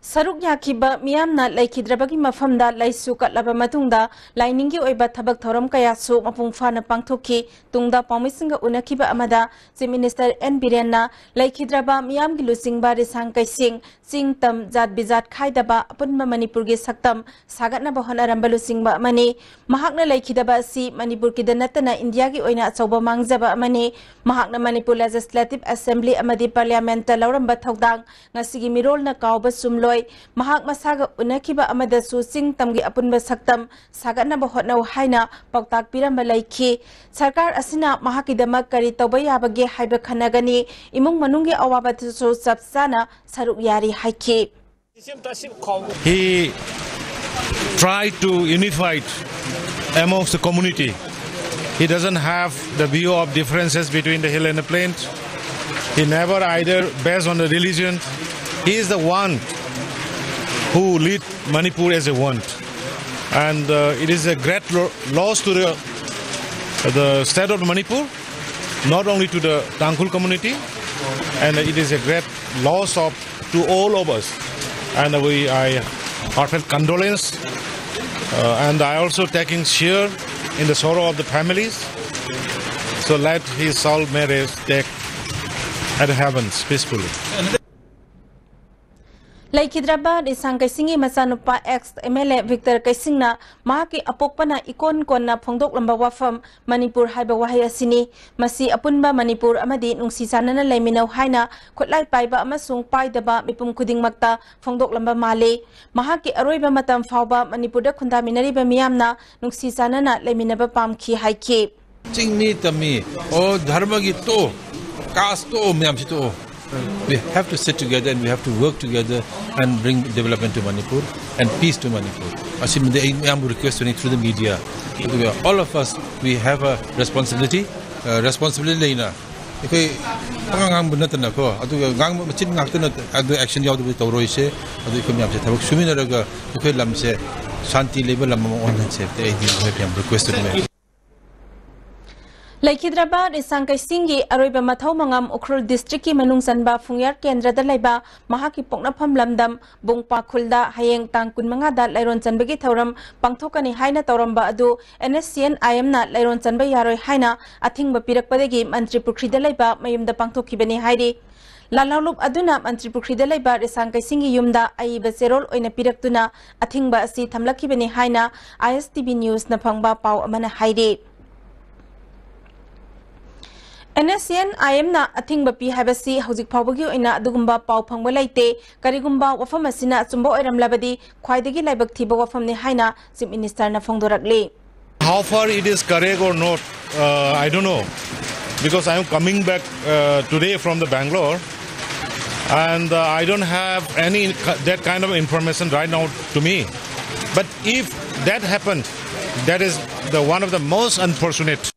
ꯁꯔꯨꯛ ꯌꯥꯈꯤꯕ ꯃꯤꯌꯥꯝꯅ ꯂꯩꯈꯤꯗ꯭ꯔꯕꯒꯤ ꯃꯐꯝꯗ ꯂꯩꯁꯨ ꯀꯠꯂꯕ ꯃꯇꯨꯡꯗ ꯂꯥꯏꯅꯤꯡꯒꯤ ꯑꯣꯏꯕ ꯊꯕꯛ ꯊꯧꯔꯝ ꯀꯌꯥꯁꯨ ꯃꯄꯨꯡ ꯐꯥꯅ ꯄꯥꯡꯊꯣꯛꯈꯤ꯫ ꯇꯨꯡꯗ ꯄꯥꯎꯃꯤꯁꯤꯡꯒ ꯎꯅꯈꯤꯕ ꯑꯃꯗ Chief Minister N ꯕꯤꯔꯦꯟꯅ ꯂꯩꯈꯤꯗ꯭ꯔꯕ ꯃꯤꯌꯥꯝꯒꯤ ꯂꯨꯆꯤꯡꯕ ꯔꯤꯁꯥꯡ ꯀꯩꯁꯤꯡ, ꯆꯤꯡ ꯇꯝ ꯖꯥꯠ ꯕꯤꯖꯥꯠ ꯈꯥꯏꯗꯕ ꯑꯄꯨꯟꯕ ꯃꯅꯤꯄꯨꯔꯒꯤ ꯁꯛꯇꯝ ꯁꯥꯒꯠꯅꯕ ꯍꯣꯠꯅꯔꯝꯕ ꯂꯨꯆꯤꯡꯕ ꯑꯃꯅꯤ꯫ ꯃꯍꯥꯛꯅ ꯂꯩꯈꯤꯗꯕ ꯑꯁꯤ ꯃꯅꯤꯄꯨꯔꯒꯤꯗ ꯅꯠꯇꯅ ꯏꯟꯗꯤꯌꯥꯒꯤ ꯑꯣꯏꯅ ꯑꯆꯧꯕ ꯃꯥꯡꯖꯕ ꯑꯃꯅꯤ꯫ ꯃꯍꯥꯛꯅ ꯃꯅꯤꯄꯨꯔ Legislative Assembly ꯑꯃꯗꯤ Parliamentꯇ ꯂꯧꯔꯝꯕ ꯊꯧꯗꯥꯡ ꯉꯁꯤꯒꯤ ꯃꯤꯔꯣꯜꯅ ꯀꯥꯎꯕ ꯆꯨꯝꯂꯣꯏ꯫ ꯃꯍꯥꯛ ꯃꯁꯥꯒ ꯎꯅꯈꯤꯕ ꯑꯃꯗꯁꯨ ꯆꯤꯡ ꯇꯝꯒꯤ ꯑꯄꯨꯟꯕ ꯁꯛꯇꯝ ꯁꯥꯒꯠꯅꯕ ꯍꯣꯠꯅꯧ ꯍꯥꯏꯅ ꯄꯥꯎꯇꯥꯛ ꯄꯤꯔꯝꯕ ꯂꯩꯈꯤ꯫ ꯁꯔꯀꯥꯔ ꯑꯁꯤꯅ ꯃꯍꯥꯛꯀꯤꯗꯃꯛ ꯀꯔꯤ ꯇꯧꯕ ꯌꯥꯕꯒꯦ ꯍꯥꯏꯕ ꯈꯟꯅꯒꯅꯤ꯫ ꯏꯃꯨꯡ ꯃꯅꯨꯡꯒꯤ ꯑꯋꯥꯕꯗꯁꯨ ꯆꯞ ꯆꯥꯅ ꯁꯔꯨꯛ ꯌꯥꯔꯤ ꯍꯥꯏꯈꯤ꯫ He tried to unify it amongst the community. He doesn't have the view of differences between the hill and the plains. He never either based on the religion. He is the one who lead Manipur as a one. And uh, it is a great lo- loss to the, the state of Manipur, not only to the Tangkhul community, and it is a great loss of to all of us. And we, I heartfelt condolence, uh, and I also taking share in the sorrow of the families. So let his soul may rest take at heavens peacefully. ꯂꯩꯈꯤꯗ꯭ꯔꯕ ꯔꯤꯁꯥꯡ ꯀꯩꯁꯤꯡꯒꯤ ꯃꯆꯥꯅꯨꯄꯥ ex MLA Victor ꯀꯩꯁꯤꯡꯅ ꯃꯍꯥꯛꯀꯤ ꯑꯄꯣꯛꯄꯅ ꯏꯀꯣꯟ ꯀꯣꯟꯅ ꯐꯣꯡꯗꯣꯛꯂꯝꯕ ꯋꯥꯐꯝ ꯃꯅꯤꯄꯨꯔ ꯍꯥꯏꯕ ꯋꯥꯍꯩ ꯑꯁꯤꯅꯤ꯫ ꯃꯁꯤ ꯑꯄꯨꯟꯕ ꯃꯅꯤꯄꯨꯔ ꯑꯃꯗꯤ ꯅꯨꯡꯁꯤ ꯆꯥꯟꯅꯅ ꯂꯩꯃꯤꯟꯅꯧ ꯍꯥꯏꯅ ꯈꯨꯠꯂꯥꯏ ꯄꯥꯏꯕ ꯑꯃꯁꯨꯡ ꯄꯥꯏꯗꯕ ꯃꯤꯄꯨꯝ ꯈꯨꯗꯤꯡꯃꯛꯇ ꯐꯣꯡꯗꯣꯛꯂꯝꯕ ꯃꯥꯜꯂꯤ꯫ ꯃꯍꯥꯛꯀꯤ ꯑꯔꯣꯏꯕ ꯃꯇꯝ ꯐꯥꯎꯕ ꯃꯅꯤꯄꯨꯔꯗ ꯈꯨꯟꯗꯥꯃꯤꯟꯅꯔꯤꯕ ꯃꯤꯌꯥꯝꯅ ꯅꯨꯡꯁꯤ ꯆꯥꯟꯅꯅ ꯂꯩꯃꯤꯟꯅꯕ ꯄꯥꯝꯈꯤ ꯍꯥꯏꯈꯤ꯫ ꯆꯤꯡꯃꯤ ꯇꯝꯃꯤ ꯑꯣ ꯙꯔꯃꯒꯤ ꯇꯣ ꯀꯥꯁ ꯇꯣ ꯃꯌꯥꯝꯁꯤ ꯇꯣ We have to sit together and we have to work together and bring development to Manipur and peace to Manipur. ꯑꯁꯤꯃꯗꯤ ꯑꯩ ꯃꯌꯥꯝꯕꯨ request ꯇꯧꯅꯤ through the media. ꯑꯗꯨꯒ all of us, we have a responsibility, responsibility ꯂꯩꯅ ꯑꯩꯈꯣꯏ ꯄꯉꯥꯡ ꯉꯥꯡꯕ ꯅꯠꯇꯅꯀꯣ, ꯑꯗꯨꯒ ꯉꯥꯡꯕ ꯃꯆꯤꯟ ꯉꯥꯛꯇꯅ ꯑꯗꯨ action ꯌꯥꯎꯗꯕꯗꯤ ꯇꯧꯔꯣꯏꯁꯦ꯫ ꯑꯗꯨ ꯑꯩꯈꯣꯏ ꯃꯌꯥꯝꯁꯦ ꯊꯕꯛ ꯁꯨꯃꯤꯟꯅꯔꯒ ꯑꯩꯈꯣꯏ ꯂꯝꯁꯦ ꯁꯥꯟꯇꯤ ꯂꯩꯕ ꯂꯝ ꯑꯃ ꯑꯣꯟꯍꯟꯁꯦ꯫ ꯑꯩꯗꯤ ꯃꯣꯏ ꯃꯌꯥꯝ request ꯇꯧꯅꯤꯡꯉꯦ꯫ ꯂꯩꯈꯤꯗ꯭ꯔꯕ ꯔꯤꯁꯥꯡ ꯀꯩꯁꯤꯡꯒꯤ ꯑꯔꯣꯏꯕ ꯃꯊꯧ ꯃꯉꯝ ꯎꯈ꯭ꯔꯨꯜ ꯗꯤꯁꯇ꯭ꯔꯤꯛꯀꯤ ꯃꯅꯨꯡ ꯆꯟꯕ ꯐꯨꯡꯌꯥꯔ ꯀꯦꯟꯗ꯭ꯔꯗ ꯂꯩꯕ ꯃꯍꯥꯛꯀꯤ ꯄꯣꯛꯅꯐꯝ ꯂꯝꯗꯝ ꯕꯨꯡꯄꯥ ꯈꯨꯜꯗ ꯍꯌꯦꯡ ꯇꯥꯡ ꯀꯨꯟꯃꯉꯥꯗ ꯂꯩꯔꯣꯟ ꯆꯟꯕꯒꯤ ꯊꯧꯔꯝ ꯄꯥꯡꯊꯣꯛꯀꯅꯤ ꯍꯥꯏꯅ ꯇꯧꯔꯝꯕ ꯑꯗꯨ NSCN-IM-ꯅ ꯂꯩꯔꯣꯟ ꯆꯟꯕ ꯌꯥꯔꯣꯏ ꯍꯥꯏꯅ ꯑꯊꯤꯡꯕ ꯄꯤꯔꯛꯄꯗꯒꯤ ꯃꯟꯇ꯭ꯔꯤ ꯄꯨꯈ꯭ꯔꯤꯗ ꯂꯩꯕ ꯃꯌꯨꯝꯗ ꯄꯥꯡꯊꯣꯛꯈꯤꯕꯅꯤ ꯍꯥꯏꯔꯤ꯫ ꯂꯥꯜꯍꯧꯂꯨꯞ ꯑꯗꯨꯅ ꯃꯟꯇ꯭ꯔꯤ ꯄꯨꯈ꯭ꯔꯤꯗ ꯂꯩꯕ ꯔꯤꯁꯥꯡ ꯀꯩꯁꯤꯡꯒꯤ ꯌꯨꯝꯗ ꯑꯏꯕ ꯆꯦꯔꯣꯜ ꯑꯣꯏꯅ ꯄꯤꯔꯛꯇꯨꯅ ꯑꯊꯤꯡꯕ ꯑꯁꯤ ꯊꯝꯂꯛꯈꯤꯕꯅꯤ ꯍꯥꯏꯅ ISTV News-ꯅ ꯐꯪꯕ ꯄꯥꯎ ꯑꯃꯅ ꯍꯥꯏꯔꯤ꯫ NSCN-IM-ꯅ ꯑꯊꯤꯡꯕ ꯄꯤ ꯍꯥꯏꯕꯁꯤ ꯍꯧꯖꯤꯛ ꯐꯥꯎꯕꯒꯤ ꯑꯣꯏꯅ ꯑꯗꯨꯒꯨꯝꯕ ꯄꯥꯎ ꯐꯪꯕ ꯂꯩꯇꯦ꯫ ꯀꯔꯤꯒꯨꯝꯕ ꯋꯥꯐꯝ ꯑꯁꯤꯅ ꯑꯆꯨꯝꯕ ꯑꯣꯏꯔꯝꯂꯕꯗꯤ ꯈ꯭ꯋꯥꯏꯗꯒꯤ ꯂꯥꯏꯕꯛ ꯊꯤꯕ ꯋꯥꯐꯝꯅꯤ ꯍꯥꯏꯅ Chief Minister-ꯅ ꯐꯣꯡꯗꯣꯔꯛꯂꯤ꯫ How far it is correct or not, uh, I don't know, because I am coming back, uh, today from the Bangalore, and, uh, I don't have any ki-, that kind of information right now to me. But if that happened, that is the one of the most unfortunate.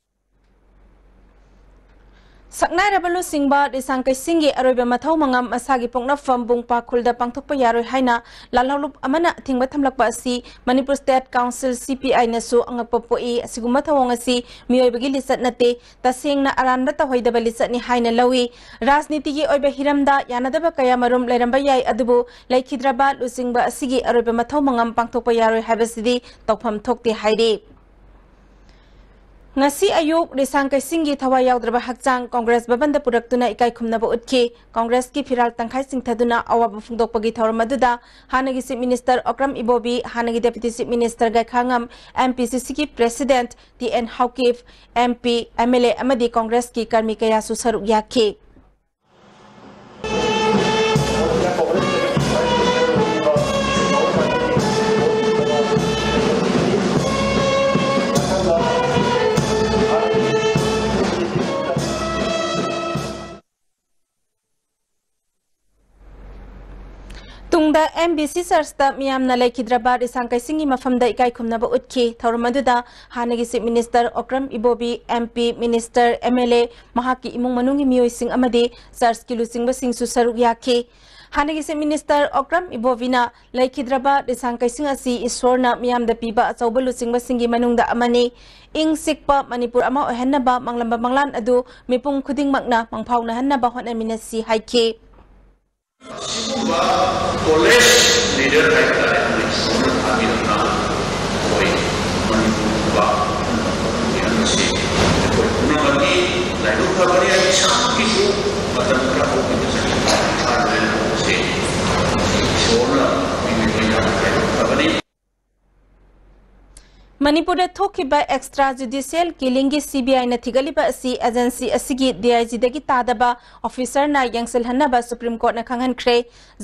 ꯁꯛꯅꯥꯏꯔꯕ ꯂꯨꯆꯤꯡꯕ ꯔꯤꯁꯥꯡ ꯀꯩꯁꯤꯡꯒꯤ ꯑꯔꯣꯏꯕ ꯃꯊꯧ ꯃꯉꯝ ꯃꯁꯥꯒꯤ ꯄꯣꯛꯅꯐꯝ ꯕꯨꯡꯄꯥ ꯈꯨꯜꯗ ꯄꯥꯡꯊꯣꯛꯄ ꯌꯥꯔꯣꯏ ꯍꯥꯏꯅ ꯂꯥꯜꯍꯧꯂꯨꯞ ꯑꯃꯅ ꯑꯊꯤꯡꯕ ꯊꯝꯂꯛꯄ ꯑꯁꯤ Manipur State Council, CPI-ꯅꯁꯨ ꯑꯉꯛꯄ ꯄꯣꯛꯏ꯫ ꯑꯁꯤꯒꯨꯝꯕ ꯊꯧꯑꯣꯡ ꯑꯁꯤ ꯃꯤꯑꯣꯏꯕꯒꯤ ꯂꯤꯆꯠ ꯅꯠꯇꯦ, ꯇꯁꯦꯡꯅ ꯑꯔꯥꯟꯕ ꯇꯧꯍꯩꯗꯕ ꯂꯤꯆꯠꯅꯤ ꯍꯥꯏꯅ ꯂꯧꯏ꯫ ꯔꯥꯖꯅꯤꯇꯤꯒꯤ ꯑꯣꯏꯕ ꯍꯤꯔꯝꯗ ꯌꯥꯅꯗꯕ ꯀꯌꯥ ꯃꯔꯨꯝ ꯂꯩꯔꯝꯕ ꯌꯥꯏ, ꯑꯗꯨꯕꯨ ꯂꯩꯈꯤꯗ꯭ꯔꯕ ꯂꯨꯆꯤꯡꯕ ꯑꯁꯤꯒꯤ ꯑꯔꯣꯏꯕ ꯃꯊꯧ ꯃꯉꯝ ꯄꯥꯡꯊꯣꯛꯄ ꯌꯥꯔꯣꯏ ꯍꯥꯏꯕꯁꯤꯗꯤ ꯇꯧꯐꯝ ꯊꯣꯛꯇꯦ ꯍꯥꯏꯔꯤ꯫ ꯉꯁꯤ ꯑꯌꯨꯛ ꯔꯤꯁꯥꯡ ꯀꯩꯁꯤꯡꯒꯤ ꯊꯋꯥꯏ ꯌꯥꯎꯗ꯭ꯔꯕ ꯍꯛꯆꯥꯡ ꯀꯣꯡꯒ꯭ꯔꯦꯁ ꯚꯕꯟꯗ ꯄꯨꯔꯛꯇꯨꯅ ꯏꯀꯥꯏ ꯈꯨꯝꯅꯕ ꯎꯠꯈꯤ꯫ ꯀꯣꯡꯒ꯭ꯔꯦꯁꯀꯤ ꯐꯤꯔꯥꯜ ꯇꯪꯈꯥꯏ ꯆꯤꯡꯊꯗꯨꯅ ꯑꯋꯥꯕ ꯐꯣꯡꯗꯣꯛꯄꯒꯤ ꯊꯧꯔꯝ ꯑꯗꯨꯗ ꯍꯥꯟꯅꯒꯤ Chief Minister ꯑꯣꯀ꯭ꯔꯝ ꯏꯕꯣꯕꯤ, ꯍꯥꯟꯅꯒꯤ Deputy Chief Minister ꯒꯥꯏꯈꯥꯉꯝ, MPCC-ꯒꯤ President T N Haokip, MP, MLA ꯑꯃꯗꯤ ꯀꯣꯡꯒ꯭ꯔꯦꯁꯀꯤ ꯀꯔꯃꯤ ꯀꯌꯥꯁꯨ ꯁꯔꯨꯛ ꯌꯥꯈꯤ꯫ ꯇꯨꯡꯗ MBC Church-ꯇ ꯃꯤꯌꯥꯝꯅ ꯂꯩꯈꯤꯗ꯭ꯔꯕ ꯔꯤꯁꯥꯡ ꯀꯩꯁꯤꯡꯒꯤ ꯃꯐꯝꯗ ꯏꯀꯥꯏ ꯈꯨꯝꯅꯕ ꯎꯠꯈꯤ꯫ ꯊꯧꯔꯝ ꯑꯗꯨꯗ ꯍꯥꯟꯅꯒꯤ Chief Minister ꯑꯣꯀ꯭ꯔꯝ ꯏꯕꯣꯕꯤ, MP, Minister, MLA, ꯃꯍꯥꯛꯀꯤ ꯏꯃꯨꯡ ꯃꯅꯨꯡꯒꯤ ꯃꯤꯑꯣꯏꯁꯤꯡ ꯑꯃꯗꯤ Church-ꯀꯤ ꯂꯨꯆꯤꯡꯕꯁꯤꯡꯁꯨ ꯁꯔꯨꯛ ꯌꯥꯈꯤ꯫ ꯍꯥꯟꯅꯒꯤ Chief Minister ꯑꯣꯀ꯭ꯔꯝ ꯏꯕꯣꯕꯤꯅ ꯂꯩꯈꯤꯗ꯭ꯔꯕ ꯂꯤꯁꯥꯡ ꯀꯩꯁꯤꯡ ꯑꯁꯤ ꯏꯁꯣꯔꯅ ꯃꯤꯌꯥꯝꯗ ꯄꯤꯕ ꯑꯆꯧꯕ ꯂꯨꯆꯤꯡꯕꯁꯤꯡꯒꯤ ꯃꯅꯨꯡꯗ ꯑꯃꯅꯤ꯫ ꯏꯪ ꯆꯤꯛꯄ ꯃꯅꯤꯄꯨꯔ ꯑꯃ ꯑꯣꯏꯍꯟꯅꯕ ꯃꯥꯡꯂꯝꯕ ꯃꯪꯂꯥꯟ ꯑꯗꯨ ꯃꯤꯄꯨꯝ ꯈꯨꯗꯤꯡꯃꯛꯅ ꯃꯪꯐꯥꯎꯅꯍꯟꯅꯕ ꯍꯣꯠꯅꯃꯤꯟꯅꯁꯤ ꯍꯥꯏꯈꯤ꯫ ꯑꯁꯤꯒꯨꯝꯕ college leader ꯍꯥꯏꯕ ꯇꯥꯔꯦ, ꯑꯩꯈꯣꯏ ꯏꯁꯣꯔꯅ ꯊꯥꯕꯤꯔꯝꯕ ꯑꯩꯈꯣꯏ ꯃꯅꯤꯄꯨꯔꯒꯨꯝꯕ ꯃꯐꯝ ꯑꯁꯤ ꯑꯩꯈꯣꯏ ꯄꯨꯝꯅꯃꯛꯀꯤ ꯂꯥꯏꯕꯛ ꯐꯕꯅꯤ꯫ ꯑꯩ ꯏꯁꯥꯃꯛꯀꯤꯁꯨ ꯃꯇꯝ ꯈꯔ ꯍꯧꯈꯤꯕ ꯆꯍꯤ ꯀꯨꯟꯊ꯭ꯔꯥ ꯂꯣꯏꯅ ꯍꯧꯕꯁꯦ ꯏꯁꯣꯔꯅ ꯄꯤꯕꯤꯕ ꯌꯥꯝꯅ ꯂꯥꯏꯕꯛ ꯐꯕꯅꯤ꯫ ꯃꯅꯤꯄꯨꯔꯗ ꯊꯣꯛꯈꯤꯕ extra judicial killingꯒꯤ CBIꯅ ꯊꯤꯒꯠꯂꯤꯕ ꯑꯁꯤ agency ꯑꯁꯤꯒꯤ DIGꯗꯒꯤ ꯇꯥꯗꯕ officerꯅ ꯌꯦꯡꯁꯤꯜꯍꯟꯅꯕ Supreme Courtꯅ ꯈꯪꯍꯟꯈ꯭ꯔꯦ꯫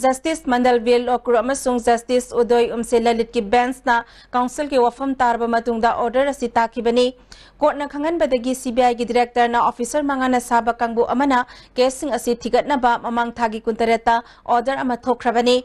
Justice ꯃꯟꯗꯜ ꯕꯤꯔ ꯂꯣꯀꯨꯔ ꯑꯃꯁꯨꯡ Justice ꯎꯗꯣꯏ ꯎꯝꯁꯦ ꯂꯂꯤꯠꯀꯤ benchꯅ councilꯒꯤ ꯋꯥꯐꯝ ꯇꯥꯔꯕ ꯃꯇꯨꯡꯗ order ꯑꯁꯤ ꯇꯥꯈꯤꯕꯅꯤ꯫ Courtꯅ ꯈꯪꯍꯟꯕꯗꯒꯤ CBIꯒꯤ directorꯅ officer ꯃꯉꯥꯅ ꯁꯥꯕ ꯀꯥꯡꯕꯨ ꯑꯃꯅ caseꯁꯤꯡ ꯑꯁꯤ ꯊꯤꯒꯠꯅꯕ ꯃꯃꯥꯡ ꯊꯥꯒꯤ ꯀꯨꯟꯇꯔꯦꯠꯇ order ꯑꯃ ꯊꯣꯛꯈ꯭ꯔꯕꯅꯤ꯫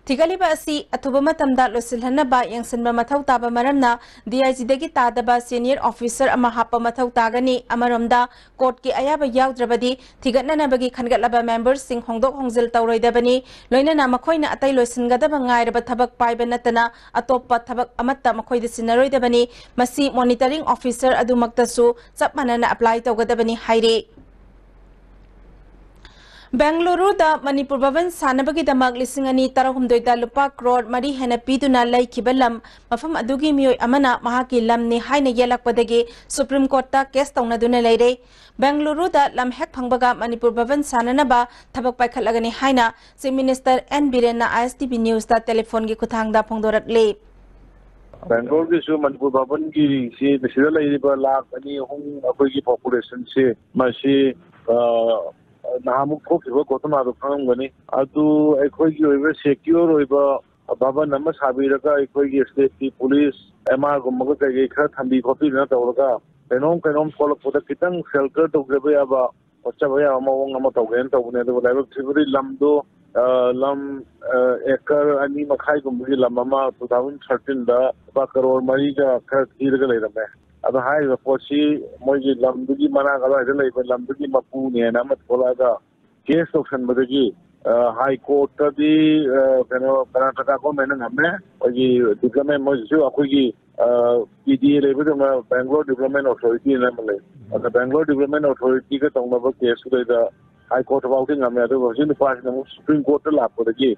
ꯊꯤꯒꯠꯂꯤꯕ ꯑꯁꯤ ꯑꯊꯨꯕ ꯃꯇꯝꯗ ꯂꯣꯏꯁꯤꯜꯍꯟꯅꯕ ꯌꯦꯡꯁꯤꯟꯕ ꯃꯊꯧ ꯇꯥꯕ ꯃꯔꯝꯅ DIGꯗꯒꯤ ꯇꯥꯗꯕ senior officer ꯑꯃ ꯍꯥꯞꯄ ꯃꯊꯧ ꯇꯥꯒꯅꯤ꯫ ꯑꯃꯔꯣꯝꯗ, courtꯀꯤ ꯑꯌꯥꯕ ꯌꯥꯎꯗ꯭ꯔꯕꯗꯤ ꯊꯤꯒꯠꯅꯅꯕꯒꯤ ꯈꯟꯒꯠꯂꯕ memberꯁꯤꯡ ꯍꯣꯡꯗꯣꯛ ꯍꯣꯡꯖꯤꯜ ꯇꯧꯔꯣꯏꯗꯕꯅꯤ꯫ ꯂꯣꯏꯅꯅ ꯃꯈꯣꯏꯅ ꯑꯇꯩ ꯂꯣꯏꯁꯤꯟꯒꯗꯕ ꯉꯥꯏꯔꯕ ꯊꯕꯛ ꯄꯥꯏꯕ ꯅꯠꯇꯅ ꯑꯇꯣꯞꯄ ꯊꯕꯛ ꯑꯃꯠꯇ ꯃꯈꯣꯏꯗ ꯁꯤꯟꯅꯔꯣꯏꯗꯕꯅꯤ꯫ ꯃꯁꯤ monitoring officer ꯑꯗꯨꯃꯛꯇꯁꯨ ꯆꯞ ꯃꯥꯟꯅꯅ apply ꯇꯧꯒꯗꯕꯅꯤ ꯍꯥꯏꯔꯤ꯫ ꯕꯦꯡꯒꯂꯨꯔꯨꯗ ꯃꯅꯤꯄꯨꯔ ꯚꯕꯟ ꯁꯥꯅꯕꯒꯤꯗꯃꯛ ꯂꯤꯁꯤꯡ ꯑꯅꯤ ꯇꯔꯥꯍꯨꯝꯗꯣꯏꯗ ꯂꯨꯄꯥ ꯀ꯭ꯔꯣꯔ ꯃꯔꯤ ꯍꯦꯟꯅ ꯄꯤꯗꯨꯅ ꯂꯩꯈꯤꯕ ꯂꯝ, ꯃꯐꯝ ꯑꯗꯨꯒꯤ ꯃꯤꯑꯣꯏ ꯑꯃꯅ ꯃꯍꯥꯛꯀꯤ ꯂꯝꯅꯤ ꯍꯥꯏꯅ ꯌꯦꯜꯂꯛꯄꯗꯒꯤ Supreme Courtꯇ case ꯇꯧꯅꯗꯨꯅ ꯂꯩꯔꯦ꯫ ꯕꯦꯡꯒꯂꯨꯔꯨꯗ ꯂꯝ ꯍꯦꯛ ꯐꯪꯕꯒ ꯃꯅꯤꯄꯨꯔ ꯚꯕꯟ ꯁꯥꯅꯅꯕ ꯊꯕꯛ ꯄꯥꯏꯈꯠꯂꯒꯅꯤ ꯍꯥꯏꯅ Chief Minister ꯑꯦꯟ ꯕꯤꯔꯦꯟꯅ ISTV Newsꯇ telephone ꯒꯤ ꯈꯨꯠꯊꯥꯡꯗ ꯐꯣꯡꯗꯣꯔꯛꯂꯤ꯫ ꯕꯦꯡꯒ꯭ꯂꯣꯔꯒꯤꯁꯨ ꯃꯅꯤꯄꯨꯔ ꯚꯕꯟꯒꯤ ꯁꯤ, ꯁꯤꯗ ꯂꯩꯔꯤꯕ ꯂꯥꯈ ꯑꯅꯤ ꯑꯍꯨꯝ ꯑꯩꯈꯣꯏꯒꯤ populationꯁꯤ, ꯃꯁꯤ, ꯑ, ꯅꯍꯥꯟꯃꯨꯛ ꯊꯣꯛꯈꯤꯕ ꯘꯣꯇꯅꯥꯗꯣ ꯈꯪꯉꯝꯒꯅꯤ꯫ ꯑꯗꯨ ꯑꯩꯈꯣꯏꯒꯤ ꯑꯣꯏꯕ secure ꯑꯣꯏꯕ ꯚꯕꯟ ꯑꯃ ꯁꯥꯕꯤꯔꯒ ꯑꯩꯈꯣꯏꯒꯤ stateꯀꯤ police, MRꯒꯨꯝꯕꯒ ꯀꯩꯀꯩ ꯈꯔ ꯊꯝꯕꯤ ꯈꯣꯠꯄꯤꯗꯅ ꯇꯧꯔꯒ ꯀꯩꯅꯣꯝ ꯀꯩꯅꯣꯝ ꯊꯣꯛꯂꯛꯄꯗ ꯈꯤꯇꯪ shelter ꯇꯧꯖꯕ ꯌꯥꯕ, ꯍꯣꯠꯆꯕ ꯌꯥꯕ ꯃꯑꯣꯡ ꯑꯃ ꯇꯧꯒꯦꯅ ꯇꯧꯕꯅꯦ꯫ ꯑꯗꯨꯕꯨ ꯂꯥꯏꯕꯛ ꯊꯤꯕꯗꯤ ꯂꯝꯗꯣ, ꯑ, ꯂꯝ, ꯑ, acre ꯑꯅꯤ ꯃꯈꯥꯏꯒꯨꯝꯕꯒꯤ ꯂꯝ ꯑꯃ two thousand thirteenꯗ ꯂꯨꯄꯥ ꯀꯔꯣꯔ ꯃꯔꯤꯒ ꯈꯔ ꯊꯤꯔꯒ ꯂꯩꯔꯝꯃꯦ꯫ ꯑꯗꯣ ꯍꯥꯏꯔꯤꯕ ꯄꯣꯠꯁꯤ ꯃꯣꯏꯒꯤ ꯂꯝꯗꯨꯒꯤ ꯃꯅꯥꯛ ꯑꯗꯨꯋꯥꯏꯗ ꯂꯩꯕ ꯂꯝꯗꯨꯒꯤ ꯃꯄꯨꯅꯦꯅ ꯑꯃ ꯊꯣꯛꯂꯛꯑꯒ case ꯇꯧꯁꯟꯕꯗꯒꯤ, ꯍꯥꯏ ꯀꯣꯔꯠꯇꯗꯤ ꯀꯩꯅꯣ ꯀꯔꯅꯥꯇꯀꯥ ꯒꯣꯔꯃꯦꯟꯅ ꯉꯝꯃꯦ꯫ ꯑꯩꯈꯣꯏꯒꯤ ꯗꯤꯕ꯭ꯂꯞꯃꯦꯟ ꯃꯣꯏꯁꯤꯁꯨ ꯑꯩꯈꯣꯏꯒꯤ ꯄꯤ ꯗꯤ ꯑꯦ ꯂꯩꯕꯗꯨꯅ ꯕꯦꯡꯒ꯭ꯂꯣꯔ ꯗꯤꯕ꯭ꯂꯞꯃꯦꯟ ꯑꯣꯊꯣꯔꯤꯇꯤ ꯑꯅ ꯑꯃ ꯂꯩ꯫ ꯑꯗ ꯕꯦꯡꯒ꯭ꯂꯣꯔ ꯗꯤꯕ꯭ꯂꯞꯃꯦꯟ ꯑꯣꯊꯣꯔꯤꯇꯤꯒ ꯇꯧꯅꯕ ꯀꯦꯁꯇꯨꯗꯩꯗ ꯍꯥꯏ ꯀꯣꯔꯠ ꯐꯥꯎꯗꯤ ꯉꯝꯃꯦ꯫ ꯑꯗꯨꯒ ꯍꯧꯖꯤꯛ ꯅꯨꯄꯥꯁꯤꯅ ꯑꯃꯨꯛ ꯁꯨꯄ꯭ꯔꯤꯝ ꯀꯣꯔꯠꯇ ꯂꯥꯛꯄꯗꯒꯤ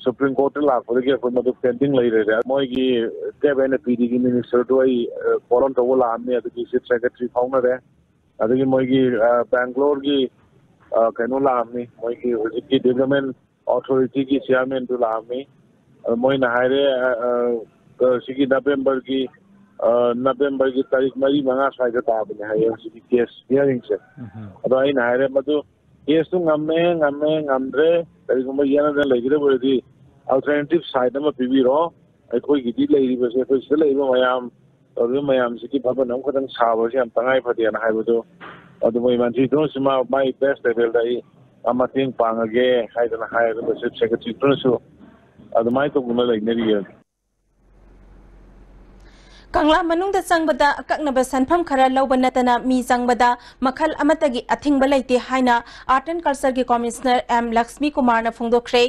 ꯁꯨꯄ꯭ꯔꯤꯝ ꯀꯣꯔꯠꯇ ꯂꯥꯛꯄꯗꯒꯤ ꯑꯩꯈꯣꯏ ꯃꯗꯨ ꯄꯦꯟꯗꯤꯡ ꯂꯩꯔꯦ꯫ ꯃꯣꯏꯒꯤ ꯀꯦꯞ ꯑꯦꯟ ꯄꯤ ꯗꯤꯒꯤ ꯃꯤꯅꯤꯁꯇꯔꯗꯨ ꯑꯩ ꯐꯣꯟ ꯇꯧꯕ ꯂꯥꯛꯑꯝꯃꯤ꯫ ꯑꯗꯨꯒꯤ ꯆꯤꯐ ꯁꯦꯀ꯭ꯔꯦꯇꯔꯤ ꯐꯥꯎꯅꯔꯦ꯫ ꯑꯗꯒꯤ ꯃꯣꯏꯒꯤ ꯕꯦꯡꯒ꯭ꯂꯣꯔꯒꯤ ꯀꯩꯅꯣ ꯂꯥꯛꯑꯝꯃꯤ, ꯃꯣꯏꯒꯤ ꯍꯧꯖꯤꯛꯀꯤ ꯗꯤꯕ꯭ꯂꯞꯃꯦꯟ ꯑꯣꯊꯣꯔꯤꯇꯤꯒꯤ ꯆꯤꯌꯥꯔꯃꯦꯟꯗꯨ ꯂꯥꯛꯑꯝꯃꯤ꯫ ꯑꯗꯣ ꯃꯣꯏꯅ ꯍꯥꯏꯔꯦ, ꯁꯤꯒꯤ ꯅꯕꯦꯝꯕꯔꯒꯤ ꯅꯕꯦꯝꯕꯔꯒꯤ ꯇꯥꯔꯤꯛ ꯃꯔꯤ ꯃꯉꯥ ꯁ꯭ꯋꯥꯏꯗ ꯇꯥꯕꯅꯦ ꯍꯥꯏꯌꯦ ꯍꯧꯖꯤꯛꯀꯤ ꯀꯦꯁ ꯍꯤꯌꯥꯔꯤꯡꯁꯦ꯫ ꯑꯗꯣ ꯑꯩꯅ ꯍꯥꯏꯔꯦ, ꯃꯗꯨ ꯀꯦꯁꯇꯨ ꯉꯝꯃꯦ, ꯉꯝꯃꯦ, ꯉꯝꯗ꯭ꯔꯦ, ꯀꯔꯤꯒꯨꯝꯕ ꯌꯦꯠꯅꯗꯅ ꯂꯩꯒꯗꯕ ꯑꯣꯏꯔꯗꯤ ꯑꯜꯇꯔꯅꯦꯇꯤꯚ ꯁꯥꯏꯠ ꯑꯃ ꯄꯤꯕꯤꯔꯣ꯫ ꯑꯩꯈꯣꯏꯒꯤꯗꯤ ꯂꯩꯔꯤꯕꯁꯦ, ꯑꯩꯈꯣꯏ ꯁꯤꯗ ꯂꯩꯔꯤꯕ ꯃꯌꯥꯝ, ꯇꯧꯔꯤꯕ ꯃꯌꯥꯝꯁꯤꯒꯤ ꯐꯕ ꯑꯃꯈꯛꯇꯪ ꯁꯥꯕꯁꯤ ꯌꯥꯝ ꯇꯉꯥꯏ ꯐꯗꯦꯅ ꯍꯥꯏꯕꯗꯨ, ꯑꯗꯨ ꯃꯣꯏ ꯃꯟꯇ꯭ꯔꯤꯗꯨꯅꯁꯨ ꯃꯥ, ꯃꯥꯏ ꯕꯦꯁ ꯂꯦꯚꯦꯜꯗ ꯑꯩ ꯃꯇꯦꯡ ꯄꯥꯡꯉꯒꯦ ꯍꯥꯏꯗꯅ ꯍꯥꯏ꯫ ꯑꯗꯨꯒ ꯆꯤꯐ ꯁꯦꯀ꯭ꯔꯦꯇꯔꯤꯗꯨꯅꯁꯨ ꯑꯗꯨꯃꯥꯏꯅ ꯇꯧꯗꯨꯅ ꯂꯩꯅꯔꯤꯌꯦ꯫ ꯀꯪꯂꯥ ꯃꯅꯨꯡꯗ ꯆꯪꯕꯗ ꯑꯀꯛꯅꯕ ꯁꯦꯟꯐꯝ ꯈꯔ ꯂꯧꯕ ꯅꯠꯇꯅ ꯃꯤ ꯆꯪꯕꯗ ꯃꯈꯜ ꯑꯃꯠꯇꯒꯤ ꯑꯊꯤꯡꯕ ꯂꯩꯇꯦ ꯍꯥꯏꯅ ꯑꯥꯔꯠ ꯑꯦꯟ ꯀꯜꯆꯔꯒꯤ ꯀꯣꯃꯤꯁꯅꯔ ꯑꯦꯝ ꯂꯛꯁꯃꯤ ꯀꯨꯃꯥꯔꯅ ꯐꯣꯡꯗꯣꯛꯈ꯭ꯔꯦ꯫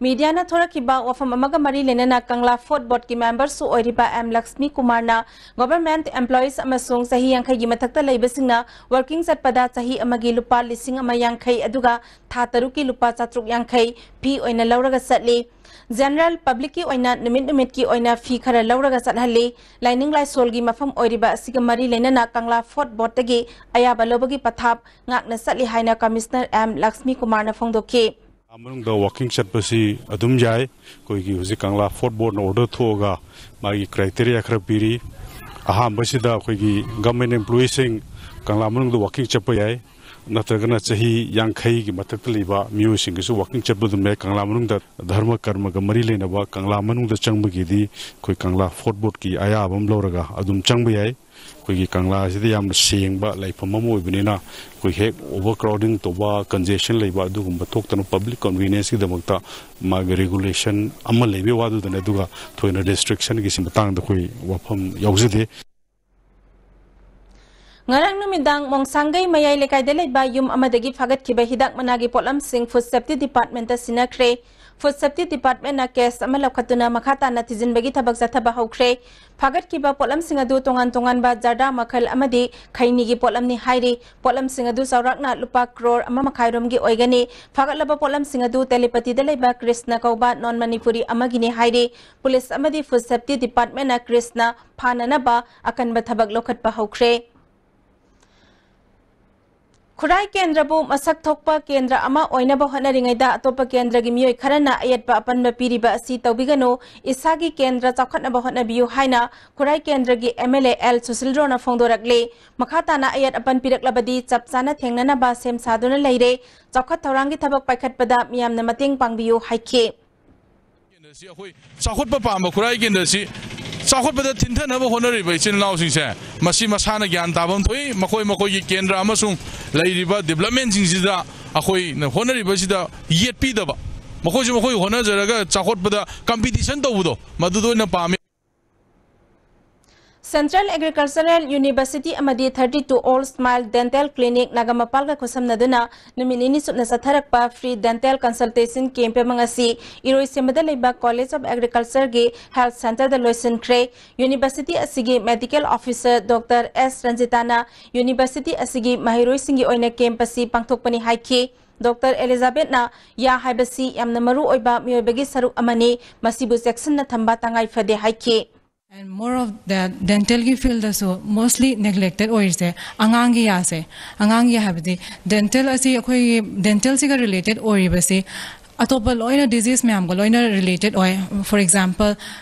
ꯃꯤꯗꯤꯌꯥꯅ ꯊꯣꯔꯛꯈꯤꯕ ꯋꯥꯐꯝ ꯑꯃꯒ ꯃꯔꯤ ꯂꯩꯅꯅ ꯀꯪꯂꯥ ꯐꯣꯔꯠ ꯕꯣꯔꯗꯀꯤ ꯃꯦꯝꯕꯔꯁꯨ ꯑꯣꯏꯔꯤꯕ ꯑꯦꯝ ꯂꯛꯁꯃꯤ ꯀꯨꯃꯥꯔꯅ ꯒꯣꯚꯔꯟꯃꯦꯟꯠ ꯑꯦꯝꯄ꯭ꯂꯣꯌꯤꯁ ꯑꯃꯁꯨꯡ ꯆꯍꯤ ꯌꯥꯡꯈꯩꯒꯤ ꯃꯊꯛꯇ ꯂꯩꯕꯁꯤꯡꯅ ꯋꯥꯔꯀꯤꯡ ꯆꯠꯄꯗ ꯆꯍꯤ ꯑꯃꯒꯤ ꯂꯨꯄꯥ ꯂꯤꯁꯤꯡ ꯑꯃ ꯌꯥꯡꯈꯩ ꯑꯗꯨꯒ ꯊꯥ ꯇꯔꯨꯛꯀꯤ ꯂꯨꯄꯥ ꯆꯥꯇ꯭ꯔꯨꯛ ꯌꯥꯡꯈꯩ ꯐꯤ ꯑꯣꯏꯅ ꯂꯧꯔꯒ ꯆꯠꯂꯤ꯫ ꯖꯦꯅꯔꯦꯜ ꯄꯕ꯭ꯂꯤꯛꯀꯤ ꯑꯣꯏꯅ ꯅꯨꯃꯤꯠ ꯅꯨꯃꯤꯠꯀꯤ ꯑꯣꯏꯅ ꯐꯤ ꯈꯔ ꯂꯧꯔꯒ ꯆꯠꯍꯜꯂꯤ꯫ ꯂꯥꯏꯅꯤꯡ ꯂꯥꯏꯁꯣꯜꯒꯤ ꯃꯐꯝ ꯑꯣꯏꯔꯤꯕ ꯑꯁꯤꯒ ꯃꯔꯤ ꯂꯩꯅꯅ ꯀꯪꯂꯥ ꯐꯣꯔꯠ ꯕꯣꯔꯗꯇꯒꯤ ꯑꯌꯥꯕ ꯂꯧꯕꯒꯤ ꯄꯊꯥꯞ ꯉꯥꯛꯅ ꯆꯠꯂꯤ ꯍꯥꯏꯅ ꯀꯃꯤꯁꯅꯔ ꯑꯦꯝ ꯂꯛꯁꯃꯤ ꯀꯨꯃꯥꯔꯅ ꯐꯣꯡꯗꯣꯛꯈꯤ꯫ ꯃꯅꯨꯡꯗ ꯋꯥꯀꯤꯡ ꯆꯠꯄꯁꯤ ꯑꯗꯨꯝ ꯌꯥꯏ꯫ ꯑꯩꯈꯣꯏꯒꯤ ꯍꯧꯖꯤꯛ ꯀꯪꯂꯥ ꯐꯣꯔꯠ ꯕꯣꯔꯗꯅ ꯑꯣꯔꯗꯔ ꯊꯣꯛꯑꯒ ꯃꯥꯒꯤ ꯀ꯭ꯔꯥꯏꯇꯦꯔꯤꯌꯥ ꯈꯔ ꯄꯤꯔꯤ꯫ ꯑꯍꯥꯟꯕꯁꯤꯗ ꯑꯩꯈꯣꯏꯒꯤ ꯒꯚꯔꯟꯃꯦꯟꯠ ꯑꯦꯝꯄ꯭ꯂꯣꯌꯤꯁꯤꯡ ꯀꯪꯂꯥ ꯃꯅꯨꯡꯗ ꯋꯥꯀꯤꯡ ꯆꯠꯄ ꯌꯥꯏ, ꯅꯠꯇ꯭ꯔꯒꯅ ꯆꯍꯤ ꯌꯥꯡꯈꯩꯒꯤ ꯃꯊꯛꯇ ꯂꯩꯕ ꯃꯤꯑꯣꯏꯁꯤꯡꯒꯤꯁꯨ ꯋꯥꯀꯤꯡ ꯆꯠꯄ ꯑꯗꯨꯝ ꯌꯥꯏ꯫ ꯀꯪꯂꯥ ꯃꯅꯨꯡꯗ ꯙꯔꯃ ꯀꯔꯃꯒ ꯃꯔꯤ ꯂꯩꯅꯕ ꯀꯪꯂꯥ ꯃꯅꯨꯡꯗ ꯆꯪꯕꯒꯤꯗꯤ ꯑꯩꯈꯣꯏ ꯀꯪꯂꯥ ꯐꯣꯔꯠ ꯕꯣꯔꯗꯀꯤ ꯑꯌꯥꯕ ꯑꯃ ꯂꯧꯔꯒ ꯑꯗꯨꯝ ꯆꯪꯕ ꯌꯥꯏ꯫ ꯑꯩꯈꯣꯏꯒꯤ ꯀꯪꯂꯥꯁꯤꯗ ꯌꯥꯝꯅ ꯁꯦꯡꯕ ꯂꯩꯐꯝ ꯑꯃ ꯑꯣꯏꯕꯅꯤꯅ ꯑꯩꯈꯣꯏ ꯍꯦꯛ ꯑꯣꯚꯔ ꯀ꯭ꯔꯥꯎꯗꯤꯡ ꯇꯧꯕ, ꯀꯟꯖꯦꯁꯟ ꯂꯩꯕ ꯑꯗꯨꯒꯨꯝꯕ ꯊꯣꯛꯇꯅ ꯄꯕ꯭ꯂꯤꯛ ꯀꯟꯚꯤꯅꯤꯌꯦꯟꯁꯀꯤꯗꯃꯛꯇ ꯃꯥꯒꯤ ꯔꯤꯒꯨꯂꯦꯁꯟ ꯑꯃ ꯂꯩꯕꯒꯤ ꯋꯥꯗꯨꯗꯅꯦ꯫ ꯑꯗꯨꯒ ꯊꯣꯏꯅ ꯔꯦꯁꯇ꯭ꯔꯤꯛꯁꯟꯒꯤꯁꯤ ꯃꯇꯥꯡꯗ ꯑꯩꯈꯣꯏ ꯋꯥꯐꯝ ꯌꯥꯎꯖꯗꯦ꯫ ꯉꯔꯥꯡ ꯅꯨꯃꯤꯗꯥꯡ ꯃꯣꯡꯁꯥꯡꯒꯩ ꯃꯌꯥꯏ ꯂꯩꯀꯥꯏꯗ ꯂꯩꯕ ꯌꯨꯝ ꯑꯃꯗꯒꯤ ꯐꯥꯒꯠꯈꯤꯕ ꯍꯤꯗꯥꯛ ꯃꯅꯥꯒꯤ ꯄꯣꯠꯂꯝꯁꯤꯡ Food Safety Departmentꯇ ꯁꯤꯟꯅꯈ꯭ꯔꯦ꯫ Food Safety Departmentꯅ case ꯑꯃ ꯂꯧꯈꯠꯇꯨꯅ ꯃꯈꯥ ꯇꯥꯅ ꯊꯤꯖꯤꯟꯕꯒꯤ ꯊꯕꯛ ꯆꯠꯊꯕ ꯍꯧꯈ꯭ꯔꯦ꯫ ꯐꯥꯒꯠꯈꯤꯕ ꯄꯣꯠꯂꯝꯁꯤꯡ ꯑꯗꯨ ꯇꯣꯉꯥꯟ ꯇꯣꯉꯥꯟꯕ ꯖꯔꯗꯥ ꯃꯈꯜ ꯑꯃꯗꯤ ꯈꯩꯅꯤꯒꯤ ꯄꯣꯠꯂꯝꯅꯤ ꯍꯥꯏꯔꯤ꯫ ꯄꯣꯠꯂꯝꯁꯤꯡ ꯑꯗꯨ ꯆꯥꯎꯔꯥꯛꯅ ꯂꯨꯄꯥ ꯀ꯭ꯔꯣꯔ ꯑꯃ ꯃꯈꯥꯏꯔꯣꯝꯒꯤ ꯑꯣꯏꯒꯅꯤ꯫ ꯐꯥꯒꯠꯂꯕ ꯄꯣꯠꯂꯝꯁꯤꯡ ꯑꯗꯨ ꯇꯦꯂꯤꯄꯇꯤꯗ ꯂꯩꯕ ꯀ꯭ꯔꯤꯁꯅ ꯀꯧꯕ non Manipuri ꯑꯃꯒꯤꯅꯤ ꯍꯥꯏꯔꯤ꯫ Police ꯑꯃꯗꯤ Food Safety Departmentꯅ ꯀ꯭ꯔꯤꯁꯅ ꯐꯥꯅꯅꯕ ꯑꯀꯟꯕ ꯊꯕꯛ ꯂꯧꯈꯠꯄ ꯍꯧꯈ꯭ꯔꯦ꯫ ꯈꯨꯔꯥꯏ ꯀꯦꯟꯗ꯭ꯔꯕꯨ ꯃꯁꯛ ꯊꯣꯛꯄ ꯀꯦꯟꯗ꯭ꯔ ꯑꯃ ꯑꯣꯏꯅꯕ ꯍꯣꯠꯅꯔꯤꯉꯩꯗ ꯑꯇꯣꯞꯄ ꯀꯦꯟꯗ꯭ꯔꯒꯤ ꯃꯤꯑꯣꯏ ꯈꯔꯅ ꯑꯌꯦꯠꯄ ꯑꯄꯟꯕ ꯄꯤꯔꯤꯕ ꯑꯁꯤ ꯇꯧꯕꯤꯒꯅꯨ꯫ ꯏꯁꯥꯒꯤ ꯀꯦꯟꯗ꯭ꯔ ꯆꯥꯎꯈꯠꯅꯕ ꯍꯣꯠꯅꯕꯤꯌꯨ ꯍꯥꯏꯅ ꯈꯨꯔꯥꯏ ꯀꯦꯟꯗ꯭ꯔꯒꯤ MLA ꯑꯦꯜ ꯁꯨꯁꯤꯜꯗ꯭ꯔꯣꯅ ꯐꯣꯡꯗꯣꯔꯛꯂꯤ꯫ ꯃꯈꯥ ꯇꯥꯅ ꯑꯌꯦꯠ ꯑꯄꯟ ꯄꯤꯔꯛꯂꯕꯗꯤ ꯆꯞ ꯆꯥꯅ ꯊꯦꯡꯅꯅꯕ ꯁꯦꯝ ꯁꯥꯗꯨꯅ ꯂꯩꯔꯦ꯫ ꯆꯥꯎꯈꯠ ꯊꯧꯔꯥꯡꯒꯤ ꯊꯕꯛ ꯄꯥꯏꯈꯠꯄꯗ ꯃꯤꯌꯥꯝꯅ ꯃꯇꯦꯡ ꯄꯥꯡꯕꯤꯌꯨ ꯍꯥꯏꯈꯤ꯫ ꯀꯦꯟꯗ꯭ꯔꯁꯤ ꯑꯩꯈꯣꯏ ꯆꯥꯎꯈꯠꯄ ꯄꯥꯝꯕ ꯈꯨꯔꯥꯏ ꯀꯦꯟꯗ꯭ꯔꯁꯤ ꯆꯥꯎꯈꯠꯄꯗ ꯊꯤꯟꯊꯅꯕ ꯍꯣꯠꯅꯔꯤꯕ ꯏꯆꯤꯜ ꯏꯅꯥꯎꯁꯤꯡꯁꯦ ꯃꯁꯤ ꯃꯁꯥꯅ ꯒ꯭ꯌꯥꯟ ꯇꯥꯐꯝ ꯊꯣꯛꯏ꯫ ꯃꯈꯣꯏ ꯃꯈꯣꯏꯒꯤ ꯀꯦꯟꯗ꯭ꯔ ꯑꯃꯁꯨꯡ ꯂꯩꯔꯤꯕ developmentꯁꯤꯡꯁꯤꯗ ꯑꯩꯈꯣꯏꯅ ꯍꯣꯠꯅꯔꯤꯕꯁꯤꯗ ꯌꯦꯠꯄꯤꯗꯕ, ꯃꯈꯣꯏꯁꯨ ꯃꯈꯣꯏ ꯍꯣꯠꯅꯖꯔꯒ ꯆꯥꯎꯈꯠꯄꯗ competition ꯇꯧꯕꯗꯣ ꯃꯗꯨꯗ ꯑꯣꯏꯅ ꯄꯥꯝꯃꯤ꯫ Central Agricultural University ꯑꯃꯗꯤ Thirty Two All Smile Dental Clinic ꯅꯥꯒꯥꯃꯄꯥꯜꯒ ꯈꯨꯠꯁꯝꯅꯗꯨꯅ ꯅꯨꯃꯤꯠ ꯅꯤꯅꯤ ꯆꯨꯞꯅ ꯆꯠꯊꯔꯛꯄ free dental consultation camp ꯑꯃ ꯉꯁꯤ ꯏꯔꯣꯏꯁꯦꯝꯕꯗ ꯂꯩꯕ College of Agricultureꯒꯤ Health Centreꯗ ꯂꯣꯏꯁꯤꯟꯈ꯭ꯔꯦ꯫ University ꯑꯁꯤꯒꯤ Medical Officer ꯗꯣꯛꯇꯔ ꯑꯦꯁ ꯔꯟꯖꯤꯇꯥꯅ university ꯑꯁꯤꯒꯤ ꯃꯍꯩꯔꯣꯏꯁꯤꯡꯒꯤ ꯑꯣꯏꯅ camp ꯑꯁꯤ ꯄꯥꯡꯊꯣꯛꯄꯅꯤ ꯍꯥꯏꯈꯤ꯫ ꯗꯣꯛꯇꯔ ꯑꯦꯂꯤꯖꯥꯕꯦꯠꯅ ꯌꯥ ꯍꯥꯏꯕꯁꯤ ꯌꯥꯝꯅ ꯃꯔꯨ ꯑꯣꯏꯕ ꯃꯤꯑꯣꯏꯕꯒꯤ ꯁꯔꯨꯛ ꯑꯃꯅꯤ, ꯃꯁꯤꯕꯨ ꯆꯦꯛꯁꯤꯟꯅ ꯊꯝꯕ ꯇꯉꯥꯏ ꯐꯗꯦ ꯍꯥꯏꯈꯤ꯫ And more of the dentalꯒꯤ fieldꯗꯁꯨ mostly neglected ꯑꯣꯏꯔꯤꯁꯦ ꯑꯉꯥꯡꯒꯤ ꯌꯥꯁꯦ꯫ ꯑꯉꯥꯡꯒꯤ ꯍꯥꯏꯕꯗꯤ dental ꯑꯁꯤ ꯑꯩꯈꯣꯏꯒꯤ dentalꯁꯤꯒ related ꯑꯣꯏꯔꯤꯕꯁꯤ ꯑꯇꯣꯞꯄ ꯂꯣꯏꯅ disease ꯃꯌꯥꯝꯒ ꯂꯣꯏꯅ related ꯑꯣꯏ꯫ For example,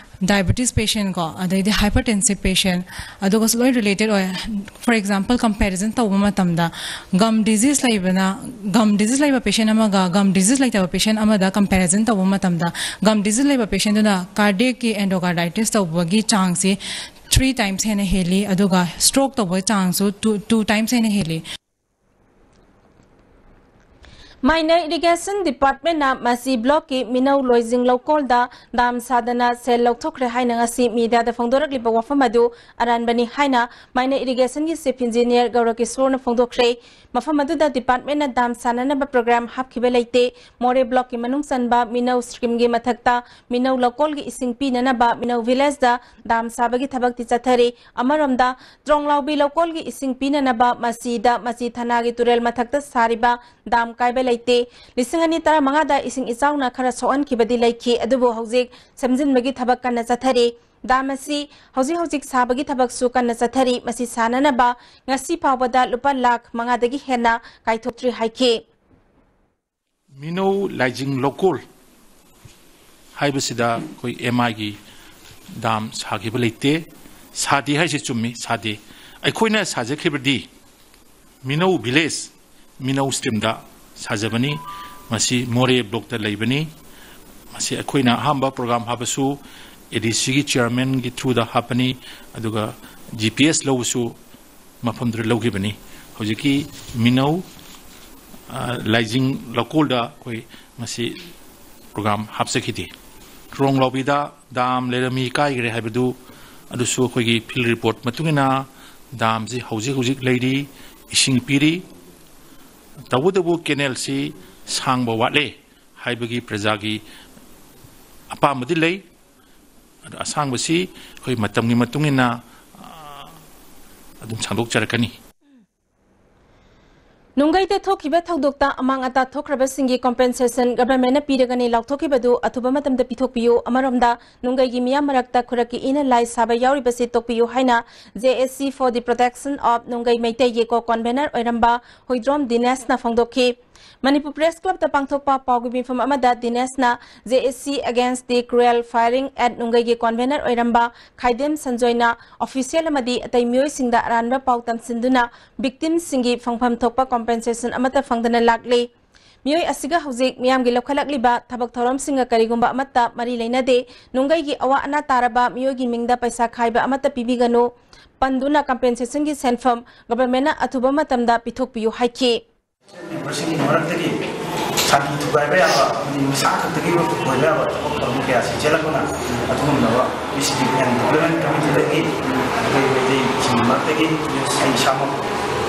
diabetes patient ꯀꯣ, ꯑꯗꯩꯗꯤ hypertensive patient, ꯑꯗꯨꯒꯁꯨ ꯂꯣꯏ related ꯑꯣꯏ꯫ For example, comparison ꯇꯧꯕ ꯃꯇꯝꯗ gum disease ꯂꯩꯕꯅ gum disease ꯂꯩꯕ patient ꯑꯃꯒ gum disease ꯂꯩꯇꯕ patient ꯑꯃꯗ comparison ꯇꯧꯕ ꯃꯇꯝꯗ gum disease ꯂꯩꯕ patientꯗꯨꯅ cardiacꯀꯤ endocarditis ꯇꯧꯕꯒꯤ ꯆꯥꯡꯁꯤ three times ꯍꯦꯟꯅ ꯍꯦꯜꯂꯤ, ꯑꯗꯨꯒ stroke ꯇꯧꯕ ꯆꯥꯡꯁꯨ two, two times ꯍꯦꯟꯅ ꯍꯦꯜꯂꯤ꯫ Minor Irrigation Department ꯅ ꯃꯁꯤ block ꯀꯤ ꯃꯤꯅꯧ ꯂꯣꯏꯖꯤꯡ ꯂꯧꯀꯣꯜꯗ dam ꯁꯥꯗꯅ ꯁꯦꯜ ꯂꯧꯊꯣꯛꯈ꯭ꯔꯦ ꯍꯥꯏꯅ ꯉꯁꯤ media ꯗ ꯐꯣꯡꯗꯣꯔꯛꯂꯤꯕ ꯋꯥꯐꯝ ꯑꯗꯨ ꯑꯔꯥꯟꯕꯅꯤ ꯍꯥꯏꯅ Minor Irrigation ꯒꯤ Chief Engineer ꯒꯧꯔꯀꯤꯁꯣꯔꯅ ꯐꯣꯡꯗꯣꯛꯈ꯭ꯔꯦ꯫ ꯃꯐꯝ ꯑꯗꯨꯗ department ꯅ dam ꯁꯥꯅꯅꯕ program ꯍꯥꯞꯈꯤꯕ ꯂꯩꯇꯦ꯫ ꯃꯣꯔꯦ block ꯀꯤ ꯃꯅꯨꯡ ꯆꯟꯕ ꯃꯤꯅꯧ stream ꯒꯤ ꯃꯊꯛꯇ ꯃꯤꯅꯧ ꯂꯧꯀꯣꯜꯒꯤ ꯏꯁꯤꯡ ꯄꯤꯅꯅꯕ ꯃꯤꯅꯧ village ꯗ dam ꯁꯥꯕꯒꯤ ꯊꯕꯛꯇꯤ ꯆꯠꯊꯔꯤ꯫ ꯑꯃꯔꯣꯝꯗ, ꯇ꯭ꯔꯣꯡꯂꯥꯎꯕꯤ ꯂꯧꯀꯣꯜꯒꯤ ꯏꯁꯤꯡ ꯄꯤꯅꯅꯕ ꯃꯁꯤꯗ ꯃꯆꯤ ꯊꯅꯥꯒꯤ ꯇꯨꯔꯦꯜ ꯃꯊꯛꯇ ꯁꯥꯔꯤꯕ dam ꯀꯥꯏꯕ ꯂꯩꯇꯦ꯫ ꯂꯤꯁꯤꯡ ꯑꯅꯤ ꯇꯔꯥꯃꯉꯥꯗ ꯏꯁꯤꯡ ꯏꯆꯥꯎꯅ ꯈꯔ ꯁꯣꯛꯍꯟꯈꯤꯕꯗꯤ ꯂꯩꯈꯤ, ꯑꯗꯨꯕꯨ ꯍꯧꯖꯤꯛ ꯁꯦꯝꯖꯤꯟꯕꯒꯤ ꯊꯕꯛ ꯀꯟꯅ ꯆꯠꯊꯔꯤ꯫ Dam ꯑꯁꯤ ꯍꯧꯖꯤꯛ ꯍꯧꯖꯤꯛ ꯁꯥꯕꯒꯤ ꯊꯕꯛꯁꯨ ꯀꯟꯅ ꯆꯠꯊꯔꯤ꯫ ꯃꯁꯤ ꯁꯥꯅꯅꯕ ꯉꯁꯤ ꯐꯥꯎꯕꯗ ꯂꯨꯄꯥ ꯂꯥꯈ ꯃꯉꯥꯗꯒꯤ ꯍꯦꯟꯅ ꯀꯥꯏꯊꯣꯛꯇ꯭ꯔꯤ ꯍꯥꯏꯈꯤ꯫ ꯃꯤꯅꯧ ꯂꯥꯏꯖꯤꯡ ꯂꯧꯀꯣꯜ ꯍꯥꯏꯕꯁꯤꯗ ꯑꯩꯈꯣꯏ ꯑꯦꯝ ꯑꯥꯏꯒꯤ dam ꯁꯥꯈꯤꯕ ꯂꯩꯇꯦ꯫ ꯁꯥꯗꯦ ꯍꯥꯏꯁꯦ ꯆꯨꯝꯃꯤ, ꯁꯥꯗꯦ꯫ ꯑꯩꯈꯣꯏꯅ ꯁꯥꯖꯈꯤꯕꯗꯤ ꯃꯤꯅꯧ village, ꯃꯤꯅꯧ stream ꯗ ꯁꯥꯖꯕꯅꯤ꯫ ꯃꯁꯤ ꯃꯣꯔꯦ block ꯇ ꯂꯩꯕꯅꯤ꯫ ꯃꯁꯤ ꯑꯩꯈꯣꯏꯅ ꯑꯍꯥꯟꯕ program ꯍꯥꯞꯄꯁꯨ ꯑꯦ ꯗꯤ ꯁꯤ ꯒꯤ chairman ꯒꯤ through ꯗ ꯍꯥꯞꯄꯅꯤ, ꯑꯗꯨꯒ ꯖꯤ ꯄꯤ ꯑꯦꯁ ꯂꯧꯕꯁꯨ ꯃꯐꯝꯗꯨꯗ ꯂꯧꯈꯤꯕꯅꯤ꯫ ꯍꯧꯖꯤꯛꯀꯤ ꯃꯤꯅꯧ, ꯑ, ꯂꯥꯏꯖꯤꯡ ꯂꯧꯀꯣꯜꯗ ꯑꯩꯈꯣꯏ ꯃꯁꯤ program ꯍꯥꯞꯆꯈꯤꯗꯦ꯫ ꯇ꯭ꯔꯣꯡ ꯂꯥꯎꯕꯤꯗ dam ꯂꯩꯔꯝꯃꯤ, ꯀꯥꯏꯈ꯭ꯔꯦ ꯍꯥꯏꯕꯗꯨ, ꯑꯗꯨꯁꯨ ꯑꯩꯈꯣꯏꯒꯤ field report ꯃꯇꯨꯡ ꯏꯟꯅ dam ꯁꯤ ꯍꯧꯖꯤꯛ ꯍꯧꯖꯤꯛ ꯂꯩꯔꯤ, ꯏꯁꯤꯡ ꯄꯤꯔꯤ꯫ ꯇꯧꯕꯇꯕꯨ canal ꯁꯤ ꯁꯥꯡꯕ ꯋꯥꯠꯂꯦ ꯍꯥꯏꯕꯒꯤ ꯄ꯭ꯔꯖꯥꯒꯤ ꯑꯄꯥꯝꯕꯗꯤ ꯂꯩ꯫ ꯑꯗꯣ ꯑꯁꯥꯡꯕꯁꯤ ꯑꯩꯈꯣꯏ ꯃꯇꯝꯒꯤ ꯃꯇꯨꯡ ꯏꯟꯅ, ꯑ, ꯑꯗꯨꯝ ꯁꯥꯡꯗꯣꯛꯆꯔꯛꯀꯅꯤ꯫ ꯅꯨꯡꯒꯩꯗ ꯊꯣꯛꯈꯤꯕ ꯊꯧꯗꯣꯛꯇ ꯑꯃꯥꯡ ꯑꯇꯥ ꯊꯣꯛꯈ꯭ꯔꯕꯁꯤꯡꯒꯤ compensation government ꯅ ꯄꯤꯔꯒꯅꯤ ꯂꯥꯎꯊꯣꯛꯈꯤꯕꯗꯨ ꯑꯊꯨꯕ ꯃꯇꯝꯗ ꯄꯤꯊꯣꯛꯄꯤꯌꯨ꯫ ꯑꯃꯔꯣꯝꯗ, ꯅꯨꯡꯒꯩꯒꯤ ꯃꯤꯌꯥꯝ ꯃꯔꯛꯇ ꯈꯨꯔꯛꯀꯤ ꯏꯅ ꯂꯥꯏ ꯁꯥꯕ ꯌꯥꯎꯔꯤꯕꯁꯤ ꯇꯣꯛꯄꯤꯌꯨ ꯍꯥꯏꯅ J A C for the Protection of ꯅꯨꯡꯒꯩ ꯃꯩꯇꯩꯒꯤ co-convenor ꯑꯣꯏꯔꯝꯕ ꯍꯨꯏꯗ꯭ꯔꯣꯝ ꯗꯤꯅꯦꯁꯅ ꯐꯣꯡꯗꯣꯛꯈꯤ꯫ ꯃꯅꯤꯄꯨꯔ Press Club ꯇ ꯄꯥꯡꯊꯣꯛꯄ ꯄꯥꯎꯒꯤ ꯃꯤꯐꯝ ꯑꯃꯗ ꯗꯤꯅꯦꯁꯅ J A C Against the Cruel Firing at ꯅꯨꯡꯒꯩꯒꯤ convenor ꯑꯣꯏꯔꯝꯕ ꯈꯥꯏꯗꯦꯝ ꯁꯟꯖꯣꯏꯅ official ꯑꯃꯗꯤ ꯑꯇꯩ ꯃꯤꯑꯣꯏꯁꯤꯡꯗ ꯑꯔꯥꯟꯕ ꯄꯥꯎ ꯇꯝꯁꯤꯟꯗꯨꯅ victim ꯁꯤꯡꯒꯤ ꯐꯪꯐꯝ ꯊꯣꯛꯄ compensation ꯑꯃꯠꯇ ꯐꯪꯗꯅ ꯂꯥꯛꯂꯤ꯫ ꯃꯤꯑꯣꯏ ꯑꯁꯤꯒ ꯍꯧꯖꯤꯛ ꯃꯤꯌꯥꯝꯒꯤ ꯂꯧꯈꯠꯂꯛꯂꯤꯕ ꯊꯕꯛ ꯊꯧꯔꯝꯁꯤꯡꯒ ꯀꯔꯤꯒꯨꯝꯕ ꯑꯃꯠꯇ ꯃꯔꯤ ꯂꯩꯅꯗꯦ꯫ ꯅꯨꯡꯒꯩꯒꯤ ꯑꯋꯥ ꯑꯅꯥ ꯇꯥꯔꯕ ꯃꯤꯑꯣꯏꯒꯤ ꯃꯤꯡꯗ ꯄꯩꯁꯥ ꯈꯥꯏꯕ ꯑꯃꯠꯇ ꯄꯤꯕꯤꯒꯅꯨ꯫ ꯄꯟꯗꯨꯅ compensation ꯒꯤ ꯁꯦꯟꯐꯝ government ꯅ ꯑꯊꯨꯕ ꯃꯇꯝꯗ ꯄꯤꯊꯣꯛꯄꯤꯌꯨ ꯍꯥꯏꯈꯤ꯫ ꯃꯁꯤꯒꯤ ꯃꯔꯛꯇꯒꯤ ꯁꯥꯟꯇꯤ ꯊꯨꯒꯥꯏꯕ ꯌꯥꯕ ꯑꯃꯗꯤ ꯃꯁꯥ ꯈꯛꯇꯒꯤ ꯑꯣꯏꯕ ꯌꯥꯕ ꯊꯕꯛ ꯊꯧꯔꯝ ꯀꯌꯥꯁꯤ ꯆꯦꯜꯂꯛꯄꯅ ꯑꯗꯨꯒꯨꯝꯂꯕ ꯄꯤꯁ ꯗꯤꯕꯦꯂꯞꯃꯦꯟ ꯀꯃꯤꯇꯤꯗꯒꯤ ꯑꯩꯈꯣꯏ ꯃꯩꯇꯩꯁꯤꯡꯒꯤ ꯃꯔꯛꯇꯒꯤ ꯑꯩ ꯏꯁꯥꯃꯛ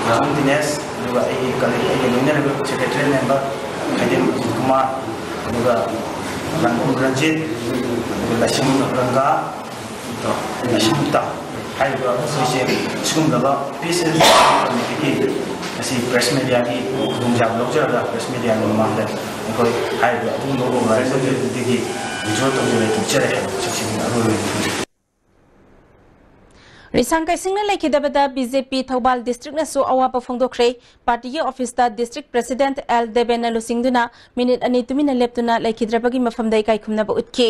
ꯔꯥꯍꯨꯜ ꯗꯤꯅꯦꯁ, ꯑꯗꯨꯒ ꯑꯩꯒꯤ ꯀꯂꯤꯛ, ꯑꯩꯒ ꯂꯣꯏꯅꯔꯤꯕ ꯁꯦꯀ꯭ꯔꯦꯇꯔꯤ ꯃꯦꯝꯕꯔ ꯈꯥꯏꯗꯦꯝ ꯑꯖꯤꯠ ꯀꯨꯃꯥꯔ, ꯑꯗꯨꯒ ꯂꯥꯡꯒꯣꯜ ꯔꯟꯖꯤꯠ, ꯑꯗꯨꯒ ꯂꯥꯏꯁ꯭ꯔꯝ ꯔꯪꯒꯥ, ꯂꯥꯏꯁ꯭ꯔꯝ ꯇꯥ ꯍꯥꯏꯔꯤꯕ ꯑꯩꯈꯣꯏꯁꯦ ꯁꯤꯒꯨꯝꯂꯕ ꯄꯤꯁ ꯑꯦꯟ ꯀꯃꯤꯇꯤꯒꯤ ꯉꯁꯤ ꯄ꯭ꯔꯦꯁ ꯃꯦꯗꯤꯌꯥꯒꯤ ꯈꯨꯗꯣꯡꯆꯥꯕ ꯂꯧꯖꯔꯒ ꯄ꯭ꯔꯦꯁ ꯃꯦꯗꯤꯌꯥꯒꯤ ꯃꯃꯥꯡꯗ ꯑꯩꯈꯣꯏ ꯍꯥꯏꯔꯤꯕ ꯑꯗꯨꯒꯨꯝꯕ ꯑꯣꯔꯒꯅꯥꯏꯖꯔꯗꯨꯗꯒꯤ ꯋꯤꯗ꯭ꯔꯣ ꯇꯧꯖꯔꯦ, ꯇꯣꯛꯆꯔꯦ ꯍꯥꯏꯕ ꯋꯥꯐꯝꯁꯤꯡ ꯑꯔꯣꯏꯕ ꯔꯤꯁꯥꯡ ꯀꯩꯁꯤꯡꯅ ꯂꯩꯈꯤꯗꯕꯗ ꯕꯤ ꯖꯦ ꯄꯤ ꯊꯧꯕꯥꯜ ꯗꯤꯁꯇ꯭ꯔꯤꯛꯅꯁꯨ ꯑꯋꯥꯕ ꯐꯣꯡꯗꯣꯛꯈ꯭ꯔꯦ꯫ ꯄꯥꯔꯇꯤꯒꯤ ꯑꯣꯐꯤꯁꯇ ꯗꯤꯁꯇ꯭ꯔꯤꯛ ꯄ꯭ꯔꯦꯁꯤꯗꯦꯟꯠ ꯑꯦꯜ ꯗꯦꯕꯦꯟꯅ ꯂꯨꯆꯤꯡꯗꯨꯅ ꯃꯤꯅꯤꯠ ꯑꯅꯤ ꯇꯨꯃꯤꯟꯅ ꯂꯦꯞꯇꯨꯅ ꯂꯩꯈꯤꯗ꯭ꯔꯕꯒꯤ ꯃꯐꯝꯗ ꯏꯀꯥꯏꯈꯨꯝꯅꯕ ꯎꯠꯈꯤ꯫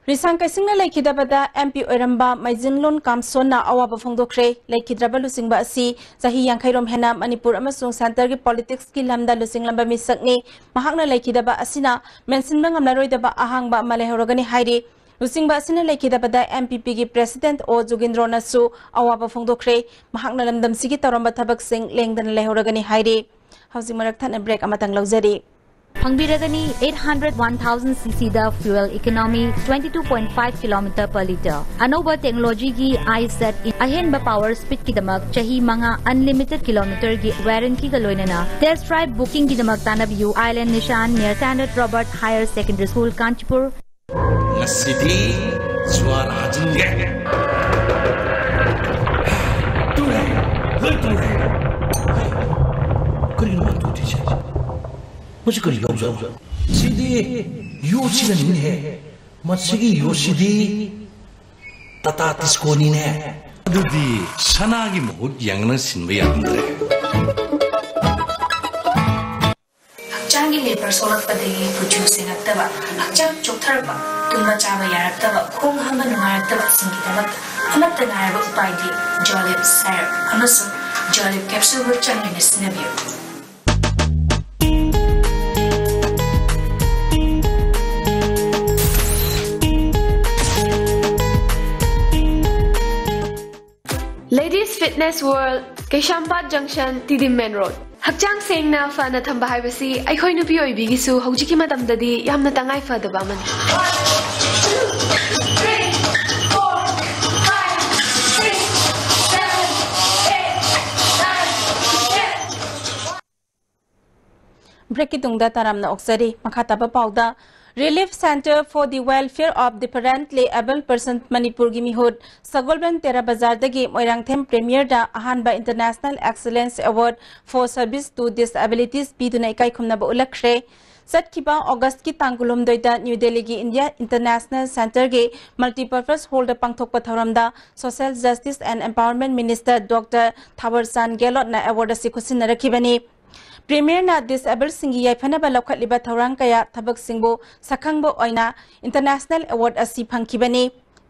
ꯔꯤꯁꯥꯡ ꯀꯩꯁꯤꯡꯅ ꯂꯩꯈꯤꯗꯕꯗ ꯑꯦꯝ ꯄꯤ ꯑꯣꯏꯔꯝꯕ ꯃꯩꯖꯤꯟꯂꯣꯟ ꯀꯥꯝꯁꯣꯟꯅ ꯑꯋꯥꯕ ꯐꯣꯡꯗꯣꯛꯈ꯭ꯔꯦ꯫ ꯂꯩꯈꯤꯗ꯭ꯔꯕ ꯂꯨꯆꯤꯡꯕ ꯑꯁꯤ ꯆꯍꯤ ꯌꯥꯡꯈꯩꯔꯣꯝ ꯍꯦꯟꯅ ꯃꯅꯤꯄꯨꯔ ꯑꯃꯁꯨꯡ ꯁꯦꯟꯇꯔꯒꯤ ꯄꯣꯂꯤꯇꯤꯛꯁꯀꯤ ꯂꯝꯗ ꯂꯨꯆꯤꯡꯂꯝꯕ ꯃꯤꯁꯛꯅꯤ꯫ ꯃꯍꯥꯛꯅ ꯂꯩꯈꯤꯗꯕ ꯑꯁꯤꯅ ꯃꯦꯟꯁꯤꯟꯕ ꯉꯝꯂꯔꯣꯏꯗꯕ ꯑꯍꯥꯡꯕ ꯑꯃ ꯂꯩꯍꯧꯔꯒꯅꯤ ꯍꯥꯏꯔꯤ꯫ ꯂꯨꯆꯤꯡꯕ ꯑꯁꯤꯅ ꯂꯩꯈꯤꯗꯕꯗ ꯑꯦꯝ ꯄꯤ ꯄꯤꯒꯤ ꯄ꯭ꯔꯦꯁꯤꯗꯦꯟꯠ ꯑꯣ ꯖꯣꯒꯤꯟꯗ꯭ꯔꯣꯅꯁꯨ ꯑꯋꯥꯕ ꯐꯣꯡꯗꯣꯛꯈ꯭ꯔꯦ꯫ ꯃꯍꯥꯛꯅ ꯂꯝꯗꯝꯁꯤꯒꯤ ꯇꯧꯔꯝꯕ ꯊꯕꯛꯁꯤꯡ ꯂꯦꯡꯗꯅ ꯂꯩꯍꯧꯔꯒꯅꯤ ꯍꯥꯏꯔꯤ꯫ ꯍꯧꯖꯤꯛ ꯃꯔꯛ ꯊꯠꯅ ꯕ꯭ꯔꯦꯛ ꯑꯃꯇꯪ ꯂꯧꯖꯔꯤ꯫ ꯐꯪꯕꯤꯔꯒꯅꯤ eight hundred one thousand cc ꯗ fuel economy twenty two point five kilometer per litre꯫ ꯑꯅꯧꯕ ꯇꯦꯛꯅꯣꯂꯣꯖꯤꯒꯤ ꯑꯥꯏ ꯁꯦꯠ ꯑꯍꯦꯟꯕ ꯄꯥꯋꯔ ꯁ꯭ꯄꯤꯗꯀꯤꯗꯃꯛ ꯆꯍꯤ ꯃꯉꯥ unlimited kilometerꯒꯤ ꯋꯥꯔꯦꯟꯇꯤꯒ ꯂꯣꯏꯅꯅ test drive bookingꯒꯤꯗꯃꯛ ꯇꯥꯟꯅꯕꯤꯌꯨ꯫ Island Nishan near Standard Robert Higher Secondary School, Kanchipur꯫ ꯉꯁꯤꯗꯤ ꯖ꯭ꯋꯥꯔ ꯍꯥꯖꯤꯟꯒꯦ꯫ ꯇꯨꯔꯦ, ꯂꯣꯏ ꯇꯨꯔꯦ꯫ ꯀꯔꯤꯅꯣ ꯃꯥ ꯇꯧꯗꯣꯏꯁꯦ? ꯃꯁꯤ ꯀꯔꯤ ꯌꯥꯎꯖꯥꯠꯅꯣ? ꯁꯤꯗꯤ ꯌꯣꯠꯁꯤꯅꯅꯤꯅꯦꯍꯦ꯫ ꯃꯁꯤꯒꯤ ꯌꯣꯠꯁꯤꯗꯤ ꯇꯥꯇꯥ ꯇꯤꯁꯀꯣꯅꯤꯅꯦ꯫ ꯑꯗꯨꯗꯤ ꯁꯅꯥꯒꯤ ꯃꯍꯨꯠ ꯌꯦꯡꯅ ꯁꯤꯟꯕ ꯌꯥꯔꯝꯗ꯭ꯔꯦ꯫ ꯍꯛꯆꯥꯡꯒꯤ ꯂꯦꯕꯔ ꯁꯣꯛꯂꯛꯄꯗꯒꯤ ꯀꯨꯆꯨ ꯁꯦꯡꯉꯛꯇꯕ, ꯍꯛꯆꯥꯡ ꯆꯣꯛꯊꯔꯛꯄ, ꯇꯨꯝꯕ ꯆꯥꯕ ꯌꯥꯔꯛꯇꯕ, ꯈꯣꯡ ꯍꯥꯝꯕ ꯅꯨꯡꯉꯥꯏꯔꯛꯇꯕꯁꯤꯡꯒꯤꯗꯃꯛꯇ ꯑꯃꯠꯇ ꯉꯥꯏꯔꯕ ꯎꯄꯥꯏꯗꯤ ꯖꯣꯂꯤꯞ ꯁꯥꯏꯔꯞ ꯑꯃꯁꯨꯡ ꯖꯣꯂꯤꯞ ꯀꯦꯞꯁꯨꯜꯕꯨ ꯆꯥꯡ ꯅꯥꯏꯅ ꯁꯤꯖꯤꯟꯅꯕꯤꯌꯨ꯫ Ladies Fitness World, Keishampat Junction, T D Main Road. ꯍꯛꯆꯥꯡ ꯁꯦꯡꯅ ꯐꯅ ꯊꯝꯕ ꯍꯥꯏꯕꯁꯤ ꯑꯩꯈꯣꯏ ꯅꯨꯄꯤ ꯑꯣꯏꯕꯤꯒꯤꯁꯨ ꯍꯧꯖꯤꯛꯀꯤ ꯃꯇꯝꯗꯗꯤ ꯌꯥꯝꯅ ꯇꯉꯥꯏ ꯐꯗꯕ ꯑꯃꯅꯤ꯫ ꯕ꯭ꯔꯦꯛꯀꯤ ꯇꯨꯡꯗ ꯇꯔꯥꯝꯅ ꯑꯣꯛꯆꯔꯤ꯫ ꯃꯈꯥ ꯇꯥꯕ ꯄꯥꯎꯗ, Relief Centre for the Welfare of Differently Abled Persons ꯃꯅꯤꯄꯨꯔꯒꯤ ꯃꯤꯍꯨꯠ ꯁꯒꯣꯜꯕꯟ ꯇꯦꯔꯥ ꯕꯖꯥꯔꯗꯒꯤ ꯃꯣꯏꯔꯥꯡꯊꯦꯝ ꯄ꯭ꯔꯦꯃꯤꯌꯔꯗ ꯑꯍꯥꯟꯕ International Excellence Award for Service to Disabilities ꯄꯤꯗꯨꯅ ꯏꯀꯥꯏ ꯈꯨꯝꯅꯕ ꯎꯠꯂꯛꯈ꯭ꯔꯦ꯫ ꯆꯠꯈꯤꯕ ꯑꯣꯒꯁꯀꯤ ꯇꯥꯡ ꯀꯨꯟꯍꯨꯝꯗꯣꯏꯗ ꯅ꯭ꯌꯨ ꯗꯦꯜꯂꯤꯒꯤ ꯏꯟꯗꯤꯌꯥ ꯏꯟꯇꯔꯅꯦꯁꯅꯦꯜ ꯁꯦꯟꯇꯔꯒꯤ ꯃꯜꯇꯤꯄꯔꯄꯁ ꯍꯣꯜꯗ ꯄꯥꯡꯊꯣꯛꯄ ꯊꯧꯔꯝꯗ Social Justice and Empowerment Minister Doctor Thawarchand ꯒꯦꯂꯣꯠꯅ ꯑꯦꯋꯥꯔꯗ ꯑꯁꯤ ꯈꯨꯠꯁꯤꯟꯅꯔꯛꯈꯤꯕꯅꯤ꯫ ꯄ꯭ꯔꯦꯃꯤꯌꯔꯅ ꯗꯤꯁꯑꯦꯕꯜꯁꯤꯡꯒꯤ ꯌꯥꯏꯐꯅꯕ ꯂꯧꯈꯠꯂꯤꯕ ꯊꯧꯔꯥꯡ ꯀꯌꯥ, ꯊꯕꯛꯁꯤꯡꯕꯨ ꯁꯛꯈꯪꯕ ꯑꯣꯏꯅ ꯏꯟꯇꯔꯅꯦꯁꯅꯦꯜ ꯑꯦꯋꯥꯔꯗ ꯑꯁꯤ ꯐꯪꯈꯤꯕꯅꯤ꯫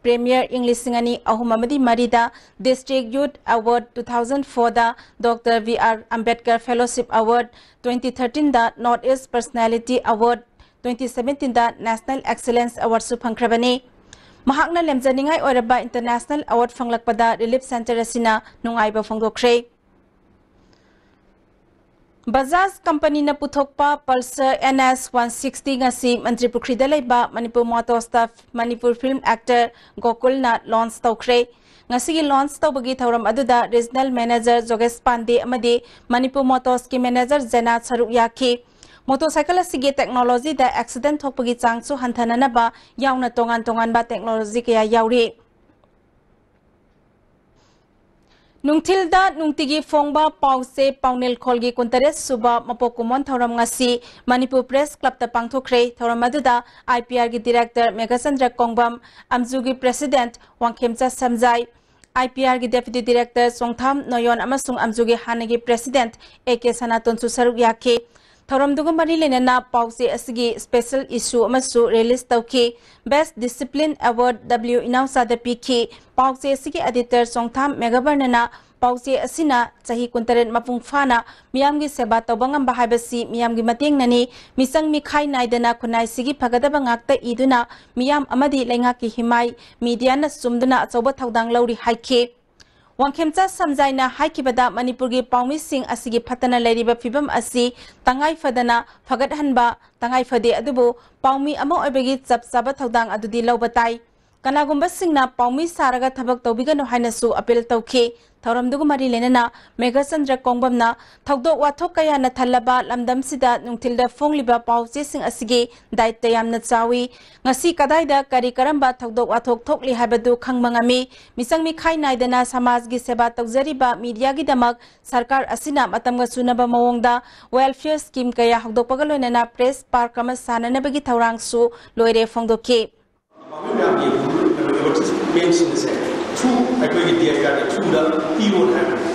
ꯄ꯭ꯔꯦꯃꯤꯌꯔ ꯏꯪ ꯂꯤꯁꯤꯡ ꯑꯅꯤ ꯑꯍꯨꯝ ꯑꯃꯗꯤ ꯃꯔꯤꯗ District Youth Award, two thousand fourꯗ Doctor B R Ambedkar Fellowship Award, twenty thirteenꯗ North East Personality Award, twenty seventeenꯗ National Excellence Awardꯁꯨ ꯐꯪꯈ꯭ꯔꯕꯅꯤ꯫ ꯃꯍꯥꯛꯅ ꯂꯦꯝꯖꯅꯤꯡꯉꯥꯏ ꯑꯣꯏꯔꯕ ꯏꯟꯇꯔꯅꯦꯁꯅꯦꯜ ꯑꯦꯋꯥꯔꯗ ꯐꯪꯂꯛꯄꯗ ꯔꯤꯂꯤꯐ ꯁꯦꯟꯇꯔ ꯑꯁꯤꯅ ꯅꯨꯡꯉꯥꯏꯕ ꯐꯣꯡꯗꯣꯛꯈ꯭ꯔꯦ꯫ ꯕꯖꯥꯖ ꯀꯝꯄꯅꯤꯅ ꯄꯨꯊꯣꯛꯄ Pulsar N S one sixty ꯉꯁꯤ ꯃꯟꯇ꯭ꯔꯤ ꯄꯨꯈ꯭ꯔꯤꯗ ꯂꯩꯕ ꯃꯅꯤꯄꯨꯔ ꯃꯣꯇꯣꯔꯁꯇ ꯃꯅꯤꯄꯨꯔ ꯐꯤꯜꯝ ꯑꯦꯛꯇꯔ ꯒꯣꯀꯨꯜꯅ ꯂꯣꯟꯆ ꯇꯧꯈ꯭ꯔꯦ꯫ ꯉꯁꯤꯒꯤ ꯂꯣꯟꯆ ꯇꯧꯕꯒꯤ ꯊꯧꯔꯝ ꯑꯗꯨꯗ ꯔꯤꯖꯅꯦꯜ ꯃꯦꯅꯦꯖꯔ ꯖꯣꯒꯦꯁ ꯄꯥꯟꯗꯦ ꯑꯃꯗꯤ ꯃꯅꯤꯄꯨꯔ ꯃꯣꯇꯣꯔꯁꯀꯤ ꯃꯦꯅꯦꯖꯔ ꯖꯦꯅꯥ ꯁꯔꯨꯛ ꯌꯥꯈꯤ꯫ ꯃꯣꯇꯣꯔꯁꯥꯏꯀꯜ ꯑꯁꯤꯒꯤ ꯇꯦꯛꯅꯣꯂꯣꯖꯤꯗ ꯑꯦꯛꯁꯤꯗꯦꯟ ꯊꯣꯛꯄꯒꯤ ꯆꯥꯡꯁꯨ ꯍꯟꯊꯅꯅꯕ ꯌꯥꯎꯅ ꯇꯣꯉꯥꯟ ꯇꯣꯉꯥꯟꯕ ꯇꯦꯛꯅꯣꯂꯣꯖꯤ ꯀꯌꯥ ꯌꯥꯎꯔꯤ꯫ ꯅꯨꯡꯊꯤꯜꯗ ꯅꯨꯡꯇꯤꯒꯤ ꯐꯣꯡꯕ ꯄꯥꯎꯆꯦ ꯄꯥꯎꯅꯦꯜꯈꯣꯜꯒꯤ ꯀꯨꯟꯇꯔꯦꯠ ꯁꯨꯕ ꯃꯄꯣꯛ ꯀꯨꯝꯑꯣꯟ ꯊꯧꯔꯝ ꯉꯁꯤ ꯃꯅꯤꯄꯨꯔ ꯄ꯭ꯔꯦꯁ ꯀ꯭ꯂꯕꯇ ꯄꯥꯡꯊꯣꯛꯈ꯭ꯔꯦ꯫ ꯊꯧꯔꯝ ꯑꯗꯨꯗ I P Rꯒꯤ ꯗꯤꯔꯦꯛꯇꯔ ꯃꯦꯘꯆꯟꯗ꯭ꯔ ꯀꯣꯡꯕꯝ, ꯑꯝꯖꯨꯒꯤ president Wangkhemcha Samjai, I P Rꯒꯤ ꯗꯦꯄ꯭ꯌꯨꯇꯤ ꯗꯤꯔꯦꯛꯇꯔ ꯆꯣꯡꯊꯥꯝ ꯅꯣꯌꯣꯟ ꯑꯃꯁꯨꯡ ꯑꯝꯖꯨꯒꯤ ꯍꯥꯟꯅꯒꯤ ꯄ꯭ꯔꯦꯁꯤꯗꯦꯟꯠ A K ꯁꯅꯥꯇꯣꯟꯁꯨ ꯁꯔꯨꯛ ꯌꯥꯈꯤ꯫ ꯊꯧꯔꯝꯗꯨꯒ ꯃꯔꯤ ꯂꯩꯅꯅ ꯄꯥꯎꯆꯦ ꯑꯁꯤꯒꯤ ꯁ꯭ꯄꯦꯁꯦꯜ ꯏꯁꯨ ꯑꯃꯁꯨ ꯔꯤꯂꯤꯖ ꯇꯧꯈꯤ꯫ Best Discipline Award W ꯏꯅꯥꯎꯆꯥꯗ ꯄꯤꯈꯤ꯫ ꯄꯥꯎꯆꯦ ꯑꯁꯤꯒꯤ ꯑꯦꯗꯤꯇꯔ ꯆꯣꯡꯊꯥꯝ ꯃꯦꯘꯕꯔꯅꯅ ꯄꯥꯎꯆꯦ ꯑꯁꯤꯅ ꯆꯍꯤ ꯀꯨꯟꯇꯔꯦꯠ ꯃꯄꯨꯡ ꯐꯥꯅ ꯃꯤꯌꯥꯝꯒꯤ ꯁꯦꯕꯥ ꯇꯧꯕ ꯉꯝꯕ ꯍꯥꯏꯕꯁꯤ ꯃꯤꯌꯥꯝꯒꯤ ꯃꯇꯦꯡꯅꯅꯤ꯫ ꯃꯤꯆꯪ ꯃꯤꯈꯥꯏ ꯅꯥꯏꯗꯅ ꯈꯨꯟꯅꯥꯏꯁꯤꯒꯤ ꯐꯒꯗꯕ ꯉꯥꯛꯇ ꯏꯗꯨꯅ ꯃꯤꯌꯥꯝ ꯑꯃꯗꯤ ꯂꯩꯉꯥꯛꯀꯤ ꯍꯤꯃꯥꯏ ꯃꯤꯗꯤꯌꯥꯅ ꯆꯨꯝꯗꯨꯅ ꯑꯆꯧꯕ ꯊꯧꯗꯥꯡ ꯂꯧꯔꯤ ꯍꯥꯏꯈꯤ꯫ ꯋꯥꯡꯈꯦꯝꯆꯥ ꯁꯝꯖꯥꯏꯅ ꯍꯥꯏꯈꯤꯕꯗ, ꯃꯅꯤꯄꯨꯔꯒꯤ ꯄꯥꯎꯃꯤꯁꯤꯡ ꯑꯁꯤꯒꯤ ꯐꯠꯇꯅ ꯂꯩꯔꯤꯕ ꯐꯤꯕꯝ ꯑꯁꯤ ꯇꯉꯥꯏ ꯐꯗꯅ ꯐꯒꯠꯍꯟꯕ ꯇꯉꯥꯏ ꯐꯗꯦ, ꯑꯗꯨꯕꯨ ꯄꯥꯎꯃꯤ ꯑꯃ ꯑꯣꯏꯕꯒꯤ ꯆꯞ ꯆꯥꯕ ꯊꯧꯗꯥꯡ ꯑꯗꯨꯗꯤ ꯂꯧꯕ ꯇꯥꯏ꯫ ꯀꯅꯥꯒꯨꯝꯕꯁꯤꯡꯅ ꯄꯥꯎꯃꯤ ꯁꯥꯔꯒ ꯊꯕꯛ ꯇꯧꯕꯤꯒꯅꯨ ꯍꯥꯏꯅꯁꯨ ꯑꯄꯤꯜ ꯇꯧꯈꯤ꯫ ꯊꯧꯔꯝꯗꯨꯒ ꯃꯔꯤ ꯂꯩꯅꯅ ꯃꯦꯘꯆꯟꯗ꯭ꯔ ꯀꯣꯡꯕꯝꯅ ꯊꯧꯗꯣꯛ ꯋꯥꯊꯣꯛ ꯀꯌꯥꯅ ꯊꯜꯂꯕ ꯂꯝꯗꯝꯁꯤꯗ ꯅꯨꯡꯊꯤꯜꯗ ꯐꯣꯡꯂꯤꯕ ꯄꯥꯎ ꯆꯦꯁꯤꯡ ꯑꯁꯤꯒꯤ ꯗꯥꯏꯇ ꯌꯥꯝꯅ ꯆꯥꯎꯏ꯫ ꯉꯁꯤ ꯀꯗꯥꯏꯗ ꯀꯔꯤ ꯀꯔꯝꯕ ꯊꯧꯗꯣꯛ ꯋꯥꯊꯣꯛ ꯊꯣꯛꯂꯤ ꯍꯥꯏꯕꯗꯨ ꯈꯪꯕ ꯉꯝꯃꯤ꯫ ꯃꯤꯆꯪ ꯃꯤꯈꯥꯏ ꯅꯥꯏꯗꯅ ꯁꯃꯥꯖꯒꯤ ꯁꯦꯕꯥ ꯇꯧꯖꯔꯤꯕ ꯃꯤꯗꯤꯌꯥꯒꯤꯗꯃꯛ ꯁꯔꯀꯥꯔ ꯑꯁꯤꯅ ꯃꯇꯝꯒ ꯆꯨꯅꯕ ꯃꯑꯣꯡꯗ welfare scheme ꯀꯌꯥ ꯍꯧꯗꯣꯛꯄꯒ ꯂꯣꯏꯅꯅ press park ꯑꯃ ꯁꯥꯅꯅꯕꯒꯤ ꯊꯧꯔꯥꯡꯁꯨ ꯂꯣꯏꯔꯦ ꯐꯣꯡꯗꯣꯛꯈꯤ꯫ ꯄꯥꯝꯃꯤ ꯃꯌꯥꯝꯒꯤ ꯑꯦꯗꯚꯔꯇꯤꯁꯃꯦꯟꯁꯤꯡ ꯑꯁꯦ ꯊ꯭ꯔꯨ ꯑꯩꯈꯣꯏꯒꯤ ꯗꯤ ꯑꯦꯐ ꯑꯥꯔꯒꯤ ꯊ꯭ꯔꯨꯗ ꯄꯤꯌꯣꯅ ꯍꯥꯏꯕꯅꯤ꯫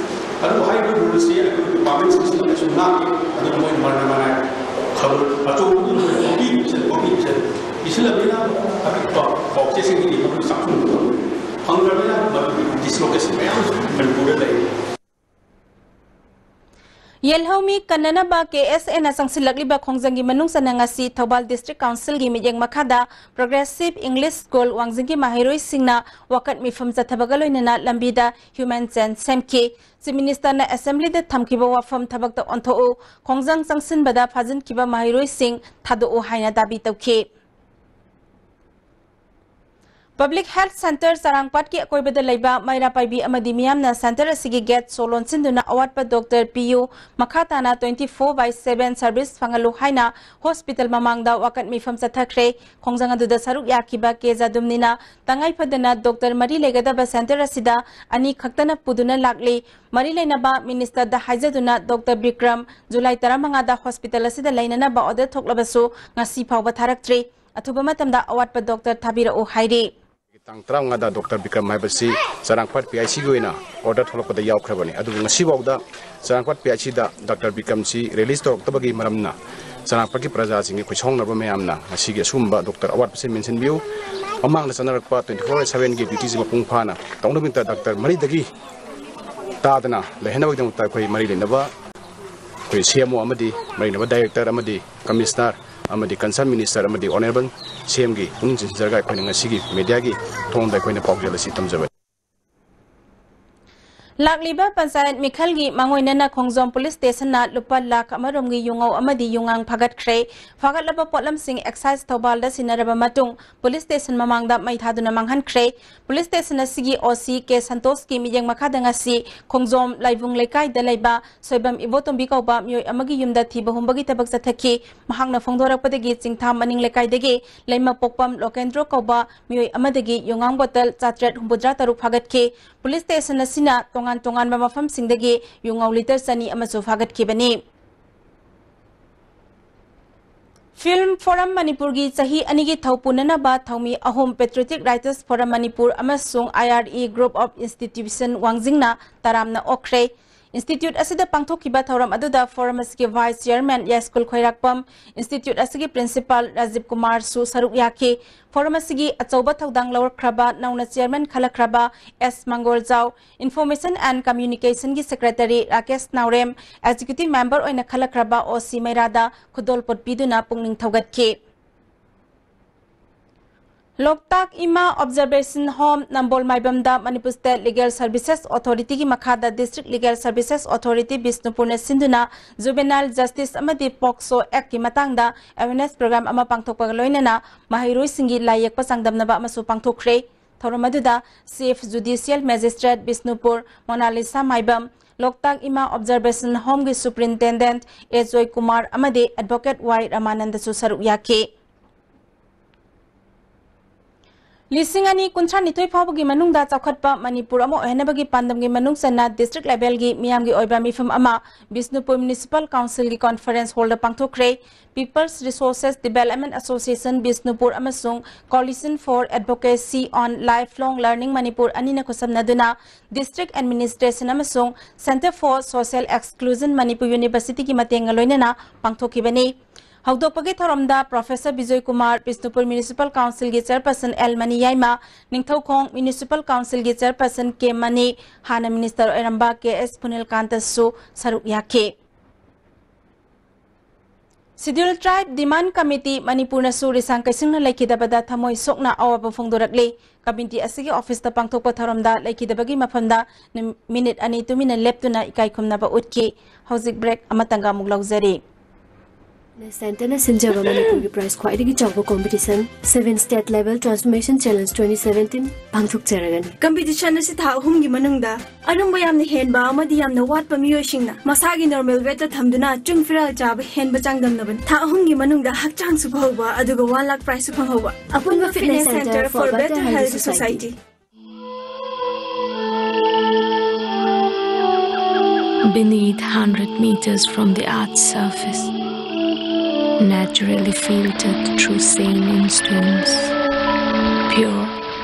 ꯑꯗꯨꯕꯨ ꯍꯥꯏꯔꯤꯕ ꯔꯨꯜ ꯑꯁꯤ ꯑꯩꯈꯣꯏꯒꯤ ꯗꯤꯄꯥꯔꯠꯃꯦꯟꯁꯤꯡꯁꯤꯅ ꯀꯩꯁꯨ ꯉꯥꯛꯑꯦ꯫ ꯑꯗꯨꯅ ꯃꯣꯏ ꯃꯔꯝ ꯃꯔꯥꯡ ꯈꯕꯔ ꯑꯆꯧꯕꯗꯨ ꯃꯣꯏ ꯄꯪꯄꯤ ꯄꯤꯁꯤꯜ, ꯄꯪꯄꯤ ꯄꯤꯁꯤꯜ, ꯄꯤꯁꯤꯜꯂꯕꯅꯤꯅ ꯑꯄꯤꯛꯄ ꯄꯥꯎꯆꯦꯁꯤꯡꯒꯤꯗꯤ ꯃꯗꯨ ꯆꯥꯛꯊꯨꯡ ꯐꯪꯗ꯭ꯔꯕꯅꯤꯅ ꯃꯗꯨꯒꯤ ꯗꯤꯁꯂꯣꯀꯦꯁꯟ ꯃꯌꯥꯝ ꯃꯅꯤꯄꯨꯔꯗ ꯂꯩ꯫ ꯌꯦꯜꯍꯧꯃꯤ ꯀꯟꯅꯅꯕ ꯀꯦ ꯑꯦꯁ ꯑꯦꯅ ꯆꯪꯁꯤꯜꯂꯛꯂꯤꯕ ꯈꯣꯡꯖꯪꯒꯤ ꯃꯅꯨꯡ ꯆꯟꯅ ꯉꯁꯤ ꯊꯧꯕꯥꯜ ꯗꯤꯁꯇ꯭ꯔꯤꯛ ꯀꯥꯎꯟꯁꯤꯜꯒꯤ ꯃꯤꯠꯌꯦꯡ ꯃꯈꯥꯗ Progressive English School ꯋꯥꯡꯖꯤꯡꯒꯤ ꯃꯍꯩꯔꯣꯏꯁꯤꯡꯅ ꯋꯥꯀꯠ ꯃꯤꯐꯝ ꯆꯠꯊꯕꯒ ꯂꯣꯏꯅꯅ ꯂꯝꯕꯤꯗ human chain ꯁꯦꯝꯈꯤ꯫ ꯆꯤꯐ ꯃꯤꯅꯤꯁꯇꯔꯅ ꯑꯦꯁꯦꯝꯕ꯭ꯂꯤꯗ ꯊꯝꯈꯤꯕ ꯋꯥꯐꯝ ꯊꯕꯛꯇ ꯑꯣꯟꯊꯣꯛꯎ, ꯈꯣꯡꯖꯪ ꯆꯪꯁꯤꯟꯕꯗ ꯐꯥꯖꯤꯟꯈꯤꯕ ꯃꯍꯩꯔꯣꯏꯁꯤꯡ ꯊꯥꯗꯣꯛꯎ ꯍꯥꯏꯅ ꯗꯥꯕꯤ ꯇꯧꯈꯤ꯫ Public Health Centre ꯆꯔꯥꯡꯄꯥꯠꯀꯤ ꯑꯀꯣꯏꯕꯗ ꯂꯩꯕ ꯃꯩꯔꯥ ꯄꯥꯏꯕꯤ ꯑꯃꯗꯤ ꯃꯤꯌꯥꯝꯅ centre ꯑꯁꯤꯒꯤ gate ꯁꯣ ꯂꯣꯟꯁꯤꯟꯗꯨꯅ ꯑꯋꯥꯠꯄ doctor ꯄꯤꯌꯨ, ꯃꯈꯥ ꯇꯥꯅ twenty four by seven service ꯐꯪꯍꯜꯂꯨ ꯍꯥꯏꯅ hospital ꯃꯃꯥꯡꯗ ꯋꯥꯀꯠ ꯃꯤꯐꯝ ꯆꯠꯊꯈ꯭ꯔꯦ꯫ ꯈꯣꯡꯖꯪ ꯑꯗꯨꯗ ꯁꯔꯨꯛ ꯌꯥꯈꯤꯕ ꯀꯦ ꯖꯥꯗꯨꯝꯅꯤꯅ ꯇꯉꯥꯏ ꯐꯗꯅ doctor ꯃꯔꯤ ꯂꯩꯒꯗꯕ centre ꯑꯁꯤꯗ ꯑꯅꯤ ꯈꯛꯇꯅ ꯄꯨꯗꯨꯅ ꯂꯥꯛꯂꯤ꯫ ꯃꯔꯤ ꯂꯩꯅꯕ ꯃꯤꯅꯤꯁꯇꯔꯗ ꯍꯥꯏꯖꯗꯨꯅ doctor ꯕꯤꯀ꯭ꯔꯝ ꯖꯨꯂꯥꯏ ꯇꯔꯥꯃꯉꯥꯗ hospital ꯑꯁꯤꯗ ꯂꯩꯅꯅꯕ order ꯊꯣꯛꯂꯕꯁꯨ ꯉꯁꯤ ꯐꯥꯎꯕ ꯊꯥꯔꯛꯇ꯭ꯔꯤ꯫ ꯑꯊꯨꯕ ꯃꯇꯝꯗ ꯑꯋꯥꯠꯄ doctor ꯊꯥꯕꯤꯔꯛꯎ ꯍꯥꯏꯔꯤ꯫ ꯇꯥꯡ ꯇꯔꯥꯃꯉꯥꯗ doctor ꯕꯤꯀ꯭ꯔꯝ ꯍꯥꯏꯕꯁꯤ ꯆꯔꯥꯡꯄꯥꯠ ꯄꯤ ꯑꯥꯏ ꯁꯤꯒꯤ ꯑꯣꯏꯅ order ꯊꯣꯛꯂꯛꯄꯗ ꯌꯥꯎꯈ꯭ꯔꯕꯅꯤ꯫ ꯑꯗꯨꯕꯨ ꯉꯁꯤꯐꯥꯎꯗ ꯆꯔꯥꯡꯄꯥꯠ ꯄꯤ ꯑꯥꯏ ꯁꯤꯗ doctor ꯕꯤꯀ꯭ꯔꯝꯁꯤ release ꯇꯧꯔꯛꯇꯕꯒꯤ ꯃꯔꯝꯅ ꯆꯔꯥꯡꯄꯥꯠꯀꯤ ꯄ꯭ꯔꯖꯥꯁꯤꯡꯒꯤ ꯈꯣꯏꯁꯥꯎꯅꯕ ꯃꯌꯥꯝꯅ ꯉꯁꯤꯒꯤ ꯑꯁꯤꯒꯨꯝꯕ doctor ꯑꯋꯥꯠꯄꯁꯤ ꯃꯦꯟꯁꯤꯟꯕꯤꯌꯨ꯫ ꯃꯃꯥꯡꯗ ꯆꯠꯅꯔꯛꯄ twenty four by sevenꯒꯤ dutyꯁꯤ ꯃꯄꯨꯡ ꯐꯥꯅ ꯇꯧꯅꯕꯒꯤꯗꯃꯛꯇ doctor ꯃꯔꯤꯗꯒꯤ ꯇꯥꯗꯅ ꯂꯩꯍꯟꯅꯕꯒꯤꯗꯃꯛꯇ ꯑꯩꯈꯣꯏ ꯃꯔꯤ ꯂꯩꯅꯕ ꯑꯩꯈꯣꯏ ꯁꯤ ꯑꯦꯝ ꯑꯣ ꯑꯃꯗꯤ ꯃꯔꯤ ꯂꯩꯅꯕ director ꯑꯃꯗꯤ commissioner ꯑꯃꯗꯤ concerned minister ꯑꯃꯗꯤ honourable ꯁꯤ ꯑꯦꯝꯒꯤ ꯄꯨꯛꯅꯤꯡ ꯆꯤꯡꯁꯤꯟꯖꯔꯒ ꯑꯩꯈꯣꯏꯅ ꯉꯁꯤꯒꯤ mediaꯒꯤ ꯊꯣꯡꯗ ꯑꯩꯈꯣꯏꯅ ꯄꯥꯎꯖꯦꯜ ꯑꯁꯤ ꯊꯝꯖꯕꯅꯤ꯫ ꯂꯥꯛꯂꯤꯕ ꯄꯟꯆꯥꯌꯠ ꯃꯤꯈꯜꯒꯤ ꯃꯥꯡꯑꯣꯏꯅꯅ ꯈꯣꯡꯖꯣꯝ ꯄꯨꯂꯤꯁ ꯁ꯭ꯇꯦꯁꯟꯅ ꯂꯨꯄꯥ ꯂꯥꯈ ꯑꯃꯔꯣꯝꯒꯤ ꯌꯨꯉꯧ ꯑꯃꯗꯤ ꯌꯨꯉꯥꯡ ꯐꯥꯒꯠꯈ꯭ꯔꯦ꯫ ꯐꯥꯒꯠꯂꯕ ꯄꯣꯠꯂꯝꯁꯤꯡ ꯑꯦꯛꯁꯥꯏꯖ ꯊꯧꯕꯥꯜꯗ ꯁꯤꯟꯅꯔꯕ ꯃꯇꯨꯡ ꯄꯨꯂꯤꯁ ꯁ꯭ꯇꯦꯁꯟ ꯃꯃꯥꯡꯗ ꯃꯩ ꯊꯥꯗꯨꯅ ꯃꯥꯡꯍꯟꯈ꯭ꯔꯦ꯫ ꯄꯨꯂꯤꯁ ꯁ꯭ꯇꯦꯁꯟ ꯑꯁꯤꯒꯤ ꯑꯣ ꯁꯤ ꯀꯦ ꯁꯟꯇꯣꯁꯀꯤ ꯃꯤꯠꯌꯦꯡ ꯃꯈꯥꯗ ꯉꯁꯤ ꯈꯣꯡꯖꯣꯝ ꯂꯥꯏꯕꯨꯡ ꯂꯩꯀꯥꯏꯗ ꯂꯩꯕ ꯁꯣꯏꯕꯝ ꯏꯕꯣꯇꯣꯝꯕꯤ ꯀꯧꯕ ꯃꯤꯑꯣꯏ ꯑꯃꯒꯤ ꯌꯨꯝꯗ ꯊꯤꯕ ꯍꯨꯝꯕꯒꯤ ꯊꯕꯛ ꯆꯠꯊꯈꯤ꯫ ꯃꯍꯥꯛꯅ ꯐꯣꯡꯗꯣꯔꯛꯄꯗꯒꯤ ꯆꯤꯡꯊꯥꯝ ꯃꯅꯤꯡ ꯂꯩꯀꯥꯏꯗꯒꯤ ꯂꯩꯃꯄꯣꯛꯄꯝ ꯂꯣꯀꯦꯟꯗ꯭ꯔꯣ ꯀꯧꯕ ꯃꯤꯑꯣꯏ ꯑꯃꯗꯒꯤ ꯌꯨꯉꯥꯡ ꯕꯣꯇꯜ ꯆꯥꯇ꯭ꯔꯦꯠ ꯍꯨꯝꯐꯨꯇꯔꯥ ꯇꯔꯨꯛ ꯐꯥꯒꯠꯈꯤ꯫ ꯄꯨꯂꯤꯁ ꯁ꯭ꯇꯦꯁꯟ ꯑꯁꯤꯅ ꯇꯣꯉꯥꯟ ꯇꯣꯉꯥꯟꯕ ꯃꯐꯝꯁꯤꯡꯗꯒꯤ ꯌꯨꯉꯧ ꯂꯤꯇꯔ ꯆꯅꯤ ꯑꯃꯁꯨ ꯐꯥꯒꯠꯈꯤꯕꯅꯤ꯫ ꯐꯤꯜꯝ ꯐꯣꯔꯝ ꯃꯅꯤꯄꯨꯔꯒꯤ ꯆꯍꯤ ꯑꯅꯤꯒꯤ ꯊꯧ ꯄꯨꯅꯅꯕ ꯊꯧꯃꯤ ꯑꯍꯨꯝ, Patriotic Writers Forum ꯃꯅꯤꯄꯨꯔ ꯑꯃꯁꯨꯡ I R E Group of Institution ꯋꯥꯡꯖꯤꯡꯅ ꯇꯔꯥꯝꯅ ꯑꯣꯛꯈ꯭ꯔꯦ꯫ ꯏꯟꯁꯇꯤꯇ꯭ꯌꯨꯠ ꯑꯁꯤꯗ ꯄꯥꯡꯊꯣꯛꯈꯤꯕ ꯊꯧꯔꯝ ꯑꯗꯨꯗ ꯐꯣꯔꯝ ꯑꯁꯤꯒꯤ vice chairman Yaiskul Khoirakpam, institute ꯑꯁꯤꯒꯤ ꯄ꯭ꯔꯤꯟꯁꯤꯄꯥꯜ ꯔꯥꯖꯤꯕ ꯀꯨꯃꯥꯔꯁꯨ ꯁꯔꯨꯛ ꯌꯥꯈꯤ꯫ ꯐꯣꯔꯝ ꯑꯁꯤꯒꯤ ꯑꯆꯧꯕ ꯊꯧꯗꯥꯡ ꯂꯧꯔꯛꯈ꯭ꯔꯕ ꯅꯧꯅ ꯆꯤꯌꯔꯃꯦꯟ ꯈꯜꯂꯛꯈ꯭ꯔꯕ S Mangoljao, Information and Communication ꯒꯤ secretary Rakesh Naorem, executive member ꯑꯣꯏꯅ ꯈꯜꯂꯛꯈ꯭ꯔꯕ ꯑꯣ ꯁꯤ ꯃꯩꯔꯥꯗ ꯈꯨꯗꯣꯜꯄꯣꯠ ꯄꯤꯗꯨꯅ ꯄꯨꯛꯅꯤꯡ ꯊꯧꯒꯠꯈꯤ꯫ ꯂꯣꯛꯇꯥꯛ ꯏꯃꯥ ꯑꯣꯕꯖꯔꯕꯦꯁꯟ ꯍꯣꯝ ꯅꯝꯕꯣꯜ ꯃꯥꯏꯕꯝꯗ ꯃꯅꯤꯄꯨꯔ ꯁ꯭ꯇꯦꯠ ꯂꯤꯒꯦꯜ ꯁꯔꯚꯤꯁꯦꯁ ꯑꯣꯊꯣꯔꯤꯇꯤꯒꯤ ꯃꯈꯥꯗ ꯗꯤꯁꯇ꯭ꯔꯤꯛ ꯂꯤꯒꯦꯜ ꯁꯔꯚꯤꯁꯦꯁ ꯑꯣꯊꯣꯔꯤꯇꯤ ꯕꯤꯁꯅꯨꯄꯨꯔꯅ ꯁꯤꯟꯗꯨꯅ ꯖꯨꯕꯦꯅꯥꯏꯜ ꯖꯁꯇꯤꯁ ꯑꯃꯗꯤ ꯄꯣꯛꯁꯣ ꯑꯦꯛꯀꯤ ꯃꯇꯥꯡꯗ ꯑꯦꯋꯦꯔꯅꯦꯁ ꯄ꯭ꯔꯣꯒ꯭ꯔꯥꯝ ꯑꯃ ꯄꯥꯡꯊꯣꯛꯄꯒ ꯂꯣꯏꯅꯅ ꯃꯍꯩꯔꯣꯏꯁꯤꯡꯒꯤ ꯂꯥꯏ ꯌꯦꯛꯄ ꯆꯥꯡꯗꯝꯅꯕ ꯑꯃꯁꯨ ꯄꯥꯡꯊꯣꯛꯈ꯭ꯔꯦ꯫ ꯊꯧꯔꯝ ꯑꯗꯨꯗ ꯆꯤꯐ ꯖꯨꯗꯤꯁꯤꯌꯦꯜ ꯃꯦꯖꯤꯁꯇ꯭ꯔꯦꯠ ꯕꯤꯁꯅꯨꯄꯨꯔ ꯃꯣꯅꯥꯂꯤꯁꯥ ꯃꯥꯏꯕꯝ, ꯂꯣꯛꯇꯥꯛ ꯏꯃꯥ ꯑꯣꯕꯖꯔꯕꯦꯁꯟ ꯍꯣꯝꯒꯤ ꯁꯨꯄ꯭ꯔꯤꯟꯇꯦꯟꯗꯦꯟꯠ ꯑꯦ ꯖꯣꯏꯀꯨꯃꯥꯔ ꯑꯃꯗꯤ ꯑꯦꯗꯚꯣꯀꯦꯠ ꯋꯥꯏ ꯔꯃꯥꯅꯟꯗꯁꯨ ꯁꯔꯨꯛ ꯌꯥꯈꯤ꯫ ꯂꯤꯁꯤꯡ ꯑꯅꯤ ꯀꯨꯟꯊ꯭ꯔꯥꯅꯤꯊꯣꯏ ꯐꯥꯎꯕꯒꯤ ꯃꯅꯨꯡꯗ ꯆꯥꯎꯈꯠꯄ ꯃꯅꯤꯄꯨꯔ ꯑꯃ ꯑꯣꯏꯍꯟꯅꯕꯒꯤ ꯄꯥꯟꯗꯝꯒꯤ ꯃꯅꯨꯡ ꯆꯟꯅ ꯗꯤꯁꯇ꯭ꯔꯤꯛ ꯂꯦꯚꯦꯜꯒꯤ ꯃꯤꯌꯥꯝꯒꯤ ꯑꯣꯏꯕ ꯃꯤꯐꯝ ꯑꯃ ꯕꯤꯁꯅꯨꯄꯨꯔ ꯃ꯭ꯌꯨꯅꯤꯁꯤꯄꯥꯜ ꯀꯥꯎꯟꯁꯤꯜꯒꯤ ꯀꯣꯟꯐꯔꯦꯟꯁ ꯍꯣꯜꯗ ꯄꯥꯡꯊꯣꯛꯈ꯭ꯔꯦ꯫ People's Resources Development Association Bishnupur ꯑꯃꯁꯨꯡ Coalition for Advocacy on Lifelong Learning Manipur ꯑꯅꯤꯅ ꯈꯨꯠꯁꯝꯅꯗꯨꯅ ꯗꯤꯁꯇ꯭ꯔꯤꯛ ꯑꯦꯗꯃꯤꯅꯤꯁꯇ꯭ꯔꯦꯁꯟ ꯑꯃꯁꯨꯡ Centre for Social Exclusion Manipur ꯌꯨꯅꯤꯚꯔꯁꯤꯇꯤꯒꯤ ꯃꯇꯦꯡꯒ ꯂꯣꯏꯅꯅ ꯄꯥꯡꯊꯣꯛꯈꯤꯕꯅꯤ꯫ ꯍꯧꯗꯣꯛꯄꯒꯤ ꯊꯧꯔꯝꯗ ꯄ꯭ꯔꯣꯐꯦꯁꯔ ꯕꯤꯖꯣꯏ ꯀꯨꯃꯥꯔ, ꯕꯤꯁꯅꯨꯄꯨꯔ ꯃ꯭ꯌꯨꯅꯤꯁꯤꯄꯥꯜ ꯀꯥꯎꯟꯁꯤꯜꯒꯤ ꯆꯦꯌꯔꯄꯔꯁꯟ ꯑꯦꯜ ꯃꯅꯤ ꯌꯥꯏꯃ, ꯅꯤꯡꯊꯧꯈꯣꯡ ꯃ꯭ꯌꯨꯅꯤꯁꯤꯄꯥꯜ ꯀꯥꯎꯟꯁꯤꯜꯒꯤ ꯆꯦꯌꯔꯄꯔꯁꯟ ꯀꯦ ꯃꯅꯤ, ꯍꯥꯟꯅ ꯃꯤꯅꯤꯁꯇꯔ ꯑꯣꯏꯔꯝꯕ ꯀꯦ ꯑꯦꯁ ꯐꯨꯅꯤꯜꯀꯥꯟꯇꯁꯨ ꯁꯔꯨꯛ ꯌꯥꯈꯤ꯫ Scheduled Tribe Demand Committee ꯃꯅꯤꯄꯨꯔꯅꯁꯨ ꯔꯤꯁꯥꯡ ꯀꯩꯁꯤꯡꯅ ꯂꯩꯈꯤꯗꯕꯗ ꯊꯃꯣꯏ ꯁꯣꯛꯅ ꯑꯋꯥꯕ ꯐꯣꯡꯗꯣꯔꯛꯂꯤ꯫ ꯀꯃꯤꯇꯤ ꯑꯁꯤꯒꯤ ꯑꯣꯐꯤꯁꯇ ꯄꯥꯡꯊꯣꯛꯄ ꯊꯧꯔꯝꯗ ꯂꯩꯈꯤꯗꯕꯒꯤ ꯃꯐꯝꯗ ꯅꯨ-, ꯃꯤꯅꯤꯠ ꯑꯅꯤ ꯇꯨꯃꯤꯟꯅ ꯂꯦꯞꯇꯨꯅ ꯏꯀꯥꯏ ꯈꯨꯝꯅꯕ ꯎꯠꯈꯤ꯫ ꯍꯧꯖꯤꯛ ꯕ꯭ꯔꯦꯛ ꯑꯃꯇꯪꯒ ꯑꯃꯨꯛ ꯂꯧꯖꯔꯤ꯫ ꯁꯦꯟꯇꯔꯅ ꯁꯤꯟꯖꯕ ꯃꯅꯤꯄꯨꯔꯒꯤ prize ꯈ꯭ꯋꯥꯏꯗꯒꯤ ꯆꯥꯎꯕ competition, Seven State Level Transformation Challenge twenty seventeen ꯄꯥꯡꯊꯣꯛꯆꯔꯒꯅꯤ꯫ Competition ꯑꯁꯤ ꯊꯥ ꯑꯍꯨꯝꯒꯤ ꯃꯅꯨꯡꯗ ꯑꯔꯨꯝꯕ ꯌꯥꯝꯅ ꯍꯦꯟꯕ ꯑꯃꯗꯤ ꯌꯥꯝꯅ ꯋꯥꯠꯄ ꯃꯤꯑꯣꯏꯁꯤꯡꯅ ꯃꯁꯥꯒꯤ normal weightꯇ ꯊꯝꯗꯨꯅ ꯆꯨꯡ ꯐꯤꯔꯥꯜ ꯆꯥꯕ ꯍꯦꯟꯕ ꯆꯥꯡꯗꯝꯅꯕꯅꯤ꯫ ꯊꯥ ꯑꯍꯨꯝꯒꯤ ꯃꯅꯨꯡꯗ ꯍꯛꯆꯥꯡꯁꯨ ꯐꯍꯧꯕ, ꯑꯗꯨꯒ one lakh prizeꯁꯨ ꯐꯪꯍꯧꯕ꯫ ꯑꯄꯨꯟꯕ Fitness Center for Better Healthy Society꯫ Beneath, hundred meters from the earth's surface, naturally filtered through saline stones, pure,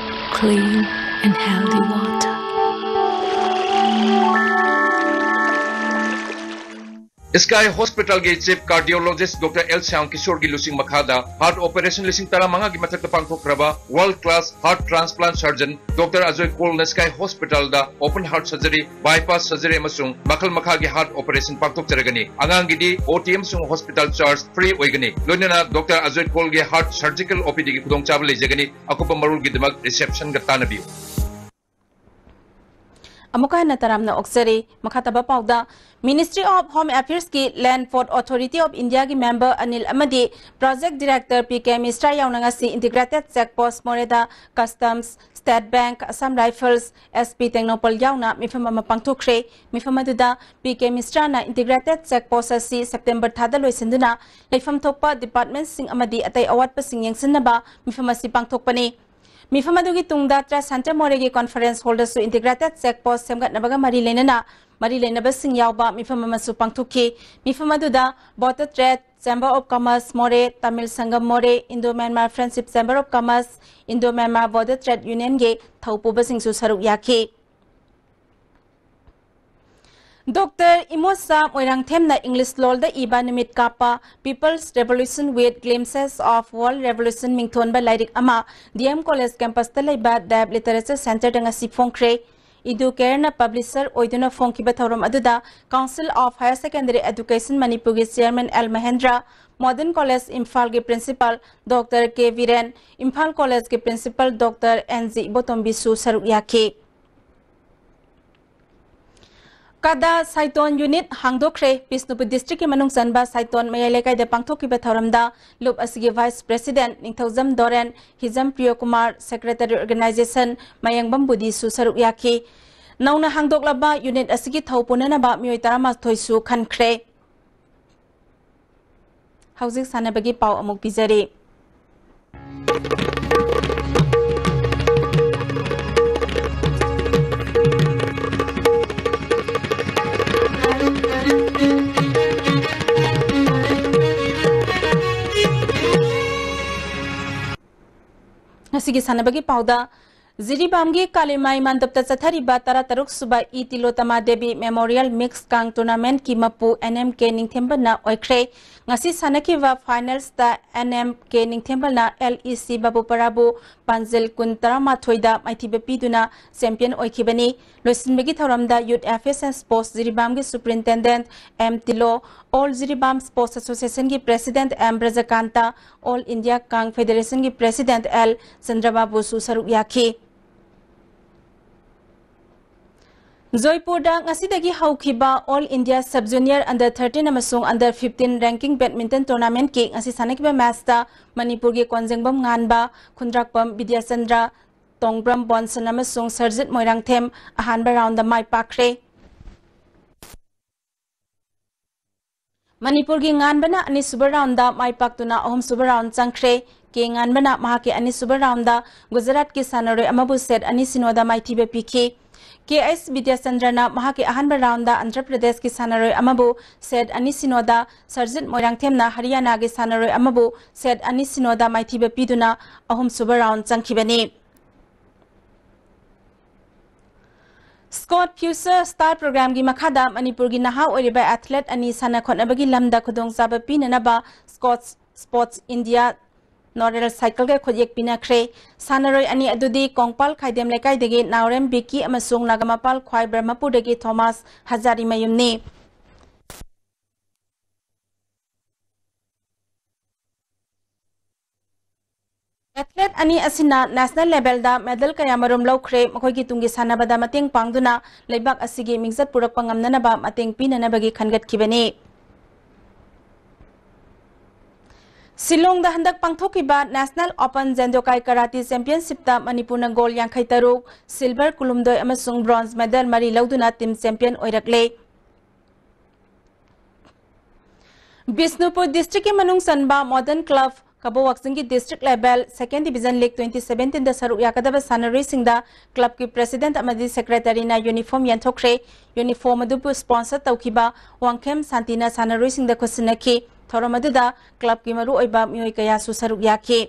clean and healthy water. Sky Hospitalꯒꯤ Chief Cardiologist Doctor L Shyam Kishoreꯒꯤ ꯂꯨꯆꯤꯡ ꯃꯈꯥꯗ heart operation ꯂꯤꯁꯤꯡ ꯇꯔꯥꯃꯉꯥꯒꯤ ꯃꯊꯛꯇ ꯄꯥꯡꯊꯣꯛꯈ꯭ꯔꯕ world class heart transplant surgeon Doctor Ajoy Kaulꯅ Sky Hospitalꯗ open heart surgery, bypass surgery ꯑꯃꯁꯨꯡ ꯃꯈꯜ ꯃꯈꯥꯒꯤ heart operation ꯄꯥꯡꯊꯣꯛꯆꯔꯒꯅꯤ꯫ ꯑꯉꯥꯡꯒꯤꯗꯤ OT ꯑꯃꯁꯨꯡ hospital charge free ꯑꯣꯏꯒꯅꯤ꯫ ꯂꯣꯏꯅꯅ Doctor Ajoy Kaulꯒꯤ heart surgical OPDꯒꯤ ꯈꯨꯗꯣꯡꯆꯥꯕ ꯂꯩꯖꯒꯅꯤ꯫ ꯑꯀꯨꯞꯄ ꯃꯔꯣꯜꯒꯤꯗꯃꯛ receptionꯒ ꯇꯥꯟꯅꯕꯤꯌꯨ꯫ ꯑꯃꯨꯛꯀ ꯍꯟꯅ ꯇꯔꯥꯝꯅ ꯑꯣꯛꯆꯔꯤ꯫ ꯃꯈꯥ ꯇꯥꯕ ꯄꯥꯎꯗ, Ministry of Home Affairsꯀꯤ Land Port Authority of Indiaꯒꯤ member Anil ꯑꯃꯗꯤ Project Director P K Mishra ꯌꯥꯎꯅ ꯉꯁꯤ Integrated Check Post ꯃꯣꯔꯦꯗ Customs, State Bank, Assam Rifles, SP Tengnoupal ꯌꯥꯎꯅ ꯃꯤꯐꯝ ꯑꯃ ꯄꯥꯡꯊꯣꯛꯈ꯭ꯔꯦ꯫ ꯃꯤꯐꯝ ꯑꯗꯨꯗ P K Mishraꯅ Integrated Check Post ꯑꯁꯤ September ꯊꯥꯗ ꯂꯣꯏꯁꯤꯟꯗꯨꯅ ꯂꯩꯐꯝ ꯊꯣꯛꯄ departmentꯁꯤꯡ ꯑꯃꯗꯤ ꯑꯇꯩ ꯑꯋꯥꯠꯄꯁꯤꯡ ꯌꯦꯡꯁꯤꯟꯅꯕ ꯃꯤꯐꯝ ꯑꯁꯤ ꯄꯥꯡꯊꯣꯛꯄꯅꯤ꯫ ꯃꯤꯐꯝ ꯑꯗꯨꯒꯤ ꯇꯨꯡꯗ Trade Center ꯃꯣꯔꯦꯒꯤ conference hallꯗꯁꯨ Integrated Check Post ꯁꯦꯝꯒꯠꯅꯕꯒ ꯃꯔꯤ ꯂꯩꯅꯅ ꯃꯔꯤ ꯂꯩꯅꯕꯁꯤꯡ ꯌꯥꯎꯕ ꯃꯤꯐꯝ ꯑꯃꯁꯨ ꯄꯥꯡꯊꯣꯛꯈꯤ꯫ ꯃꯤꯐꯝ ꯑꯗꯨꯗ Border Trade, Chamber of Commerce ꯃꯣꯔꯦ, Tamil Sangam ꯃꯣꯔꯦ, Indo Myanmar Friendship Chamber of Commerce, Indo Myanmar Border Trade Unionꯒꯤ ꯊꯧꯄꯨꯕꯁꯤꯡꯁꯨ ꯁꯔꯨꯛ ꯌꯥꯈꯤ꯫ Doctor ꯏꯃꯣꯆꯥ ꯃꯣꯏꯔꯥꯡꯊꯦꯝꯅ English ꯂꯣꯜꯗ ꯏꯕ ꯅꯨꯃꯤꯠ ꯀꯥꯞꯄ People's Revolution with Glimpses of World Revolution ꯃꯤꯡꯊꯣꯟꯕ ꯂꯥꯏꯔꯤꯛ ꯑꯃ D M College campusꯇ ꯂꯩꯕ ꯗꯥꯏꯕ Literature Centreꯗ ꯉꯁꯤ ꯐꯣꯡꯈ꯭ꯔꯦ꯫ Educare-ꯅ publisher ꯑꯣꯏꯗꯨꯅ ꯐꯣꯡꯈꯤꯕ ꯊꯧꯔꯝ ꯑꯗꯨꯗ Council of Higher Secondary Education ꯃꯅꯤꯄꯨꯔꯒꯤ chairman L Mahendra, Modern College ꯏꯝꯐꯥꯜꯒꯤ principal Doctor K Biren, Imphal College-ꯀꯤ principal Doctor ꯑꯦꯟ ꯖꯤ ꯏꯕꯣꯇꯣꯝꯕꯤꯁꯨ ꯁꯔꯨꯛ ꯌꯥꯈꯤ꯫ ꯀꯗꯥ ꯁꯥꯏꯇꯣꯟ unit ꯍꯥꯡꯗꯣꯛꯈ꯭ꯔꯦ꯫ ꯕꯤꯁꯅꯨꯄꯨꯔ district-ꯀꯤ ꯃꯅꯨꯡ ꯆꯟꯕ ꯁꯥꯏꯇꯣꯟ ꯃꯌꯥꯏ ꯂꯩꯀꯥꯏꯗ ꯄꯥꯡꯊꯣꯛꯈꯤꯕ ꯊꯧꯔꯝꯗ ꯂꯨꯞ ꯑꯁꯤꯒꯤ vice president ꯅꯤꯡꯊꯧꯖꯝ ꯗꯣꯔꯦꯟ, ꯍꯤꯖꯝ ꯄ꯭ꯔꯤꯌꯣꯀꯨꯃꯥꯔ, secretary organization ꯃꯌꯥꯡꯕꯝ ꯕꯨꯙꯤꯁꯨ ꯁꯔꯨꯛ ꯌꯥꯈꯤ꯫ ꯅꯧꯅ ꯍꯥꯡꯗꯣꯛꯂꯕ unit ꯑꯁꯤꯒꯤ ꯊꯧ ꯄꯨꯅꯅꯕ ꯃꯤꯑꯣꯏ ꯇꯔꯥꯃꯥꯊꯣꯏꯁꯨ ꯈꯟꯈ꯭ꯔꯦ꯫ ꯍꯧꯖꯤꯛ ꯁꯥꯟꯅꯕꯒꯤ ꯄꯥꯎ ꯑꯃꯨꯛ ꯄꯤꯖꯔꯤ꯫ ꯉꯁꯤꯒꯤ ꯁꯥꯟꯅꯕꯒꯤ ꯄꯥꯎꯗ, ꯖꯤꯔꯤꯕꯥꯝꯒꯤ ꯀꯥꯂꯤꯃꯥꯏ ꯃꯟꯗꯞꯇ ꯆꯠꯊꯔꯤꯕ ꯇꯔꯥꯇꯔꯨꯛ ꯁꯨꯕ ꯏ ꯇꯤꯂꯣꯇꯃꯥ ꯗꯦꯕꯤ Memorial Mix ꯀꯥꯡ tournament-ꯀꯤ ꯃꯄꯨ ꯑꯦꯟ ꯑꯦꯝ ꯀꯦ ꯅꯤꯡꯊꯦꯝꯕꯅ ꯑꯣꯏꯈ꯭ꯔꯦ꯫ ꯉꯁꯤ ꯁꯥꯟꯅꯈꯤꯕ finals-ꯇ ꯑꯦꯟ ꯑꯦꯝ ꯀꯦ ꯅꯤꯡꯊꯦꯝꯕꯅ ꯑꯦꯜ ꯏ ꯁꯤ ꯕꯥꯕꯨꯄꯔꯥꯕꯨ ꯄꯥꯟꯖꯜ ꯀꯨꯟ ꯇꯔꯥꯃꯥꯊꯣꯏꯗ ꯃꯥꯏꯊꯤꯕ ꯄꯤꯗꯨꯅ champion ꯑꯣꯏꯈꯤꯕꯅꯤ꯫ ꯂꯣꯏꯁꯤꯟꯕꯒꯤ ꯊꯧꯔꯝꯗ Youth Affairs and Sports ꯖꯤꯔꯤꯕꯥꯝꯒꯤ superintendent M Tilo, All Jiribam Sports Association-ꯒꯤ president M Brajakanta, All India ꯀꯥꯡ Federation-ꯒꯤ president ꯑꯦꯜ ꯆꯟꯗ꯭ꯔꯕꯥꯕꯨꯁꯨ ꯁꯔꯨꯛ ꯌꯥꯈꯤ꯫ ꯖꯣꯏꯄꯨꯔꯗ ꯉꯁꯤꯗꯒꯤ ꯍꯧꯈꯤꯕ All India Sub Junior Under thirteen ꯑꯃꯁꯨꯡ Under fifteen ranking badminton tournament-ꯀꯤ ꯉꯁꯤ ꯁꯥꯟꯅꯈꯤꯕ match-ꯇ ꯃꯅꯤꯄꯨꯔꯒꯤ ꯀꯣꯟꯖꯦꯡꯕꯝ ꯉꯥꯟꯕ, ꯈꯨꯟꯗ꯭ꯔꯥꯛꯄꯝ ꯕꯤꯗ꯭ꯌꯥꯆꯟꯗ꯭ꯔ, ꯇꯣꯡꯕ꯭ꯔꯝ ꯕꯣꯟꯁꯟ ꯑꯃꯁꯨꯡ ꯁꯔꯖꯤꯠ ꯃꯣꯏꯔꯥꯡꯊꯦꯝ ꯑꯍꯥꯟꯕ round-ꯗ ꯃꯥꯏ ꯄꯥꯛꯈ꯭ꯔꯦ꯫ ꯃꯅꯤꯄꯨꯔꯒꯤ ꯉꯥꯟꯕꯅ ꯑꯅꯤꯁꯨꯕ round-ꯗ ꯃꯥꯏ ꯄꯥꯛꯇꯨꯅ ꯑꯍꯨꯝꯁꯨꯕ round ꯆꯪꯈ꯭ꯔꯦ꯫ ꯀꯦ ꯉꯥꯟꯕꯅ ꯃꯍꯥꯛꯀꯤ ꯑꯅꯤꯁꯨꯕ round-ꯗ ꯒꯨꯖꯔꯥꯠꯀꯤ ꯁꯥꯟꯅꯔꯣꯏ ꯑꯃꯕꯨ set ꯑꯅꯤ ꯁꯤꯅꯣꯗ ꯃꯥꯏꯊꯤꯕ ꯄꯤꯈꯤ꯫ ꯀꯦ ꯑꯩꯆ ꯕꯤꯗ꯭ꯌꯥꯆꯟꯗ꯭ꯔꯅ ꯃꯍꯥꯛꯀꯤ ꯑꯍꯥꯟꯕ round-ꯗ ꯑꯟꯙ꯭ꯔ ꯄ꯭ꯔꯗꯦꯁꯀꯤ ꯁꯥꯟꯅꯔꯣꯏ ꯑꯃꯕꯨ set ꯑꯅꯤ ꯁꯤꯅꯣꯗ, ꯁꯔꯖꯤꯠ ꯃꯣꯏꯔꯥꯡꯊꯦꯝꯅ ꯍꯔꯤꯌꯥꯅꯥꯒꯤ ꯁꯥꯟꯅꯔꯣꯏ ꯑꯃꯕꯨ set ꯑꯅꯤ ꯁꯤꯅꯣꯗ ꯃꯥꯏꯊꯤꯕ ꯄꯤꯗꯨꯅ ꯑꯍꯨꯝꯁꯨꯕ round ꯆꯪꯈꯤꯕꯅꯤ꯫ Scout Future Star Program-ꯒꯤ ꯃꯈꯥꯗ ꯃꯅꯤꯄꯨꯔꯒꯤ ꯅꯍꯥ ꯑꯣꯏꯔꯤꯕ athlete ꯑꯅꯤ ꯁꯥꯟꯅ ꯈꯣꯠꯅꯕꯒꯤ ꯂꯝꯗ ꯈꯨꯗꯣꯡꯆꯥꯕ ꯄꯤꯅꯅꯕ Scout Sports India ꯅꯣꯔꯦꯜ ꯁꯥꯏꯀꯜꯒ ꯈꯨꯠꯌꯦꯛ ꯄꯤꯅꯈ꯭ꯔꯦ꯫ ꯁꯥꯟꯅꯔꯣꯏ ꯑꯅꯤ ꯑꯗꯨꯗꯤ ꯀꯣꯡꯄꯥꯜ ꯈꯥꯏꯗꯦꯝ ꯂꯩꯀꯥꯏꯗꯒꯤ ꯅꯥꯎꯔꯦꯝ ꯕꯤꯀꯤ ꯑꯃꯁꯨꯡ ꯅꯥꯒꯥꯃꯄꯥꯜ ꯈ꯭ꯋꯥꯏ ꯕ꯭ꯔꯍꯃꯄꯨꯔꯗꯒꯤ ꯊꯣꯃꯥꯁ ꯍꯖꯥꯔꯤꯃꯌꯨꯝꯅꯤ꯫ ꯑꯦꯊꯂꯦꯠ ꯑꯅꯤ ꯑꯁꯤꯅ ꯅꯦꯁꯅꯦꯜ ꯂꯦꯚꯦꯜꯗ ꯃꯦꯗꯜ ꯀꯌꯥ ꯃꯔꯨꯝ ꯂꯧꯈ꯭ꯔꯦ꯫ ꯃꯈꯣꯏꯒꯤ ꯇꯨꯡꯒꯤ ꯁꯥꯟꯅꯕꯗ ꯃꯇꯦꯡ ꯄꯥꯡꯗꯨꯅ ꯂꯩꯕꯥꯛ ꯑꯁꯤꯒꯤ ꯃꯤꯡꯆꯠ ꯄꯨꯔꯛꯄ ꯉꯝꯅꯅꯕ ꯃꯇꯦꯡ ꯄꯤꯅꯅꯕꯒꯤ ꯈꯟꯒꯠꯈꯤꯕꯅꯤ꯫ ꯁꯤꯂꯣꯡꯗ ꯍꯟꯗꯛ ꯄꯥꯡꯊꯣꯛꯈꯤꯕ ꯅꯦꯁꯅꯦꯜ ꯑꯣꯄꯟ ꯖꯦꯟꯗꯣꯀꯥꯏ ꯀꯔꯥꯇꯤ ꯆꯦꯝꯄꯤꯌꯟꯁꯤꯞꯇ ꯃꯅꯤꯄꯨꯔꯅ ꯒꯣꯜ ꯌꯥꯡꯈꯩ ꯇꯔꯨꯛ, ꯁꯤꯜꯚꯔ ꯀꯨꯟꯍꯨꯝꯗꯣꯏ ꯑꯃꯁꯨꯡ ꯕ꯭ꯔꯣꯟꯖ ꯃꯦꯗꯜ ꯃꯔꯤ ꯂꯧꯗꯨꯅ ꯇꯤꯝ ꯆꯦꯝꯄꯤꯌꯟ ꯑꯣꯏꯔꯛꯂꯦ꯫ ꯕꯤꯁꯅꯨꯄꯨꯔ ꯗꯤꯁꯇ꯭ꯔꯤꯛꯀꯤ ꯃꯅꯨꯡ ꯆꯟꯕ ꯃꯣꯗꯔꯟ ꯀ꯭ꯂꯕ ꯀꯕꯣ ꯋꯥꯛꯆꯤꯡꯒꯤ ꯗꯤꯁꯇ꯭ꯔꯤꯛ ꯂꯦꯚꯦꯜ ꯁꯦꯀꯦꯟ ꯗꯤꯚꯤꯖꯟ ꯂꯤꯒ ꯇ꯭ꯋꯦꯟꯇꯤ ꯁꯚꯦꯟꯇꯤꯟꯗ ꯁꯔꯨꯛ ꯌꯥꯒꯗꯕ ꯁꯥꯟꯅꯔꯣꯏꯁꯤꯡꯗ ꯀ꯭ꯂꯕꯀꯤ ꯄ꯭ꯔꯦꯁꯤꯗꯦꯟꯠ ꯑꯃꯗꯤ ꯁꯦꯀ꯭ꯔꯦꯇꯔꯤꯅ ꯌꯨꯅꯤꯐꯣꯔꯝ ꯌꯦꯟꯊꯣꯛꯈ꯭ꯔꯦ꯫ ꯌꯨꯅꯤꯐꯣꯔꯝ ꯑꯗꯨꯕꯨ ꯁ꯭ꯄꯣꯟꯁꯔ ꯇꯧꯈꯤꯕ ꯋꯥꯡꯈꯦꯝ ꯁꯥꯟꯇꯤꯅ ꯁꯥꯟꯅꯔꯣꯏꯁꯤꯡꯗ ꯈꯨꯠꯁꯤꯟꯅꯈꯤ꯫ ꯊꯧꯔꯝ ꯑꯗꯨꯗ ꯀ꯭ꯂꯕꯀꯤ ꯃꯔꯨꯑꯣꯏꯕ ꯃꯤꯑꯣꯏ ꯀꯌꯥꯁꯨ ꯁꯔꯨꯛ ꯌꯥꯈꯤ꯫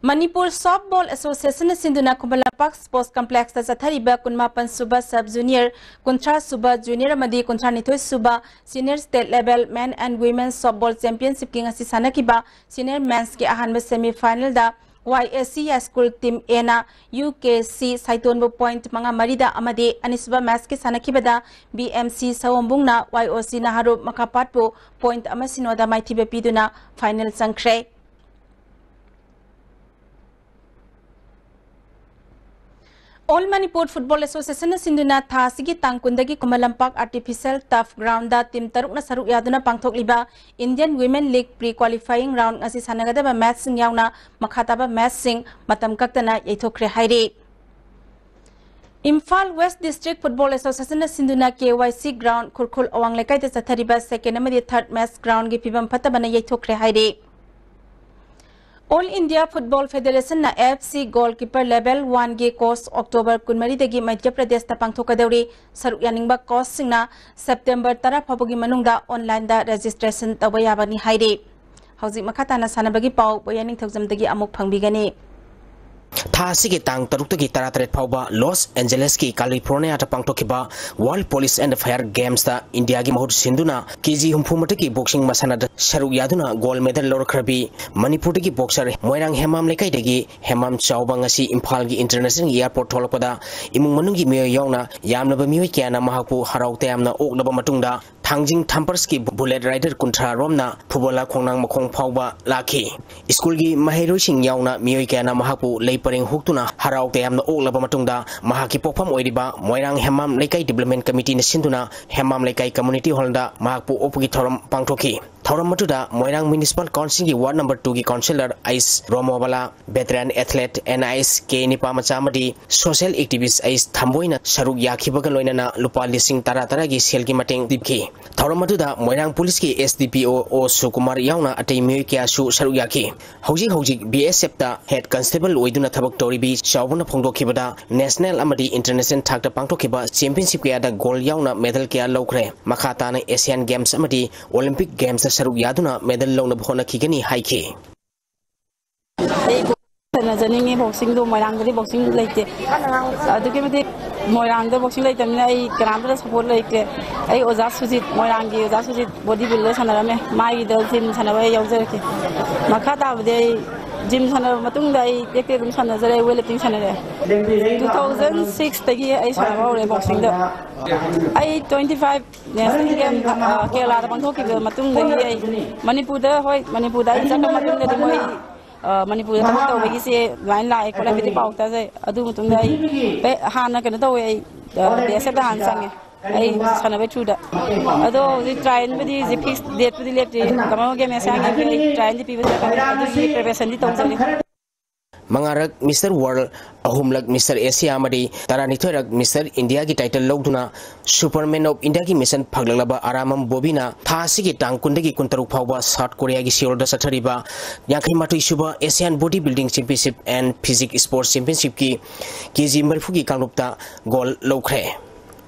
ꯃꯅꯤꯄꯨꯔ ꯁꯣꯐꯕꯣꯜ ꯑꯦꯁꯣꯁꯤꯌꯦꯁꯟꯅ ꯁꯤꯟꯗꯨꯅ ꯈꯨꯃꯟ ꯂꯝꯄꯥꯛ ꯁ꯭ꯄꯣꯔꯠꯁ ꯀꯝꯄ꯭ꯂꯦꯛꯁꯇ ꯆꯠꯊꯔꯤꯕ ꯀꯨꯟꯃꯥꯄꯟ ꯁꯨꯕ ꯁꯕ ꯖꯨꯅꯤꯌꯔ, ꯀꯨꯟꯊ꯭ꯔꯥ ꯁꯨꯕ ꯖꯨꯅꯤꯌꯔ ꯑꯃꯗꯤ ꯀꯨꯟꯊ꯭ꯔꯥ ꯅꯤꯊꯣꯏ ꯁꯨꯕ senior state level men and women softball ꯆꯦꯝꯄꯤꯌꯟꯁꯤꯞꯀꯤ ꯉꯁꯤ ꯁꯥꯟꯅꯈꯤꯕ ꯁꯤꯅꯤꯌꯔ ꯃꯦꯟꯁꯀꯤ ꯑꯍꯥꯟꯕ ꯁꯦꯃꯤ ꯐꯥꯏꯅꯦꯜꯗ ꯋꯥꯏ ꯑꯦ ꯁꯤ ꯍꯥꯏ ꯁ꯭ꯀꯨꯜ ꯇꯤꯝ ꯑꯦꯅ ꯌꯨ ꯀꯦ ꯁꯤ ꯁꯥꯏꯇꯣꯟꯕꯨ ꯄꯣꯏꯟꯠ ꯃꯉꯥ ꯃꯔꯤꯗ ꯑꯃꯗꯤ ꯑꯅꯤꯁꯨꯕ ꯃꯦꯠꯁꯀꯤ ꯁꯥꯟꯅꯈꯤꯕꯗ ꯕꯤ ꯑꯦꯝ ꯁꯤ ꯁꯑꯣꯝꯕꯨꯡꯅ ꯋꯥꯏ ꯑꯣ ꯁꯤ ꯅꯍꯥꯔꯣꯞ ꯃꯈꯥꯄꯥꯠꯄꯨ ꯄꯣꯏꯟꯠ ꯑꯃ ꯁꯤꯅꯣꯗ ꯃꯥꯏꯊꯤꯕ ꯄꯤꯗꯨꯅ ꯐꯥꯏꯅꯦꯜ ꯆꯪꯈ꯭ꯔꯦ꯫ ꯑꯣꯜ ꯃꯅꯤꯄꯨꯔ ꯐꯨꯠꯕꯣꯜ ꯑꯦꯁꯣꯁꯤꯌꯦꯁꯟꯅ ꯁꯤꯟꯗꯨꯅ ꯊꯥ ꯑꯁꯤꯒꯤ ꯇꯥꯡ ꯀꯨꯟꯗꯒꯤ Khuman Lampak artificial turf ground team ꯇꯔꯨꯛꯅ ꯁꯔꯨꯛ ꯌꯥꯗꯨꯅ ꯄꯥꯡꯊꯣꯛꯂꯤꯕ Indian women league pre qualifying round ꯉꯁꯤ ꯁꯥꯟꯅꯒꯗꯕ ꯃꯦꯠꯁꯁꯤꯡ ꯌꯥꯎꯅ ꯃꯈꯥ ꯇꯥꯕ ꯃꯦꯠꯁꯁꯤꯡ ꯃꯇꯝ ꯀꯛꯇꯅ ꯌꯩꯊꯣꯛꯈ꯭ꯔꯦ ꯍꯥꯏꯔꯤ꯫ ꯏꯝꯐꯥꯜ ꯋꯦꯁ ꯗꯤꯁꯇ꯭ꯔꯤꯛ ꯐꯨꯠꯕꯣꯜ ꯑꯦꯁꯣꯁꯤꯌꯦꯁꯟꯅ ꯁꯤꯟꯗꯨꯅ ꯀꯦ ꯋꯥꯏ ꯁꯤ ꯒ꯭ꯔꯥꯎꯟꯗ ꯈꯨꯔꯈꯨꯜ ꯑꯋꯥꯡ ꯂꯩꯀꯥꯏꯗ ꯆꯠꯊꯔꯤꯕ ꯁꯦꯀꯦꯟꯗ ꯑꯃꯗꯤ ꯊꯥꯔꯗ ꯃꯦꯠꯁ ꯒ꯭ꯔꯥꯎꯟꯗꯒꯤ ꯐꯤꯕꯝ ꯐꯠꯇꯕꯅ ꯌꯩꯊꯣꯛꯈ꯭ꯔꯦ ꯍꯥꯏꯔꯤ꯫ ꯑꯣꯜ ꯏꯟꯗꯤꯌꯥ ꯐꯨꯠꯕꯣꯜ ꯐꯦꯗꯦꯔꯦꯁꯟꯅ ꯑꯦꯐ ꯁꯤ ꯒꯣꯜꯀꯤꯄꯔ ꯂꯦꯚꯦꯜ ꯋꯥꯟꯒꯤ ꯀꯣꯔꯁ ꯑꯣꯛꯇꯣꯕꯔ ꯀꯨꯟꯃꯔꯤꯗꯒꯤ ꯃꯙ꯭ꯌ ꯄ꯭ꯔꯗꯦꯁꯇ ꯄꯥꯡꯊꯣꯛꯀꯗꯧꯔꯤ꯫ ꯁꯔꯨꯛ ꯌꯥꯅꯤꯡꯕ ꯀꯣꯆꯁꯤꯡꯅ ꯁꯦꯞꯇꯦꯝꯕꯔ ꯇꯔꯥ ꯐꯥꯎꯕꯒꯤ ꯃꯅꯨꯡꯗ ꯑꯣꯟꯂꯥꯏꯟꯗ ꯔꯦꯖꯤꯁꯇ꯭ꯔꯦꯁꯟ ꯇꯧꯕ ꯌꯥꯕꯅꯤ ꯍꯥꯏꯔꯤ꯫ ꯍꯧꯖꯤꯛ ꯃꯈꯥ ꯇꯥꯅ ꯁꯥꯟꯅꯕꯒꯤ ꯄꯥꯎ ꯕꯣꯌꯥ ꯅꯤꯡꯊꯧꯖꯝꯗꯒꯤ ꯑꯃꯨꯛ ꯐꯪꯕꯤꯒꯅꯤ꯫ ꯊꯥ ꯑꯁꯤꯒꯤ ꯇꯥꯡ ꯇꯔꯨꯛꯇꯒꯤ ꯇꯔꯥꯇꯔꯦꯠ ꯐꯥꯎꯕ ꯂꯣꯁ ꯑꯦꯟꯖꯦꯂꯦꯁꯀꯤ ꯀꯥꯂꯤꯐꯣꯔꯅꯤꯌꯥꯗ ꯄꯥꯡꯊꯣꯛꯈꯤꯕ ꯋꯥꯔꯜꯗ ꯄꯨꯂꯤꯁ ꯑꯦꯟ ꯐꯥꯌꯔ ꯒꯦꯝꯁꯇ ꯏꯟꯗꯤꯌꯥꯒꯤ ꯃꯍꯨꯠ ꯁꯤꯟꯗꯨꯅ ꯀꯦ ꯖꯤ ꯍꯨꯝꯐꯨ ꯃꯊꯛꯀꯤ ꯕꯣꯛꯁꯤꯡ ꯃꯁꯥꯟꯅꯗ ꯁꯔꯨꯛ ꯌꯥꯗꯨꯅ ꯒꯣꯜꯗ ꯃꯦꯗꯜ ꯂꯧꯔꯛꯈ꯭ꯔꯕꯤ ꯃꯅꯤꯄꯨꯔꯗꯒꯤ ꯕꯣꯛꯁꯔ ꯃꯣꯏꯔꯥꯡ ꯍꯦꯃꯥꯝ ꯂꯩꯀꯥꯏꯗꯒꯤ ꯍꯦꯃꯥꯝ ꯆꯥꯎꯕ ꯉꯁꯤ ꯏꯝꯐꯥꯜꯒꯤ ꯏꯟꯇꯔꯅꯦꯁꯅꯦꯜ ꯑꯦꯌꯔꯄꯣꯔꯠ ꯊꯣꯛꯂꯛꯄꯗ ꯏꯃꯨꯡ ꯃꯅꯨꯡꯒꯤ ꯃꯤꯑꯣꯏ ꯌꯥꯎꯅ ꯌꯥꯝꯂꯕ ꯃꯤꯑꯣꯏ ꯀꯌꯥꯅ ꯃꯍꯥꯛꯄꯨ ꯍꯔꯥꯎ ꯇꯌꯥꯝꯅ ꯑꯣꯛꯂꯕ ꯃꯇꯨꯡꯗ ꯊꯥꯡꯖꯤꯡ ꯊꯥꯝꯄꯔꯁꯀꯤ ꯕꯨꯂꯦꯠ ꯔꯥꯏꯗꯔ ꯀꯨꯟꯊ꯭ꯔꯥ ꯔꯣꯝꯅ ꯐꯨꯕꯣꯂꯥ ꯈꯣꯡꯅꯥꯡ ꯃꯈꯣꯡ ꯐꯥꯎꯕ ꯂꯥꯛꯈꯤ꯫ ꯁ꯭ꯀꯨꯜꯒꯤ ꯃꯍꯩꯔꯣꯏꯁꯤꯡ ꯌꯥꯎꯅ ꯃꯤꯑꯣꯏ ꯀꯌꯥꯅ ꯃꯍꯥꯛꯄꯨ ꯂꯩ ꯄꯔꯦꯡ ꯍꯨꯛꯇꯨꯅ ꯍꯔꯥꯎ ꯇꯌꯥꯝꯅ ꯑꯣꯛꯂꯕ ꯃꯇꯨꯡꯗ ꯃꯍꯥꯛꯀꯤ ꯄꯣꯛꯐꯝ ꯑꯣꯏꯔꯤꯕ ꯃꯣꯏꯔꯥꯡ ꯍꯦꯃꯥꯝ ꯂꯩꯀꯥꯏ ꯗꯤꯕ꯭ꯂꯞꯃꯦꯟ ꯀꯃꯤꯇꯤꯅ ꯁꯤꯟꯗꯨꯅ ꯍꯦꯃꯥꯝ ꯂꯩꯀꯥꯏ ꯀꯝꯃꯨꯅꯤꯇꯤ ꯍꯣꯜꯗ ꯃꯍꯥꯛꯄꯨ ꯑꯣꯛꯄꯒꯤ ꯊꯧꯔꯝ ꯄꯥꯡꯊꯣꯛꯈꯤ꯫ ꯊꯧꯔꯝ ꯑꯗꯨꯗ ꯃꯣꯏꯔꯥꯡ ꯃ꯭ꯌꯨꯅꯤꯁꯤꯄꯥꯜ ꯀꯥꯎꯟꯁꯤꯜꯒꯤ ꯋꯥꯔꯗ ꯅꯝꯕꯔ ꯇꯨꯒꯤ ꯀꯥꯎꯟꯁꯤꯂꯔ ꯑꯩꯁ ꯔꯣꯃꯣꯕꯂꯥ, ꯚꯦꯇꯔꯥꯟ ꯑꯦꯊꯂꯦꯠ ꯑꯦꯟ ꯑꯥꯏꯁ ꯀꯦ ꯅꯤꯄꯥꯃꯆꯥ ꯑꯃꯗꯤ ꯁꯣꯁꯤꯌꯦꯜ ꯑꯦꯛꯇꯤꯚꯤꯁ ꯑꯩꯁ ꯊꯝꯕꯣꯏꯅ ꯁꯔꯨꯛ ꯌꯥꯈꯤꯕꯒ ꯂꯣꯏꯅꯅ ꯂꯨꯄꯥ ꯂꯤꯁꯤꯡ ꯇꯔꯥ ꯇꯔꯥꯒꯤ ꯁꯦꯜꯒꯤ ꯃꯇꯦꯡ ꯄꯤꯈꯤ꯫ ꯊꯧꯔꯝ ꯑꯗꯨꯗ ꯃꯣꯏꯔꯥꯡ ꯄꯨꯂꯤꯁꯀꯤ ꯑꯦꯁ ꯗꯤ ꯄꯤ ꯑꯣ ꯑꯣ ꯁꯨꯀꯨꯃꯥꯔ ꯌꯥꯎꯅ ꯑꯇꯩ ꯃꯤꯑꯣꯏ ꯀꯌꯥꯁꯨ ꯁꯔꯨꯛ ꯌꯥꯈꯤ꯫ ꯍꯧꯖꯤꯛ ꯍꯧꯖꯤꯛ ꯕꯤ ꯑꯦꯁ ꯑꯦꯐꯇ ꯍꯦꯗ ꯀꯟꯁꯇꯦꯕꯜ ꯑꯣꯏꯗꯨꯅ ꯊꯕꯛ ꯇꯧꯔꯤꯕꯤ ꯆꯥꯎꯕꯅ ꯐꯣꯡꯗꯣꯛꯈꯤꯕꯗ ꯅꯦꯁꯅꯦꯜ ꯑꯃꯗꯤ ꯏꯟꯇꯔꯅꯦꯁꯅꯦꯜ ꯊꯥꯛꯇ ꯄꯥꯡꯊꯣꯛꯈꯤꯕ ꯆꯦꯝꯄꯤꯌꯟꯁꯤꯞ ꯀꯌꯥꯗ ꯒꯣꯜꯗ ꯌꯥꯎꯅ ꯃꯦꯗꯜ ꯀꯌꯥ ꯂꯧꯈ꯭ꯔꯦ꯫ ꯃꯈꯥ ꯇꯥꯅ ꯑꯦꯁꯤꯌꯥꯟ ꯒꯦꯝꯁ ꯑꯃꯗꯤ ꯑꯣꯂꯤꯝꯄꯤꯛ ꯒꯦꯝꯁꯇ ꯁꯔꯨꯛ ꯌꯥꯗꯨꯅ ꯃꯦꯗꯜ ꯂꯧꯅꯕ ꯍꯣꯠꯅꯈꯤꯒꯅꯤ ꯍꯥꯏꯈꯤ꯫ ꯑꯩ ꯁꯥꯟꯅꯖꯅꯤꯡꯉꯤ꯫ ꯕꯣꯛꯁꯤꯡꯗꯣ ꯃꯣꯏꯔꯥꯡꯗꯗꯤ ꯕꯣꯛꯁꯤꯡ ꯂꯩꯇꯦ꯫ ꯑꯗꯨꯛꯀꯤ ꯃꯇꯤꯛ ꯃꯣꯏꯔꯥꯡꯗ ꯕꯣꯛꯁꯤꯡ ꯂꯩꯇꯕꯅꯤꯅ ꯑꯩ ꯀꯅꯥꯝꯇꯗ ꯁꯞꯄꯣꯔꯠ ꯂꯩꯇꯦ꯫ ꯑꯩ ꯑꯣꯖꯥ ꯁꯨꯖꯤꯠ, ꯃꯣꯏꯔꯥꯡꯒꯤ ꯑꯣꯖꯥ ꯁꯨꯖꯤꯠ ꯕꯣꯗꯤ ꯕꯤꯜꯗꯔ ꯁꯥꯟꯅꯔꯝꯃꯦ, ꯃꯥꯒꯤꯗ ꯖꯤꯝ ꯁꯥꯟꯅꯕ ꯑꯩ ꯌꯥꯎꯖꯔꯛꯀꯦ꯫ ꯃꯈꯥ ꯇꯥꯕꯗꯤ ꯑꯩ ꯖꯤꯝ ꯁꯥꯟꯅꯔꯕ ꯃꯇꯨꯡꯗ ꯑꯩ ꯇꯦꯛ ꯇꯦꯛ ꯑꯗꯨꯝ ꯁꯥꯟꯅꯖꯔꯦ, ꯋꯦꯠ ꯂꯤꯐꯇꯤꯡ ꯁꯥꯟꯅꯔꯦ꯫ ꯇꯨ ꯊꯥꯎꯖꯟ ꯁꯤꯛꯁꯇꯒꯤ ꯑꯩ ꯁꯥꯟꯅꯕ ꯍꯧꯔꯦ ꯕꯣꯛꯁꯤꯡꯗ꯫ ꯑꯩ ꯇ꯭ꯋꯦꯟꯇꯤ ꯐꯥꯏꯚ ꯅꯦꯁꯅꯦꯜ ꯒꯦꯝ ꯀꯦꯔꯂꯥꯗ ꯄꯥꯡꯊꯣꯛꯈꯤꯕ ꯃꯇꯨꯡꯗꯒꯤ ꯑꯩ ꯃꯅꯤꯄꯨꯔꯗ, ꯍꯣꯏ, ꯃꯅꯤꯄꯨꯔꯗ ꯑꯩ ꯆꯠꯈ꯭ꯔ ꯃꯇꯨꯡꯗꯗꯤ ꯃꯣꯏ ꯃꯅꯤꯄꯨꯔꯗ ꯊꯕꯛ ꯇꯧꯕꯒꯤꯁꯦ ꯑꯗꯨꯃꯥꯏꯅ ꯂꯥꯛꯑꯦ ꯈꯣꯠꯂꯦ ꯍꯥꯏꯕꯗꯤ ꯄꯥꯎ ꯇꯥꯖꯩ꯫ ꯑꯗꯨ ꯃꯇꯨꯡꯗ ꯑꯩ ꯍꯥꯟꯅ ꯀꯩꯅꯣ ꯇꯧꯋꯦ, ꯑꯩ ꯕꯤ ꯑꯦꯁ ꯑꯦꯐꯇ ꯍꯥꯟꯅ ꯆꯪꯉꯦ ꯑꯩ ꯁꯥꯟꯅꯕꯩ ꯊ꯭ꯔꯨꯗ꯫ ꯑꯗꯣ ꯍꯧꯖꯤꯛ ꯇ꯭ꯔꯥꯏꯌꯦꯜꯕꯨꯗꯤ ꯍꯧꯖꯤꯛ ꯐꯤꯛꯁ ꯗꯦꯠꯄꯨꯗꯤ ꯂꯦꯞꯇ꯭ꯔꯤ꯫ ꯀꯃꯜ ꯒꯦꯝ ꯑꯦꯁꯤꯌꯥꯟ ꯒꯦꯝꯒꯤ ꯑꯩ ꯇ꯭ꯔꯥꯏꯌꯦꯜꯗꯤ ꯄꯤꯕ ꯆꯠꯀꯅꯤ, ꯑꯗꯨꯒꯤ ꯄ꯭ꯔꯤꯄꯦꯔꯦꯁꯟꯗꯤ ꯇꯧꯖꯔꯤ꯫ ꯃꯉꯥꯔꯛ ꯃꯤꯁꯇꯔ ꯋꯥꯔꯜꯗ, ꯑꯍꯨꯝꯂꯛ ꯃꯤꯁꯇꯔ ꯑꯦꯁꯤꯌꯥ ꯑꯃꯗꯤ ꯇꯔꯥꯅꯤꯊꯣꯏꯔꯛ ꯃꯤꯁꯇꯔ ꯏꯟꯗꯤꯌꯥꯒꯤ ꯇꯥꯏꯇꯜ ꯂꯧꯗꯨꯅ ꯁꯨꯄꯔꯃꯦꯟ ꯑꯣꯐ ꯏꯟꯗꯤꯌꯥꯒꯤ ꯃꯤꯁꯟ ꯐꯪꯂꯛꯂꯕ ꯑꯔꯥꯃꯝ ꯕꯣꯕꯤꯅ ꯊꯥ ꯑꯁꯤꯒꯤ ꯇꯥꯡ ꯀꯨꯟꯗꯒꯤ ꯀꯨꯟꯇꯔꯨꯛ ꯐꯥꯎꯕ ꯁꯥꯎꯠ ꯀꯣꯔꯤꯌꯥꯒꯤ ꯁꯤꯑꯣꯜꯗ ꯆꯠꯊꯔꯤꯕ ꯌꯥꯡꯈꯩ ꯃꯥꯊꯣꯏ ꯁꯨꯕ Asian body building championship and physique sports ꯆꯦꯝꯄꯤꯌꯟꯁꯤꯞꯀꯤ ꯀꯦ ꯖꯤ ꯃꯔꯤꯐꯨꯒꯤ ꯀꯥꯡꯂꯨꯞꯇ ꯒꯣꯜꯗ ꯂꯧꯈ꯭ꯔꯦ꯫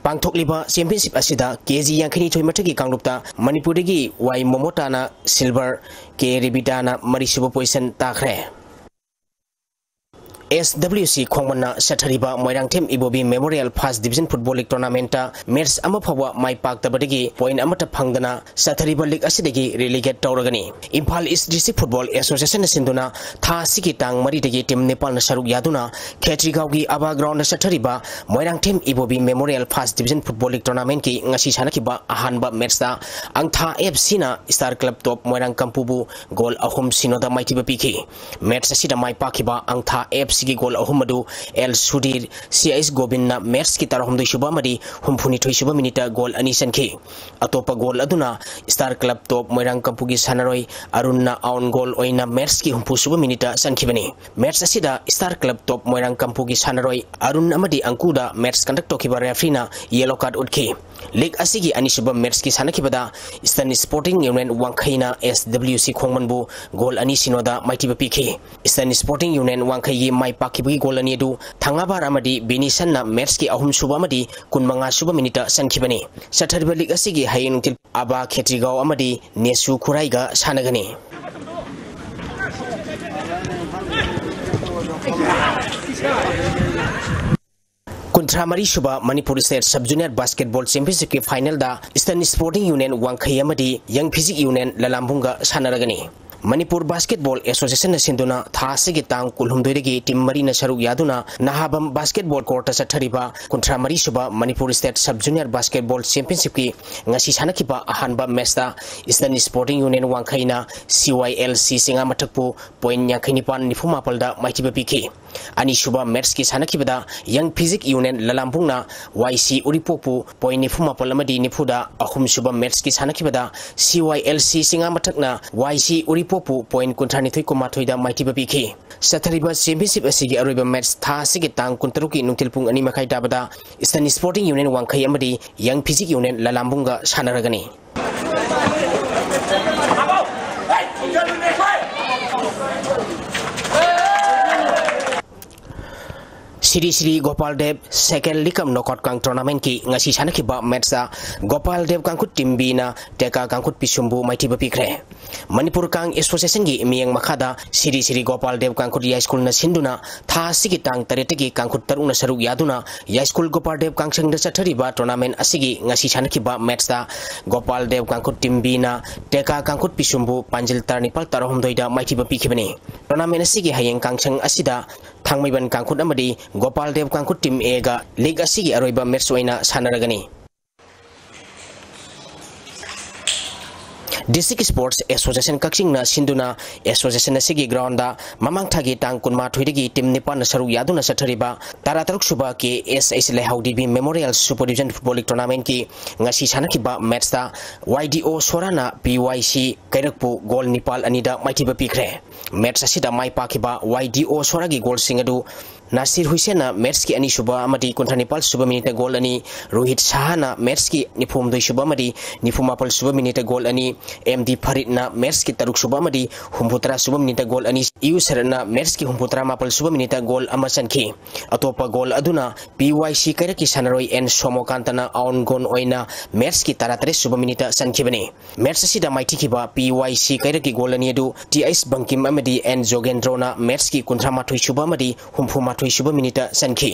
ꯄꯥꯡꯊꯣꯛꯂꯤꯕ ꯆꯦꯝꯄꯤꯌꯟꯁꯤꯞ ꯑꯁꯤꯗ ꯀꯦ ꯖꯤ ꯌꯥꯡꯈꯩꯅꯤꯊꯣꯏ ꯃꯊꯛꯀꯤ ꯀꯥꯡꯂꯨꯞꯇ ꯃꯅꯤꯄꯨꯔꯗꯒꯤ ꯋꯥꯏ ꯃꯣꯃꯣꯇꯥꯅ ꯁꯤꯜꯚꯔ, ꯀꯦ ꯔꯤꯕꯤꯇꯥꯅ ꯃꯔꯤꯁꯨꯕ ꯄꯣꯖꯤꯁꯟ ꯇꯥꯈ꯭ꯔꯦ꯫ ꯑꯦꯁ ꯗꯕ꯭ꯂꯤꯎ ꯁꯤ ꯈꯣꯡꯃꯟꯅ ꯆꯠꯊꯔꯤꯕ ꯃꯣꯏꯔꯥꯡꯊꯦꯝ ꯏꯕꯣꯕꯤ Memorial First Division Football League Tournament ꯇ match ꯑꯃ ꯐꯥꯎꯕ ꯃꯥꯏ ꯄꯥꯛꯇꯕꯗꯒꯤ point ꯑꯃꯠꯇ ꯐꯪꯗꯅ ꯆꯠꯊꯔꯤꯕ league ꯑꯁꯤꯗꯒꯤ relegate ꯇꯧꯔꯒꯅꯤ꯫ Imphal East District Football Association ꯅ ꯁꯤꯟꯗꯨꯅ ꯊꯥ ꯑꯁꯤꯒꯤ ꯇꯥꯡ ꯃꯔꯤꯗꯒꯤ team ꯅꯤꯄꯥꯜꯅ ꯁꯔꯨꯛ ꯌꯥꯗꯨꯅ ꯈꯦꯇ꯭ꯔꯤꯒꯥꯎꯒꯤ ꯑꯕꯥ ground ꯗ ꯆꯠꯊꯔꯤꯕ ꯃꯣꯏꯔꯥꯡꯊꯦꯝ ꯏꯕꯣꯕꯤ Memorial First Division Football League Tournament ꯀꯤ ꯉꯁꯤ ꯁꯥꯟꯅꯈꯤꯕ ꯑꯍꯥꯟꯕ match ꯇ ꯑꯪꯊꯥ F C ꯅ Star Club Top ꯃꯣꯏꯔꯥꯡ ꯀꯝꯄꯨꯕꯨ goal ꯑꯍꯨꯝ ꯁꯤꯅꯣꯗ ꯃꯥꯏꯊꯤꯕ ꯄꯤꯈꯤ꯫ Match ꯑꯁꯤꯗ ꯃꯥꯏ ꯄꯥꯛꯈꯤꯕ ꯑꯪꯊꯥ F C ꯒꯤ goal ꯑꯍꯨꯝ ꯑꯗꯨ ꯑꯦꯜ ꯁꯨꯙꯤꯔ, ꯁꯤ ꯑꯩꯆ ꯒꯣꯕꯤꯟꯅ match ꯀꯤ ꯇꯔꯥꯍꯨꯝꯗꯣꯏ ꯁꯨꯕ ꯑꯃꯗꯤ ꯍꯨꯝꯐꯨꯅꯤꯊꯣꯏ ꯁꯨꯕ minute ꯇ goal ꯑꯅꯤ ꯆꯟꯈꯤ꯫ ꯑꯇꯣꯞꯄ goal ꯑꯗꯨꯅ Star Club Top ꯃꯣꯏꯔꯥꯡ ꯀꯝꯄꯨꯒꯤ ꯁꯥꯟꯅꯔꯣꯏ ꯑꯔꯨꯟꯅ own goal ꯑꯣꯏꯅ match ꯀꯤ ꯍꯨꯝꯐꯨ ꯁꯨꯕ minute ꯇ ꯆꯟꯈꯤꯕꯅꯤ꯫ Match ꯑꯁꯤꯗ Star Club Top ꯃꯣꯏꯔꯥꯡ ꯀꯝꯄꯨꯒꯤ ꯁꯥꯟꯅꯔꯣꯏ ꯑꯔꯨꯟ ꯑꯃꯗꯤ ꯑꯪꯀꯨꯗ match conduct ꯇꯧꯈꯤꯕ referee ꯅ yellow card ꯎꯠꯈꯤ꯫ League ꯑꯁꯤꯒꯤ ꯑꯅꯤꯁꯨꯕ match ꯀꯤ ꯁꯥꯟꯅꯈꯤꯕꯗ Eastern Sporting Union ꯋꯥꯡꯈꯩꯅ ꯑꯦꯁ ꯗꯕ꯭ꯂꯤꯎ ꯁꯤ ꯈꯣꯡꯃꯟꯕꯨ goal ꯑꯅꯤ ꯁꯤꯅꯣꯗ ꯃꯥꯏꯊꯤꯕ ꯄꯤꯈꯤ꯫ Eastern Sporting Union ꯋꯥꯡꯈꯩꯒꯤ ꯃꯥꯏ ꯄꯥꯛꯈꯤꯕꯒꯤ goal ꯑꯅꯤ ꯑꯗꯨ ꯊꯪꯒꯥꯕꯥꯔ ꯑꯃꯗꯤ ꯕꯤꯅꯤꯁꯟꯅ match ꯀꯤ ꯑꯍꯨꯝ ꯁꯨꯕ ꯑꯃꯗꯤ ꯀꯨꯟꯃꯉꯥ ꯁꯨꯕ minute ꯇ ꯆꯟꯈꯤꯕꯅꯤ꯫ ꯆꯠꯊꯔꯤꯕ league ꯑꯁꯤꯒꯤ ꯍꯌꯦꯡ ꯅꯨꯡꯊꯤꯜ ꯑꯕꯥ ꯈꯦꯇ꯭ꯔꯤꯒꯥꯎ ꯑꯃꯗꯤ ꯅꯦꯁꯨ ꯈꯨꯔꯥꯏꯒ ꯁꯥꯟꯅꯒꯅꯤ꯫ ꯀꯨꯟꯊ꯭ꯔꯥ ꯃꯔꯤ ꯁꯨꯕ Manipur State Sub Junior Basketball Championship ꯀꯤ final ꯗ Eastern Sporting Union ꯋꯥꯡꯈꯩ ꯑꯃꯗꯤ Young Physique Union ꯂꯂꯥꯝꯕꯨꯡꯒ ꯁꯥꯟꯅꯔꯒꯅꯤ꯫ Manipur Basketball Association ꯅ ꯁꯤꯟꯗꯨꯅ ꯊꯥ ꯑꯁꯤꯒꯤ ꯇꯥꯡ ꯀꯨꯟꯍꯨꯝꯗꯣꯏꯗꯒꯤ team ꯃꯔꯤꯅ ꯁꯔꯨꯛ ꯌꯥꯗꯨꯅ ꯅꯍꯥꯕꯝ basketball court ꯇ ꯆꯠꯊꯔꯤꯕ ꯀꯨꯟꯊ꯭ꯔꯥ ꯃꯔꯤ ꯁꯨꯕ Manipur State Sub Junior Basketball Championship ꯀꯤ ꯉꯁꯤ ꯁꯥꯟꯅꯈꯤꯕ ꯑꯍꯥꯟꯕ match ꯇ Eastern Sporting Union ꯋꯥꯡꯈꯩꯅ ꯁꯤ ꯋꯥꯏ ꯑꯦꯜ ꯁꯤ ꯆꯤꯡꯉꯥꯃꯊꯛꯄꯨ point ꯌꯥꯡꯈꯩ ꯅꯤꯄꯥꯟ, ꯅꯤꯐꯨ ꯃꯥꯄꯜꯗ ꯃꯥꯏꯊꯤꯕ ꯄꯤꯈꯤ꯫ ꯑꯅꯤꯁꯨꯕ match ꯀꯤ ꯁꯥꯟꯅꯈꯤꯕꯗ Young Physique Union ꯂꯂꯥꯝꯕꯨꯡꯅ ꯋꯥꯏ ꯁꯤ ꯎꯔꯤꯄꯣꯛꯄꯨ point ꯅꯤꯐꯨ ꯃꯥꯄꯜ ꯑꯃꯗꯤ ꯅꯤꯐꯨꯗ, ꯑꯍꯨꯝꯁꯨꯕ match ꯀꯤ ꯁꯥꯟꯅꯈꯤꯕꯗ ꯁꯤ ꯋꯥꯏ ꯑꯦꯜ ꯁꯤ ꯆꯤꯡꯉꯥꯃꯊꯛꯅ ꯋꯥꯏ ꯁꯤ ꯎꯔꯤꯄꯣꯛꯄꯨ point ꯀꯨꯟꯊ꯭ꯔꯥ ꯅꯤꯊꯣꯏ, ꯀꯨꯟꯃꯥꯊꯣꯏꯗ ꯃꯥꯏꯊꯤꯕ ꯄꯤꯈꯤ꯫ ꯆꯠꯊꯔꯤꯕ championship ꯑꯁꯤꯒꯤ ꯑꯔꯣꯏꯕ match ꯊꯥ ꯑꯁꯤꯒꯤ ꯇꯥꯡ ꯀꯨꯟꯇꯔꯨꯛꯀꯤ ꯅꯨꯡꯊꯤꯜ ꯄꯨꯡ ꯑꯅꯤ ꯃꯈꯥꯏ ꯇꯥꯕꯗ Eastern Sporting Union ꯋꯥꯡꯈꯩ ꯑꯃꯗꯤ Young Physique Union ꯂꯂꯥꯝꯕꯨꯡꯒ ꯁꯥꯟꯅꯔꯒꯅꯤ꯫ Shri Shri Gopal Dev second league cum knockout Kang ꯇꯣꯔꯅꯥꯃꯦꯟꯠꯀꯤ ꯉꯁꯤ ꯁꯥꯟꯅꯈꯤꯕ ꯃꯦꯠꯁꯇ ꯒꯣꯄꯥꯜ ꯗꯦꯕ ꯀꯥꯡꯈꯨꯠ ꯇꯤꯝ ꯕꯤꯅ ꯇꯦꯀꯥ ꯀꯥꯡꯈꯨꯠ ꯄꯤꯁꯨꯝꯕꯨ ꯃꯥꯏꯊꯤꯕ ꯄꯤꯈ꯭ꯔꯦ꯫ ꯃꯅꯤꯄꯨꯔ ꯀꯥꯡ ꯑꯦꯁꯣꯁꯤꯌꯦꯁꯟꯒꯤ ꯃꯤꯠꯌꯦꯡ ꯃꯈꯥꯗ ꯁ꯭ꯔꯤ ꯁ꯭ꯔꯤ ꯒꯣꯄꯥꯜ ꯗꯦꯕ ꯀꯥꯡꯈꯨꯠ ꯌꯥꯏꯁ꯭ꯀꯨꯜꯅ ꯁꯤꯟꯗꯨꯅ ꯊꯥ ꯑꯁꯤꯒꯤ ꯇꯥꯡ ꯇꯔꯦꯠꯇꯒꯤ ꯀꯥꯡꯈꯨꯠ ꯇꯔꯨꯛꯅ ꯁꯔꯨꯛ ꯌꯥꯗꯨꯅ ꯌꯥꯏꯁ꯭ꯀꯨꯜ ꯒꯣꯄꯥꯜ ꯗꯦꯕ ꯀꯥꯡꯁꯪꯗ ꯆꯠꯊꯔꯤꯕ ꯇꯣꯔꯅꯥꯃꯦꯟꯠ ꯑꯁꯤꯒꯤ ꯉꯁꯤ ꯁꯥꯟꯅꯈꯤꯕ ꯃꯦꯠꯁꯇ ꯒꯣꯄꯥꯜ ꯗꯦꯕ ꯀꯥꯡꯈꯨꯠ ꯇꯤꯝ ꯕꯤꯅ ꯇꯦꯀꯥ ꯀꯥꯡꯈꯨꯠ ꯄꯤꯁꯨꯝꯕꯨ ꯄꯥꯟꯖꯤꯜ ꯇꯔꯥꯅꯤꯄꯥꯜ ꯇꯔꯥꯍꯨꯝꯗꯣꯏꯗ ꯃꯥꯏꯊꯤꯕ ꯄꯤꯈꯤꯕꯅꯤ꯫ ꯇꯣꯔꯅꯥꯃꯦꯟꯠ ꯑꯁꯤꯒꯤ ꯍꯌꯦꯡ ꯀꯥꯡꯁꯪ ꯑꯁꯤꯗ ꯊꯥꯡꯃꯩꯕꯟ ꯀꯥꯡꯈꯨꯠ ꯑꯃꯗꯤ ꯒꯣꯄꯥꯜ ꯗꯦꯕ ꯀꯥꯡꯈꯨꯠ ꯇꯤꯝ ꯑꯦꯒ ꯂꯤꯒ ꯑꯁꯤꯒꯤ ꯑꯔꯣꯏꯕ ꯃꯦꯠꯁ ꯑꯣꯏꯅ ꯁꯥꯟꯅꯔꯒꯅꯤ꯫ ꯗꯤꯁꯇ꯭ꯔꯤꯛ ꯁ꯭ꯄꯣꯔꯠꯁ ꯑꯦꯁꯣꯁꯤꯌꯦꯁꯟ ꯀꯛꯆꯤꯡꯅ ꯁꯤꯟꯗꯨꯅ ꯑꯦꯁꯣꯁꯤꯌꯦꯁꯟ ꯑꯁꯤꯒꯤ ꯒ꯭ꯔꯥꯎꯟꯗ ꯃꯃꯥꯡ ꯊꯥꯒꯤ ꯇꯥꯡ ꯀꯨꯟꯃꯥꯊꯣꯏꯗꯒꯤ ꯇꯤꯝ ꯅꯤꯄꯥꯟꯅ ꯁꯔꯨꯛ ꯌꯥꯗꯨꯅ ꯆꯠꯊꯔꯤꯕ ꯇꯔꯥꯇꯔꯨꯛ ꯁꯨꯕ ꯀꯦ S H Leihao Devi memorial super division football league ꯇꯣꯔꯅꯥꯃꯦꯟꯠꯀꯤ ꯉꯁꯤ ꯁꯥꯟꯅꯈꯤꯕ ꯃꯦꯠꯁꯇ ꯋꯥꯏ ꯗꯤ ꯑꯣ ꯁꯣꯔꯥꯅ ꯄꯤ ꯋꯥꯏ ꯁꯤ ꯀꯩꯔꯛꯄꯨ ꯒꯣꯜ ꯅꯤꯄꯥꯜ ꯑꯅꯤꯗ ꯃꯥꯏꯊꯤꯕ ꯄꯤꯈ꯭ꯔꯦ꯫ ꯃꯦꯠꯁ ꯑꯁꯤꯗ ꯃꯥꯏ ꯄꯥꯛꯈꯤꯕ ꯋꯥꯏ ꯗꯤ ꯑꯣ ꯁꯣꯔꯥꯒꯤ ꯒꯣꯜꯁꯤꯡ ꯑꯗꯨ ꯅꯥꯁꯤꯔ ꯍꯨꯏꯁꯦꯟꯅ ꯃꯦꯠꯁꯀꯤ ꯑꯅꯤꯁꯨꯕ ꯑꯃꯗꯤ ꯀꯨꯟꯊ꯭ꯔꯥ ꯅꯤꯄꯥꯜ ꯁꯨꯕ ꯃꯤꯅꯤꯠꯇ ꯒꯣꯜ ꯑꯅꯤ, ꯔꯣꯍꯤꯠ ꯁꯍꯥꯅ ꯃꯦꯠꯁꯀꯤ ꯅꯤꯐꯨ ꯍꯨꯝꯗꯣꯏ ꯁꯨꯕ ꯑꯃꯗꯤ ꯅꯤꯐꯨ ꯃꯥꯄꯜ ꯁꯨꯕ ꯃꯤꯅꯤꯠꯇ ꯒꯣꯜ ꯑꯅꯤ, ꯑꯦꯝ ꯗꯤ ꯐꯔꯤꯠꯅ ꯃꯦꯠꯁꯀꯤ ꯇꯔꯨꯛ ꯁꯨꯕ ꯑꯃꯗꯤ ꯍꯨꯝꯐꯨ ꯇꯔꯥ ꯁꯨꯕ ꯃꯤꯅꯤꯠꯇ ꯒꯣꯜ ꯑꯅꯤ, ꯌꯨ ꯁꯔꯠꯅ ꯃꯦꯠꯁꯀꯤ ꯍꯨꯝꯐꯨ ꯇꯔꯥ ꯃꯥꯄꯜ ꯁꯨꯕ ꯃꯤꯅꯤꯠꯇ ꯒꯣꯜ ꯑꯃ ꯆꯟꯈꯤ꯫ ꯑꯇꯣꯞꯄ ꯒꯣꯜ ꯑꯗꯨꯅ ꯄꯤ ꯋꯥꯏ ꯁꯤ ꯀꯩꯔꯛꯀꯤ ꯁꯥꯟꯅꯔꯣꯏ ꯑꯦꯟ ꯁꯣꯃꯣꯀꯥꯟꯇꯅ ꯑꯥꯎꯟ ꯒꯣꯜ ꯑꯣꯏꯅ ꯃꯦꯠꯁꯀꯤ ꯇꯔꯥꯇꯔꯦꯠ ꯁꯨꯕ ꯃꯤꯅꯤꯠꯇ ꯆꯟꯈꯤꯕꯅꯤ꯫ ꯃꯦꯠꯁ ꯑꯁꯤꯗ ꯃꯥꯏꯊꯤꯈꯤꯕ ꯄꯤ ꯋꯥꯏ ꯁꯤ ꯀꯩꯔꯛꯀꯤ ꯒꯣꯜ ꯑꯅꯤ ꯑꯗꯨ ꯇꯤ ꯑꯩꯆ ꯕꯪꯀꯤꯝ ꯑꯃꯗꯤ ꯑꯦꯟ ꯖꯣꯒꯦꯟꯗ꯭ꯔꯣꯅ ꯃꯦꯠꯁꯀꯤ ꯀꯨꯟꯊ꯭ꯔꯥ ꯃꯥꯊꯣꯏ ꯁꯨꯕ ꯑꯃꯗꯤ ꯍꯨꯝꯐꯨ ꯃꯥꯊꯣꯏ ꯁꯨꯕ ꯃꯤꯅꯤꯠꯇ ꯆꯟꯈꯤ꯫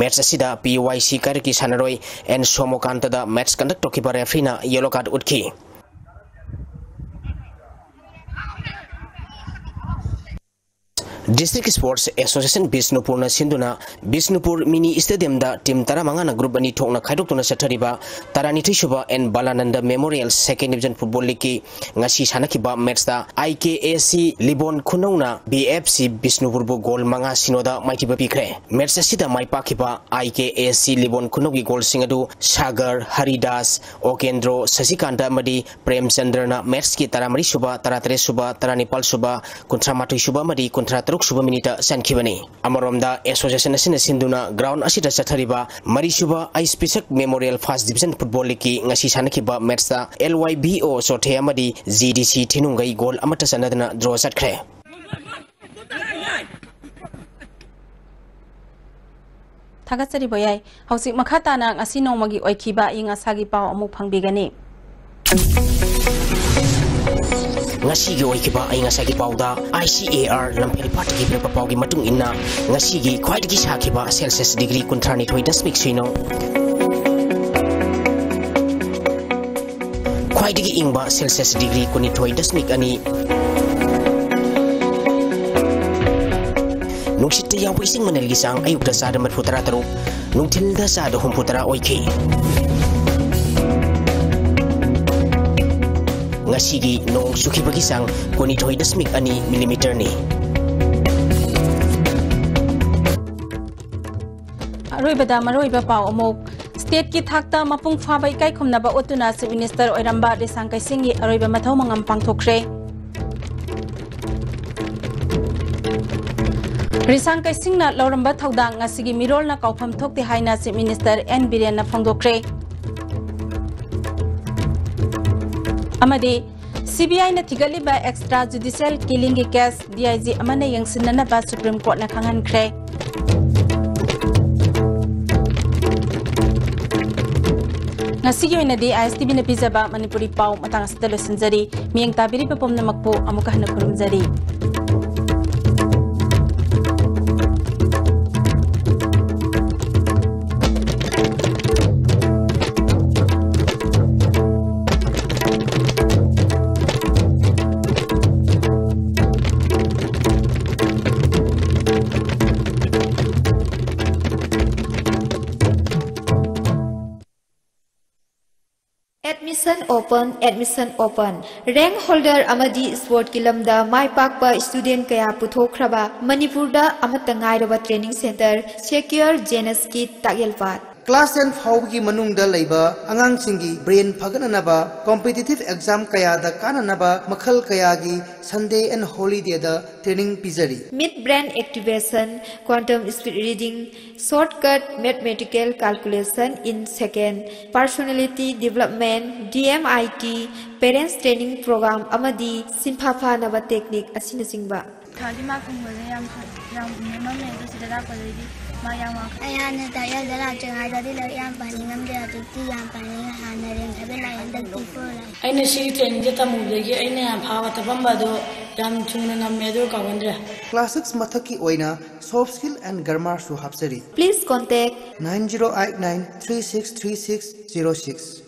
ꯃꯦꯠꯁ ꯑꯁꯤꯗ ꯄꯤ ꯋꯥꯏ ꯁꯤ ꯀꯩꯔꯛꯀꯤ ꯁꯥꯟꯅꯔꯣꯏ ꯑꯦꯟ ꯁꯣꯃꯣꯀꯥꯟꯇꯗ ꯃꯦꯠꯁ ꯀꯟꯗꯛ ꯇꯧꯈꯤꯕ ꯔꯦꯐ꯭ꯔꯤꯅ ꯌꯦꯂꯣ ꯀꯥꯔꯗ ꯎꯠꯈꯤ꯫ ꯗꯤꯁꯇ꯭ꯔꯤꯛ ꯁ꯭ꯄꯣꯔꯠꯁ ꯑꯦꯁꯣꯁꯤꯌꯦꯁꯟ ꯕꯤꯁꯅꯨꯄꯨꯔꯅ ꯁꯤꯟꯗꯨꯅ ꯕꯤꯁꯅꯨꯄꯨꯔ ꯃꯤꯅꯤ ꯁ꯭ꯇꯦꯗꯤꯌꯝꯗ ꯇꯤꯝ ꯇꯔꯥꯃꯉꯥꯅ ꯒ꯭ꯔꯨꯞ ꯑꯅꯤ ꯊꯣꯛꯅ ꯈꯥꯏꯗꯣꯛꯇꯨꯅ ꯆꯠꯊꯔꯤꯕ ꯇꯔꯥꯅꯤꯊꯣꯏ ꯁꯨꯕ N Balananda memorial second division football ꯂꯤꯒꯀꯤ ꯉꯁꯤ ꯁꯥꯟꯅꯈꯤꯕ ꯃꯦꯠꯁꯇ ꯑꯥꯏ ꯀꯦ ꯑꯦ ꯁꯤ ꯂꯤꯕꯣꯟ ꯈꯨꯅꯧꯅ ꯕꯤ ꯑꯦꯐ ꯁꯤ ꯕꯤꯁꯅꯨꯄꯨꯔꯕꯨ ꯒꯣꯜ ꯃꯉꯥ ꯁꯤꯅꯣꯗ ꯃꯥꯏꯊꯤꯕ ꯄꯤꯈ꯭ꯔꯦ꯫ ꯃꯦꯠꯁ ꯑꯁꯤꯗ ꯃꯥꯏ ꯄꯥꯛꯈꯤꯕ ꯑꯥꯏ ꯀꯦ ꯑꯦ ꯁꯤ ꯂꯤꯕꯣꯟ ꯈꯨꯅꯧꯒꯤ ꯒꯣꯜꯁꯤꯡ ꯑꯗꯨ ꯁꯥꯒꯔ, ꯍꯔꯤꯗꯥꯁ, ꯑꯣꯀꯦꯟꯗ꯭ꯔꯣ, ꯁꯁꯤꯀꯥꯟꯇ ꯑꯃꯗꯤ ꯄ꯭ꯔꯦꯝꯆꯟꯗ꯭ꯔꯅ ꯃꯦꯠꯁꯀꯤ ꯇꯔꯥꯃꯔꯤ ꯁꯨꯕ, ꯇꯔꯥꯇꯔꯦꯠ ꯁꯨꯕ, ꯇꯔꯥꯅꯤꯄꯥꯜ ꯁꯨꯕ, ꯀꯨꯟꯊ꯭ꯔꯥ ꯃꯥꯊꯣꯏ ꯁꯨꯕ ꯑꯃꯗꯤ ꯀꯨꯟꯊ꯭ꯔꯥ ꯇꯔꯨꯛ ꯁꯨꯕ ꯃꯤꯅꯤꯠꯇ ꯆꯟꯈꯤꯕꯅꯤ꯫ ꯑꯃꯔꯣꯝꯗ ꯑꯦꯁꯣꯁꯤꯌꯦꯁꯟ ꯑꯁꯤꯅ ꯁꯤꯟꯗꯨꯅ ꯒ꯭ꯔꯥꯎꯟ ꯑꯁꯤꯗ ꯆꯠꯊꯔꯤꯕ ꯃꯔꯤ ꯁꯨꯕ H Pishak memorial first division football ꯂꯤꯒꯀꯤ ꯉꯁꯤ ꯁꯥꯟꯅꯈꯤꯕ ꯃꯦꯠꯁꯇ ꯑꯦꯜ ꯋꯥꯏ ꯕꯤ ꯑꯣ ꯆꯣꯊꯦ ꯑꯃꯗꯤ ꯖꯤ ꯗꯤ ꯁꯤ ꯊꯤꯅꯨꯡꯒꯩ ꯒꯣꯜ ꯑꯃꯠꯇ ꯆꯟꯅꯗꯅ ꯗ꯭ꯔꯣ ꯆꯠꯈ꯭ꯔꯦ꯫ ꯊꯥꯒꯠꯆꯔꯤ ꯕꯣꯌꯥꯏ꯫ ꯍꯧꯖꯤꯛ ꯃꯈꯥ ꯇꯥꯅ ꯉꯁꯤ ꯅꯣꯡꯃꯒꯤ ꯑꯣꯏꯈꯤꯕ ꯑꯏꯪ ꯑꯁꯥꯒꯤ ꯄꯥꯎ ꯑꯃꯨꯛ ꯐꯪꯕꯤꯒꯅꯤ꯫ ꯉꯁꯤꯒꯤ ꯑꯣꯏꯈꯤꯕ ꯑꯏꯪ ꯑꯁꯥꯒꯤ ꯄꯥꯎꯗ, I C A R ꯂꯝꯐꯦꯜ ꯄꯥꯠꯇꯒꯤ ꯄꯤꯔꯛꯄ ꯄꯥꯎꯒꯤ ꯃꯇꯨꯡ ꯏꯟꯅ, ꯉꯁꯤꯒꯤ ꯈ꯭ꯋꯥꯏꯗꯒꯤ ꯁꯥꯈꯤꯕ Celsius degree ꯀꯨꯟꯊ꯭ꯔꯥ ꯅꯤꯊꯣꯏ ꯗꯁꯃꯤꯛ ꯁꯤꯅꯣ, ꯈ꯭ꯋꯥꯏꯗꯒꯤ ꯏꯪꯕ Celsius degree ꯀꯨꯟꯅꯤꯊꯣꯏ ꯗꯁꯃꯤꯛ ꯑꯅꯤ꯫ ꯅꯨꯡꯁꯤꯠꯇ ꯌꯥꯎꯕ ꯏꯁꯤꯡ ꯃꯅꯤꯜꯒꯤ ꯆꯥꯡ ꯑꯌꯨꯛꯇ ꯆꯥꯗ ꯃꯔꯤꯐꯨ ꯇꯔꯥ ꯇꯔꯨꯛ, ꯅꯨꯡꯊꯤꯜꯗ ꯆꯥꯗ ꯍꯨꯝꯐꯨ ꯇꯔꯥ ꯑꯣꯏꯈꯤ꯫ ꯉꯁꯤꯒꯤ ꯅꯣꯡ ꯆꯨꯈꯤꯕꯒꯤ ꯆꯥꯡ ꯀꯨꯟꯅꯤꯊꯣꯏ ꯗꯁꯃꯤꯛ ꯑꯅꯤ ꯃꯤꯂꯤꯃꯤꯇꯔꯅꯤ꯫ ꯑꯔꯣꯏꯕꯗ ꯃꯔꯨꯑꯣꯏꯕ ꯄꯥꯎ ꯑꯃꯨꯛ꯫ Stateꯀꯤ ꯊꯥꯛꯇ ꯃꯄꯨꯡ ꯐꯥꯕ ꯏꯀꯥꯏ ꯈꯨꯝꯅꯕ ꯎꯠꯇꯨꯅ Chief Minister ꯑꯣꯏꯔꯝꯕ ꯔꯤꯁꯥꯡ ꯀꯩꯁꯤꯡꯒꯤ ꯑꯔꯣꯏꯕ ꯃꯊꯧ ꯃꯉꯝ ꯄꯥꯡꯊꯣꯛꯈ꯭ꯔꯦ꯫ ꯔꯤꯁꯥꯡ ꯀꯩꯁꯤꯡꯅ ꯂꯧꯔꯝꯕ ꯊꯧꯗꯥꯡ ꯉꯁꯤꯒꯤ ꯃꯤꯔꯣꯜꯅ ꯀꯥꯎꯐꯝ ꯊꯣꯛꯇꯦ ꯍꯥꯏꯅ Chief Minister N ꯕꯤꯔꯦꯟꯅ ꯐꯣꯡꯗꯣꯛꯈ꯭ꯔꯦ꯫ ꯑꯃꯗꯤ CBIꯅ ꯊꯤꯒꯠꯂꯤꯕ extra judicial killingꯒꯤ case DIG ꯑꯃꯅ ꯌꯦꯡꯁꯤꯟꯅꯅꯕ Supreme Courtꯅ ꯈꯪꯍꯟꯈ꯭ꯔꯦ꯫ ꯉꯁꯤꯒꯤ ꯑꯣꯏꯅꯗꯤ ISTVꯅ ꯄꯤꯖꯕ ꯃꯅꯤꯄꯨꯔꯤ ꯄꯥꯎ ꯃꯇꯥꯡ ꯑꯁꯤꯗ ꯂꯣꯏꯁꯤꯟꯖꯔꯤ꯫ ꯃꯤꯠꯌꯦꯡ ꯇꯥꯕꯤꯔꯤꯕ ꯄꯨꯝꯅꯃꯛꯄꯨ ꯑꯃꯨꯛꯀ ꯍꯟꯅ ꯈꯨꯔꯨꯝꯖꯔꯤ꯫ Admission open, admission open꯫ Rank holder ꯑꯃꯗꯤ sportꯀꯤ ꯂꯝꯗ ꯃꯥꯏ ꯄꯥꯛꯄ student ꯀꯌꯥ ꯄꯨꯊꯣꯛꯈ꯭ꯔꯕ ꯃꯅꯤꯄꯨꯔꯗ ꯑꯃꯠꯇ ꯉꯥꯏꯔꯕ training centre Secure Genusꯀꯤ Takyelpat. Class ten ꯐꯥꯎꯕꯒꯤ ꯃꯅꯨꯡꯗ ꯂꯩꯕ ꯑꯉꯥꯡꯁꯤꯡꯒꯤ brain ꯐꯒꯠꯅꯅꯕ competitive exam ꯀꯌꯥꯗ ꯀꯥꯟꯅꯅꯕ ꯃꯈꯜ ꯀꯌꯥꯒꯤ Sunday and holidayꯗ training ꯄꯤꯖꯔꯤ꯫ Mid brain activation, quantum speed reading, shortcut mathematical calculation in second, personality development, D M I T, parents training program ꯑꯃꯗꯤ ꯁꯤꯟꯐꯥ ꯐꯥꯅꯕ technique ꯑꯁꯤꯅꯆꯤꯡꯕ꯫ ꯊꯥꯒꯤ ꯃꯥꯔꯛ ꯐꯪꯕꯁꯦ ꯌꯥꯝ ꯐ- ꯌꯥꯝ ꯅꯦꯝꯃꯝꯃꯦ, ꯑꯗꯣ ꯁꯤꯗ ꯂꯥꯛꯄꯗꯩꯗꯤ ꯃꯥꯔꯛ ꯌꯥꯝ ꯋꯥꯡꯈꯠꯂꯦ꯫ ꯑꯩ ꯍꯥꯟꯅ ꯇꯥꯛꯌꯦꯜꯗ ꯂꯥꯛꯇ꯭ꯔꯤꯉꯩꯗꯗꯤ ꯂꯥꯏꯔꯤꯛ ꯌꯥꯝ ꯄꯥꯅꯤꯡꯉꯝꯗꯦ, ꯍꯧꯖꯤꯛꯇꯤ ꯌꯥꯝ ꯄꯥꯅꯤꯡꯉꯦ꯫ ꯍꯥꯟꯅ rank seven ꯂꯥꯛꯑꯦ, ꯍꯟꯗꯛꯇꯤ four ꯂꯥꯛꯑꯦ꯫ ꯑꯩꯅ ꯁꯤꯒꯤ trainingꯁꯦ ꯇꯝꯃꯨꯕꯗꯒꯤ ꯑꯩꯅ ꯌꯥꯝ ꯐꯥꯕ ꯇꯞꯄꯝꯕ ꯑꯗꯣ ꯌꯥꯝ ꯊꯨꯅ ꯉꯝꯃꯦ, ꯑꯗꯨ ꯀꯥꯎꯒꯟꯗ꯭ꯔꯦ꯫ Class six ꯃꯊꯛꯀꯤ ꯑꯣꯏꯅ soft skill and grammarꯁꯨ ꯍꯥꯞꯆꯔꯤ꯫ Please contact Nine zero eight nine three six three six zero six꯫